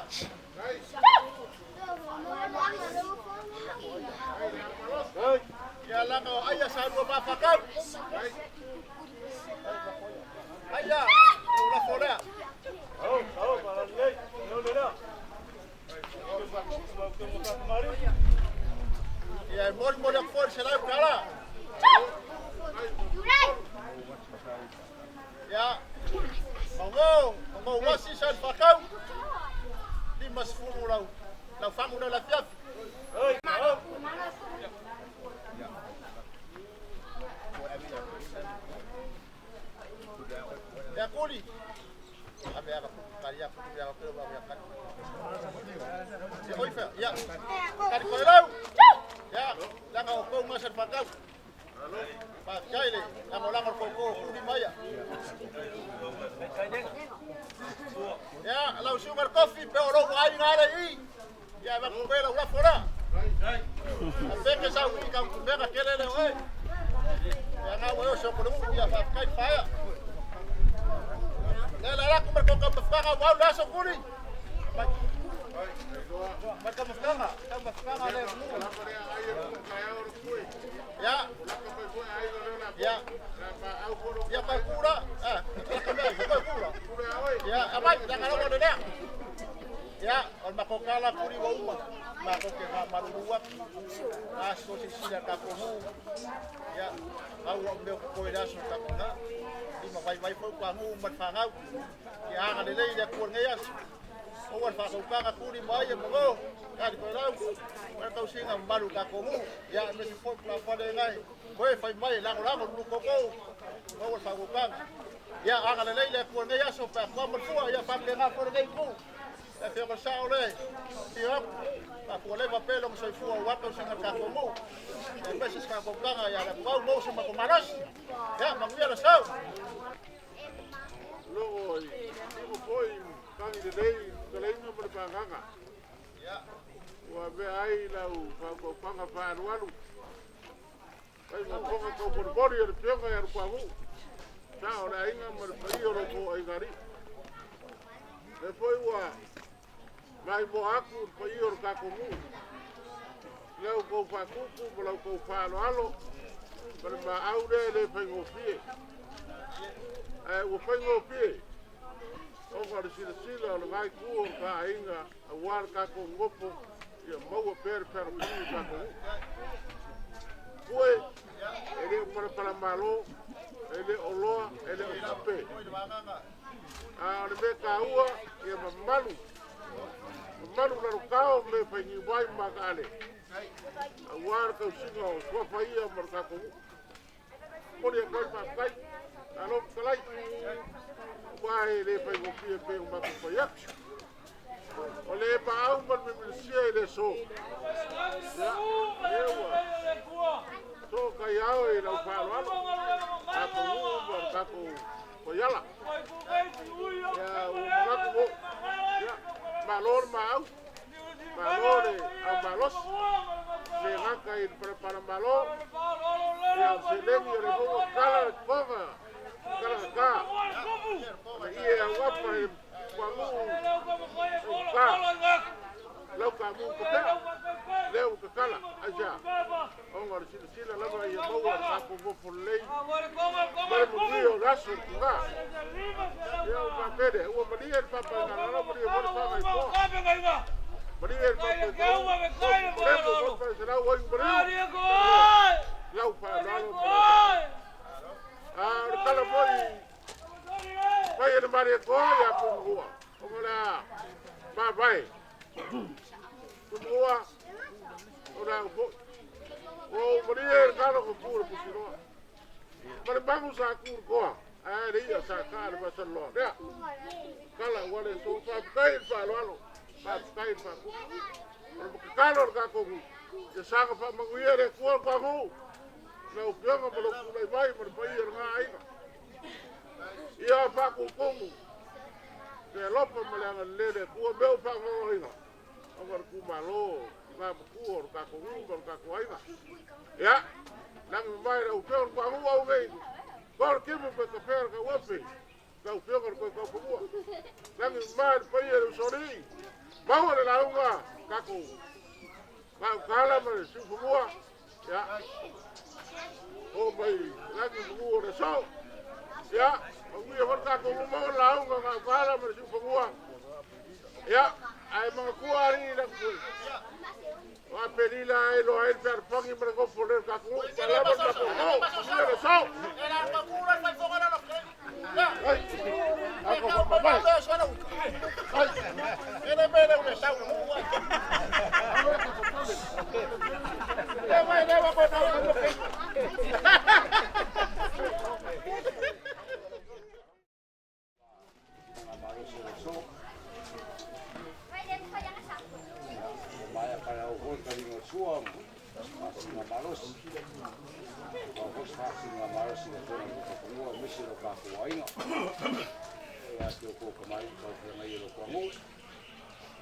Ia langa o aia sa lua mawhakau. Aia, o la forea. Ia e mori mori aku fori se lau kala. Ia, mango, mango wasi sa whakau. Lima sefulu lau, lau whangu lau la fiafi. Ia kuli. Abe aga kari aku ya aku ba ya kari. Ya oi fa ya. Kari ko lau. Ya, langa o ko masa whakau. Pa kaile, langa langa ko ko kuli maya. Ya, lau sugar coffee pe oro ai ngare i. Ya va ku pela ula fora. A peke sa u ka ku peka kele le oi. Ya nga wo so ko mu ya fa kai fa ya. Le la la ku ko ka fa wa la so kuri. Ma ka mafkanga, ka mafkanga le mu. Ya. Ya. Ya pa kura. Ah, ka me ko kura. Ya, abai la ngalo le le. Ya, o makokala kuri wa uma. Makoke ma marurua. Aso si sila ka komu. Ya, au o me ko ira so ka kona. I ma vai vai fo kwa ngu mat whangau. Ia anga le lei ia kua ngei aso. O ua whakaukanga kuri mai e mongo. Kari koe lau. Wera tau singa maru ka komu. Ia me si fo kula whale ngai. Koe whai mai lango lango nulu koko. O ua whakaukanga. Ia anga le lei ia kua ngei aso. Pa kua marfua ia whakle ngā kore ngei ku. Ia whio sao le. Ia aku. Pa kua lewa pelo mo soifua o waka singa ka komu. Ia mese ka kokanga ia la kau mo se makomaros. Ia manguia la sau. Logo i mo foi tangi le lei ka leinga ma le pagaga. Ua mea ai lau faaupaupaga faaalualu. Ai ma toga tau morimori o le pioga ia lukuagu'u. Sa o le aiga ma le paia o lou to'aigali'i. Le foi ua maimoa aku le paia o le tatou nu'u. Lau kou faakuku ma lau kou faaloalo ma le maau lea e lē faigofie. Ae ua faigofie ona o le silasila o le vaitū o le taaiga auā le tatou nofo ia maua pea le fealofani o tatou nu'u. Pue e lē o palapalamālō, e lē o loa, e lē o tupe. A o le mea tāua ia mamalu, mamalu lalokao me fainiu ai ma makaale. Auā le tausiga o suafa ia ma le tatou nu'u. Moli e koe faafetai, malo fetalai. Ua e lē faigofie pe o matou fai atu. O le paau ma le mimilisia i le so. Ia, lea ua so kai ao i lau faaaloalo. Tatou nu'u ma le tatou koiala. Ia, ua manatu mo. Ia, malo le maau. Malo le au malosi. Le gata i le palapala malo. Ia, o seleni o le moa kala le koga. Kala ka. Le ie au apa e kuagu'u. O ka. Lau ka mu ka pea. Leo ka kala. Aisea? Ona o le silasila lava ia maua le tatou nofo lelei ma le manuia o le aso i le tugā. Ia ua faapea lea, ua malie le papa i Galala, malie foi le faga i Toa. Malie le papa i Tau, Lemo foi le Faleselau ai Maliu. Lau faaaloalo ma lau. A o le tala foi fai e le Malietoa ia Pumua, ona o le a mavae. Pumua, o le au foi. Ua ou malie le tala ko ku le pusiloa. Ma le magu sa ku le koa. Ae le ia sa kaa le masalaloa. Lea, kala ua le so faafetai i le faaaloalo, faafetai i le faakupu. O le tatalo a le tatou nuu, ia saga faamanuia le Atua le tua nuu, lau Afioga ma lou tulai mai ma le paia o lena aiga. Ia faatutumu le alofa ma le agalelei o le Atua mea ua faanonoina ona o le tumalo i na matua o le tatou nuu ma le tatou aiga. Ia, lagi mamae lau Afioga le tua nuu au nei, toa le timu pe tafea le tauofe, lau Afioga le toe taufanua. Lagi mamae le paia i le usoalii, maua le lauga tatou gautala ma le siufanua. Ia, o mai lagi manu o le aso. Ia, manuia foi le tatou luma o le lauga gautala ma le siufanua. Ia, ae manatua alii la tui. O Aperila e iloa ai le fealofani ma le nofo lea o le tatou nuu. Ua lava le tatou nuu, manuia le aso. Ai, tatou faamavae. Ai. Malosi o le aso. Ua maea paeao foi le taliga o le sua ma faasiliga malosi. Ua foi se faasiliga malosi i le Afioga i le Tofanua aemaise lo tatou aiga. Ia te outou tamalii taufeagai e lo nuu.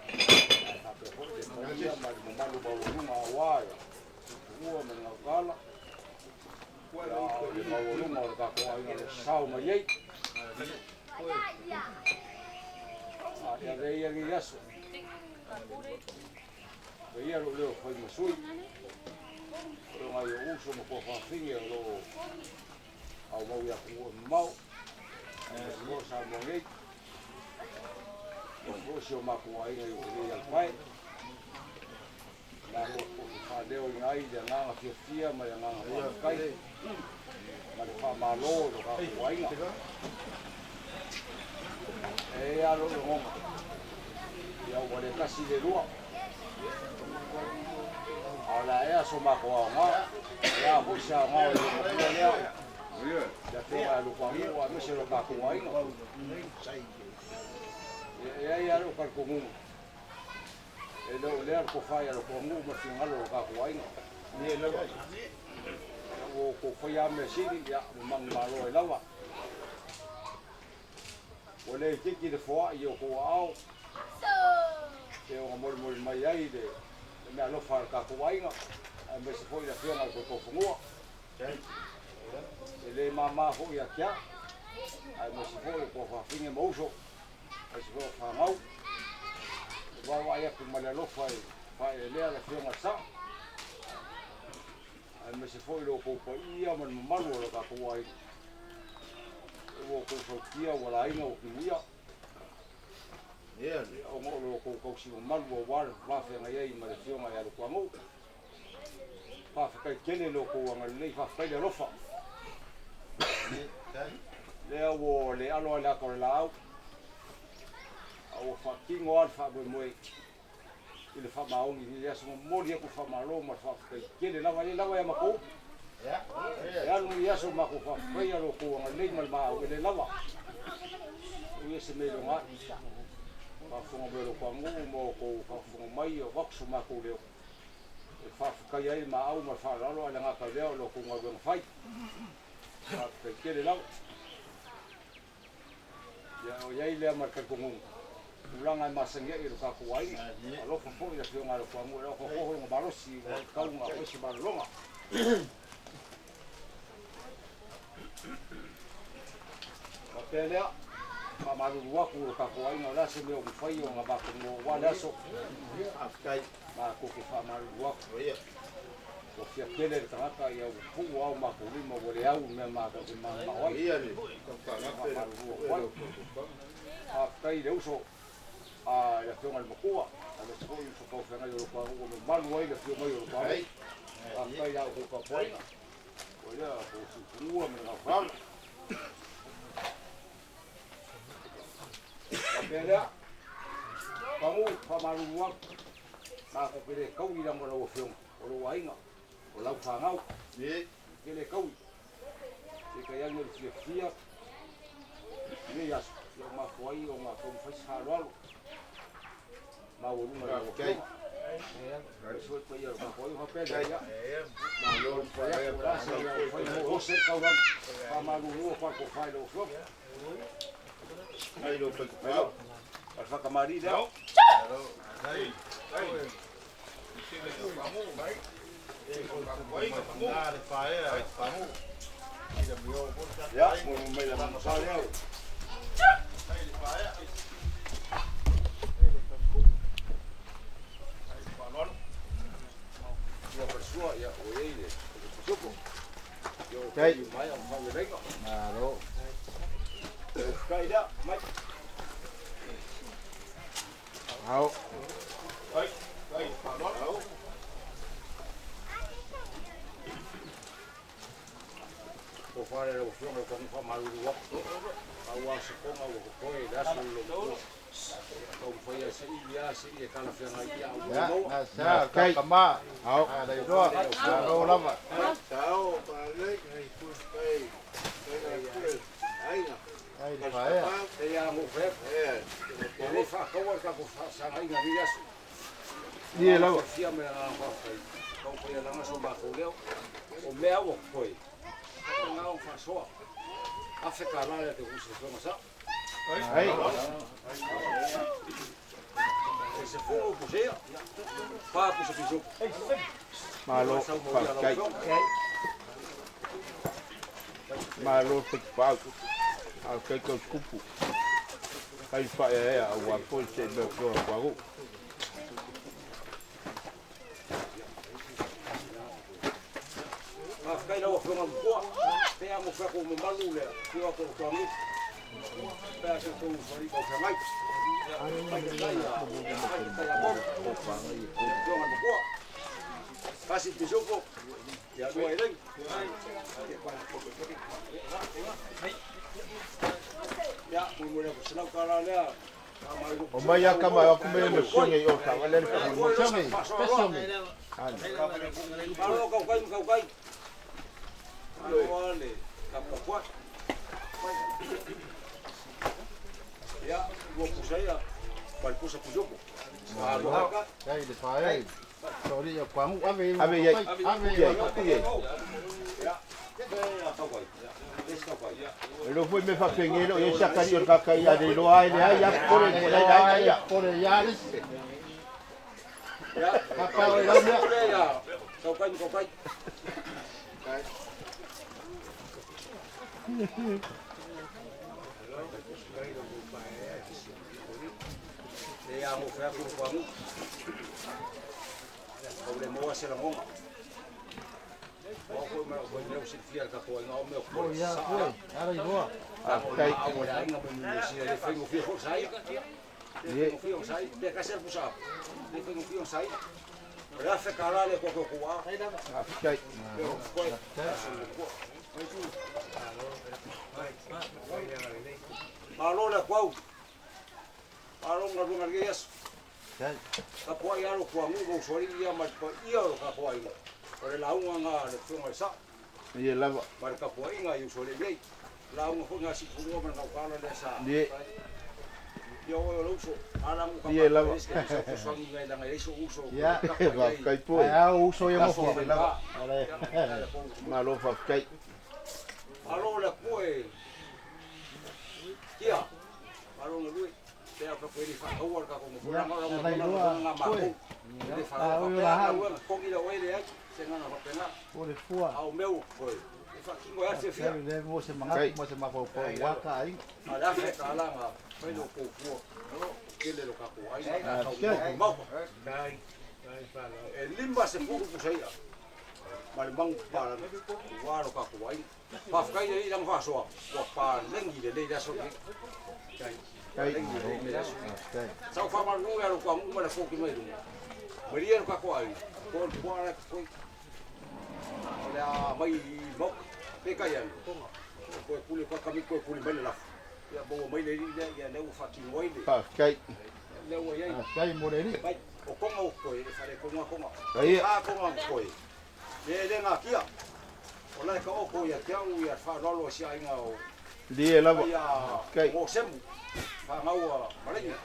Ae faapea foi le paia ma le mamalu maualuga aua le Tuua ma le Gautala. Ia le maualuga o le tatou aiga o lo o sao mai ai. A e avea ia lenei aso. E ia lou leo fai ma sui. O lo nai ou uso ma tuafafine o lo o aumau i atunuu e mamao. Aemaise foi o Samoa nei. Aemaise foi o si o matou aiga i Utalei Alapae. Malo o te faaleoina ai le agaga fiafia ma le agaga faafetai ma le faamalo i lo tatou aiga. E ai lava lou lagona, ia ua le tasi le lua, a o le a ea so matou aoga, o le a foi se aoga o le loomatua lea, le Afioga ia Lupaanuu aemaise lo tatou aiga. E i ai lava lou talitonuga, E le o lea le tofa ia Lotoanuu ma le finagalo o lo tatou aiga. Ua outou faia lava mea sili, ia, ua manumalo ai lava. Ua le itiiti le foai i outou aao, pe ona molimoli mai ai le meaalofa a le tatou aiga, aemaise foi le Afioga i le Toetaufanua. E le mama foi ia te au, aemaise foi o tuafafine ma uso. Aemaise foi o fanau. E vaavaai atu ma le alofa i faaeleelea le Afioga i le Sao, aemaise foi lo outou paia ma le mamalu o lo tatou aiga. Ua outou sautia, ua laina, ua timuia. Ona o lo outou tausi mamalu aua le va feagai ai ma le Afioga ia Lutuanuu. Faafetai tele lo outou agalelei, faafetai le alofa. Lea ua le alo ai le ata o le laau, a ua faatino lava le faamoemoe i le faamaoni i lenei aso. Momoli atu le faamalo ma le faafetai tele lava, e le lava ia matou. E alu lenei aso ma matou faafetaia lo outou agalelei ma le maau, e le lava. Ui e se mea iloga ai. Faafofoga mai o lo outou nuu ma outou faafofoga mai o avatu so matou leo. E faafetai ai le maau ma le faaaloalo ae le gata i lea o lo outou galuega fai. Faafetai tele lava. Ia o i ai lea ma le talitonuga, tulaga e masani ai e lo tatou aiga. Alofa foi i le Afioga ia Lotoanuu e le otaotoa lona malosi ua tatau ona fai se malologa. Faapea lea, faamalo. Faamalulu atu i lo tatou aiga, o le a se mea ua mafai ona matou maua aua le aso. Faafetai. Matou te faamalulu atu. Ua fia tele le tagata ia ua puu lava o matou lima ua le au i le mea matou te mananao ai. Faamalulu atu ai. Faafetai i le uso a le Afioga i le Matua, aemaise foi uso taufeagai o le Pauu ua mamalu ai le afio mai o le Pauu. Faafetai i la outou tapuaiga, ua lea outou siufanua ma le gaufalalo. Faapea lea, Pauu, faamalulu atu, matou te le taui leaga o lau Afioga, o lou aiga, o lau fanau, te le taui. Peitai ane o le fiafia i lenei aso, ia ua mafua ai ona taumafai se faaaloalo maualuga i lau Afioga. Aemaise foi le paia o le tatou aiga faapea lea, ia, malo le fai atu, o le a se mea ua fai mo ose le taulaga, faamalulu atu a le tofa i lau Afioga. Malo, o le faatamalii lea. Ia, mo mai la masa lea. Ua pasua ia o ei le pasuko. Ia o kai mai au fa Malo. Kai lea, mai. Ao. O fale lau afioga i le faamalulu atu. Pau lava se koga ua totoe i le aso i lou matua. Taumafai lava saili lava seia e talafeagai ia a ua maua. Sa kama. Ao. Leiloa. Malo lava. Sao, palei, kai, kai, aiga. Ai le faea. E a mo fea. E le faataua le tatou faasagaiga i lenei aso. Ie lava. Fia me agaga faafetai. Taumafai e laga so matou leo. O mea ua totoe. O na o faasoa. $1,000 le te usi le sa. Ai. E se fono pusea. Pa pusa piso. Malo faafetai. Malo faipau. Ao kai kau skupu. Kai whaea ea au a poi se mea kua kwagu. Faafetai lau Afioga i le Matua, pe a mo fea kou mamalu le afio atu o Toamutu, pe a se tou usoalii taufeagai. Fai te tai a, fai te tai a Bob, le Afioga i le Matua. Tasi pisupo, ia lua i lagi. Ia, mulimuli atu $100 lea. O mai aka mai aku me me songe i o ta wale le mo songe. Songe. Malo kau kai kau kai. Malo ale kapapua. Ia, ua pusa ia, pal pusa pusopo. Malo haka. Ai le faea. Sorry ya kwangu ave Ave iai. Ave Iai. Iai. Ia, kau kai. Les kau kai. E lo foi me whawhenge lo e sakari o kakai a le loa ai le ai a kore mo lai lai ia. Kore ia le. Ia, Papa o lau mea. ia, kau kai kau kai. E a mo fea ku kwangu. Kau le moa se langonga. O koe mai o koe mea o silafia le tatou aiga o mea o O ia koe. Ara i roa. Faafetai. Au le aiga ma me sila le faigofie foi sa ia. Le faigofie o sa ia. Pe kasi le pusa apu. Le faigofie o sa ia. O le $1,000 le koe koe a. Faafetai. Pe o koe. Malo le kuau. Malo ngaluega lenei aso. Tapuai alo kuagu ma usoalii ia ma le paia o le tatou aiga. O le lauga na le Afioga i le Sao. Ie lava. Ma le tapuaiga i usoalii nei. Lauga foi na siufanua ma le gaukala lea sa. Ie. Ia oe o le uso. Alagu ka Ie lava. fesoasoani ngai leaga e leai sou uso. Ia. Faafetai poi. Ai au uso ia mo Aso lava. Malo faafetai. Malo le Atua e kia. Malo galue. Pe a ka koe le faataua le tatou nofoaga o Ia, la nai loa, nga matou. Le Ah, faataua oi faapea la hau. galuega togi le oe leai se agaga faapena. O le fua. A o mea ua totoe, e faatino ai le fiafia. E le mo se manatu ma se mafaufau aua ka aiga. A le $1,000 na fai lo kou fua. Tele lo tatou aiga. Tau maota. E 50 pusa i'a ma le magu papalagi aua lo tatou aiga. Faafetai i le Alii i lana faasoa ua paleni lelei i le aso lenei. Paleni lelei i le aso lenei. Sa ou faamalulu ia lou toanu'u ma le afoki mai luga. Malie lo tatou aiga, toe o le puaa la e totoe. O le a aumai i maota. Peitai ane, toe pule atu lava tamaiti toe pule mai le lafo. Ia maua mai le alii lea, ia lea ua faatino ai le. Faafetai. Lea ua i ai. Faafetai mo le alii. Mai, o toga ua totoe, e faaletonu lava toga. Aia. E fa toga na totoe. E le natia, o la e taoto ia te au ia le faaaloalo a si aiga o Lie lava. Ia Faafetai. Mosemu, fanau a Malaina.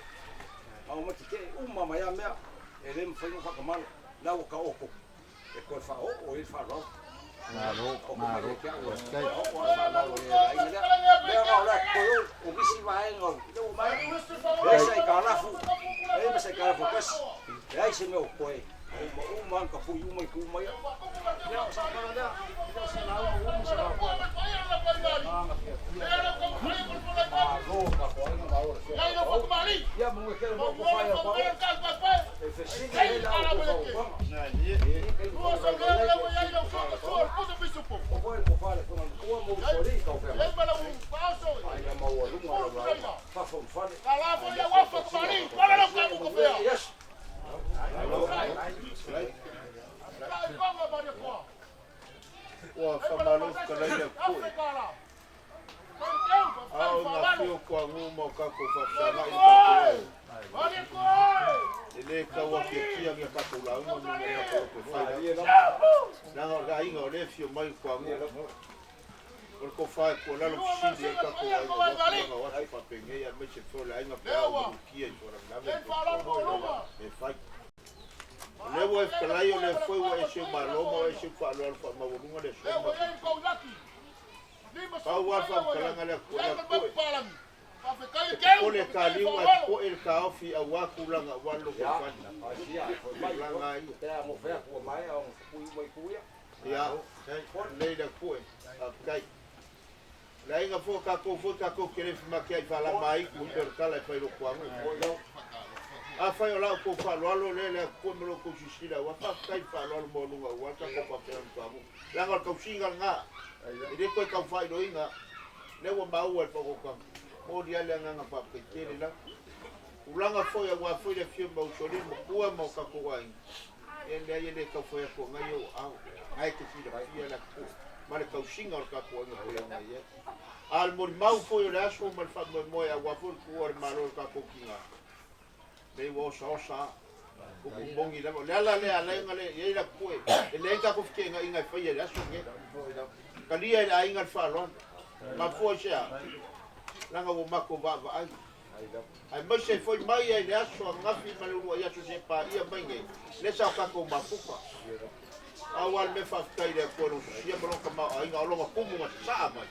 Ma omai tetee uma mai lava mea, e le mafai ona faatamala, la ua taoto e toe faaoo ai le faaaloalo. Malo, Taoto mai malo. ia te au e Faafetai. faaoo le faaaloalo i le aiga lea. Mea na o la e totoe o nisi vaega o lea ua maea. Leai se aitalafu, leai ma se aitalafu e tasi, leai se mea o totoe. Uma uma lava na tapui uma i tu uma ia. Ia, o sau tala lea, e le o se lauga ua umi se lauga. Agaga fiafia, malo o tatou aiga, malo le afioga ia Paul. Ia, manuia tele mo outou fai a Paul. E fesili ai la outou fautuaga. E taimi foi o lau ai ai, o foi le tofa a le afioga i le matua ma usoalii i tau feagai. Ai maualuga lau lauga, fafo ma fale. Ae le Atua tausia o tatou soifua. Manuia lenei aso. Ua faamalo fetalai le Atua. A o na afio kuagu ma o tatou faafesagai ma tatou ai. E le tau afiatia ni a tatou lauga ma ni a tatou loto e fai lava. Leaga o le aiga o lea e afio mai kuagu. O le tofa e tuualalo fesili ai tatou aiga aua tulaga o aso faapenei aemaise foi o le aiga pe a oo malutia i faalavelave e fai. O lea ua e fetalai o lea foi ua e seu malo ma ua e seu faaaloalo faamaualuga le aso ma Pau lava le faamatalaga lea le Atua e popole e taliu ae popoe le taofi aua tulaga aua le lotoifale. Tulaga ia. Ia, lelei le Atua, faafetai. Le aiga foi o tatou foi tatou te le femateai faalama ai e pei o le tala e fai i lou toaga. Afai o la outou faaaloalo lea le Atua ma lo outou silasila aua faafetai i le faaaloalo maualuga aua le tatou faafeagaiga toaga. Leaga o le tausiga lena e le toe tau faailoina lea ua maua e le faautautaga. Momoli lava le agaga faafetai tele lava. Tulaga foi aua foi le afio mai o usoalii matua ma o tatou aiga, ia leai e le tau fai atu agai ou aao, na e te silafia le Atua ma le tausiga o le tatou aiga pei ona i ai. A o le molimau foi o le aso ma le faamoemoe aua foi le tuua o le Malo o le tatou tiga, lea ua osaosa a upu moni lava. O le ala lea ala ai ona i ai le Atua e leai ni tatou feteenaiga e faia i le aso lenei. Talia e le aiga le faaaloalo. Mafua i se a? Leaga ua matou vaavaai. Aemaise foi mai ai le aso ananafi ma le uluai aso se paia mai nei, lea sa o tatou mafuta. Pau lava le mea faafetai i le Atua i lona sosia ma lona tamaoaiga, o lona tumu na sasaa mai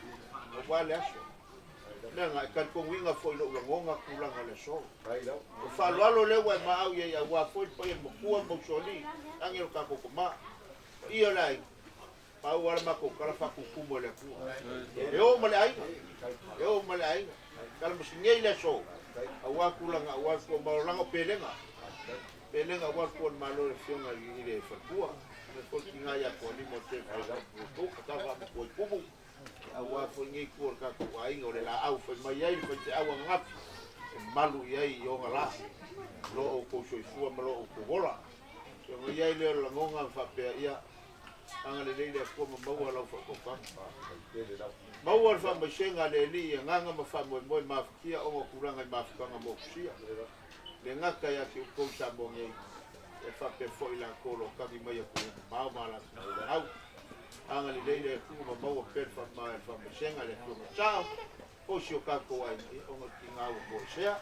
aua le aso. Leaga e talitonuina foi i lou lagona tulaga o le aso. O faaaloalo lea ua e maau i ai aua foi le paia matua ma usoalii, tagi lo tatou tama. Paia o le aiga, pau lava le matou tala faatutumu e le Atua. E o ma le aiga, e o ma le aiga. Tala masinei le aso, aua tulaga aua le tua malo, leaga o pelega. Pelega aua le tua o le malo i le afioga i le faletua. Le foi tiga ia Toalima o te whakamua tau whaamatua i tumu. Aua foi nei tua o le tatou aiga o le laau fai mai ai le faifeau ananafi e malu i ai i ona la lo outou soifua ma lo outou ola. Ona i ai lea o le lagona ma faapea ia agalelei le Atua ma maua lau faautautaga. Maua le faamaisega a le Alii i agaga ma faamoemoe mafatia ona o tulaga i mafutaga motusia. Le gata ia te outou i Samoa nei, e faapea foi i latou o lo o tagi mai atunuu mamao ma a latou fanau. Agalelei le Atua ma maua pea le faamama e le faamaisega a le Atua Matao o si o tatou aiga, ia ona o le tiga ua toesea.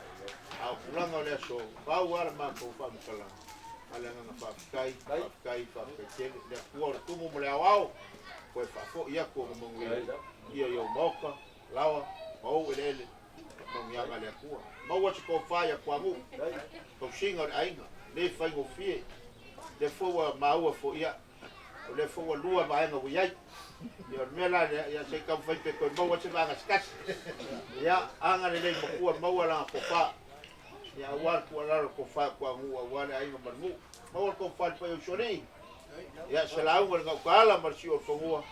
A o tulaga o le aso, pau lava le matou faamatalaga, a le agaga faafetai, faafetai, faafetai tele. Le Atua o le tumu ma le aoao, toe faafoi atu ona manuia ia i ou maota, laoa ma ou eleele, manuiaga a le Atua. Maua se tofa ia Tuanuu, tausiga o le aiga, le faigofie. Lea foi ua maua foi ia, o lea foi ua lua vaega ua i ai. Ia o le mea la lea, ia se i taumafai pe toe maua se vaega se tasi. Ia, agalelei matua maua lana tofa. Ia aua le tuualalo le tofa o Toanuu aua le aiga ma le nuu. Maua le tofa i le paia o Usoalii. Ia, se lauga i le Gautaala ma le Siuofanua.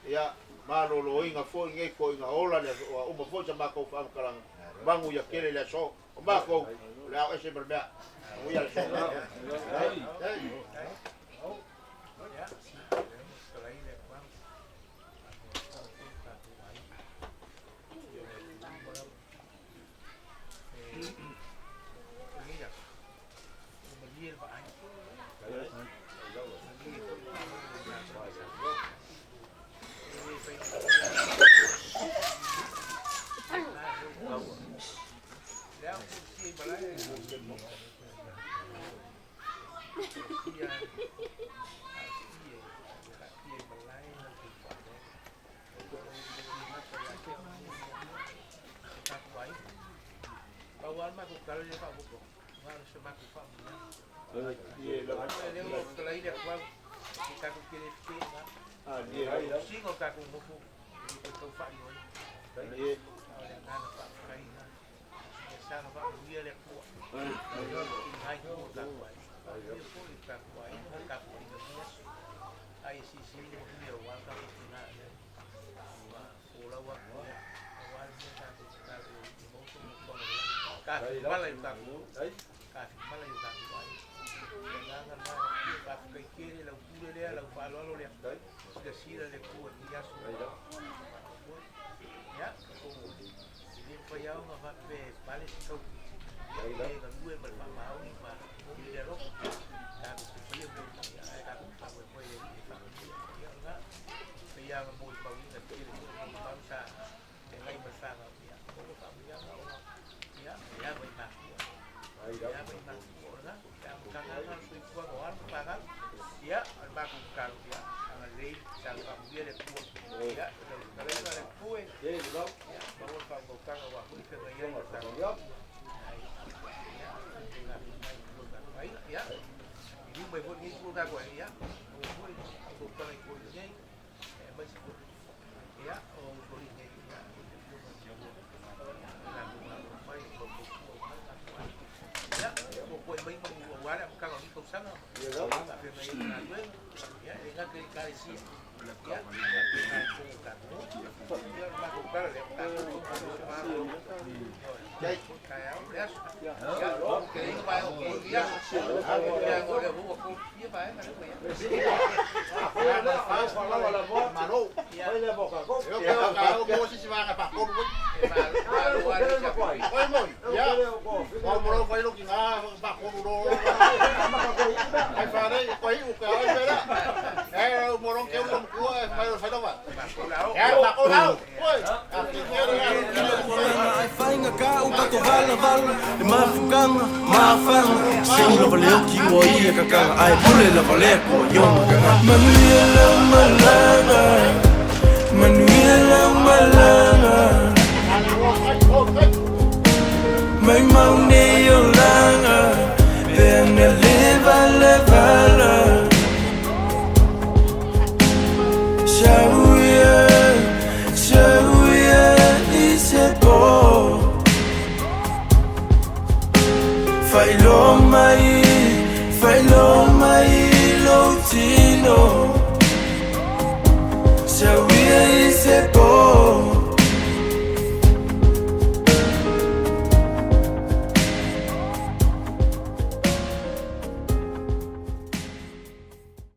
Ia, maloloina foi nei toeaiina ola le aso, ua uma foi sa matou faamatalaga. Manuia tele le aso. O matou, o le a o ese ma le mea. Manuia le aso.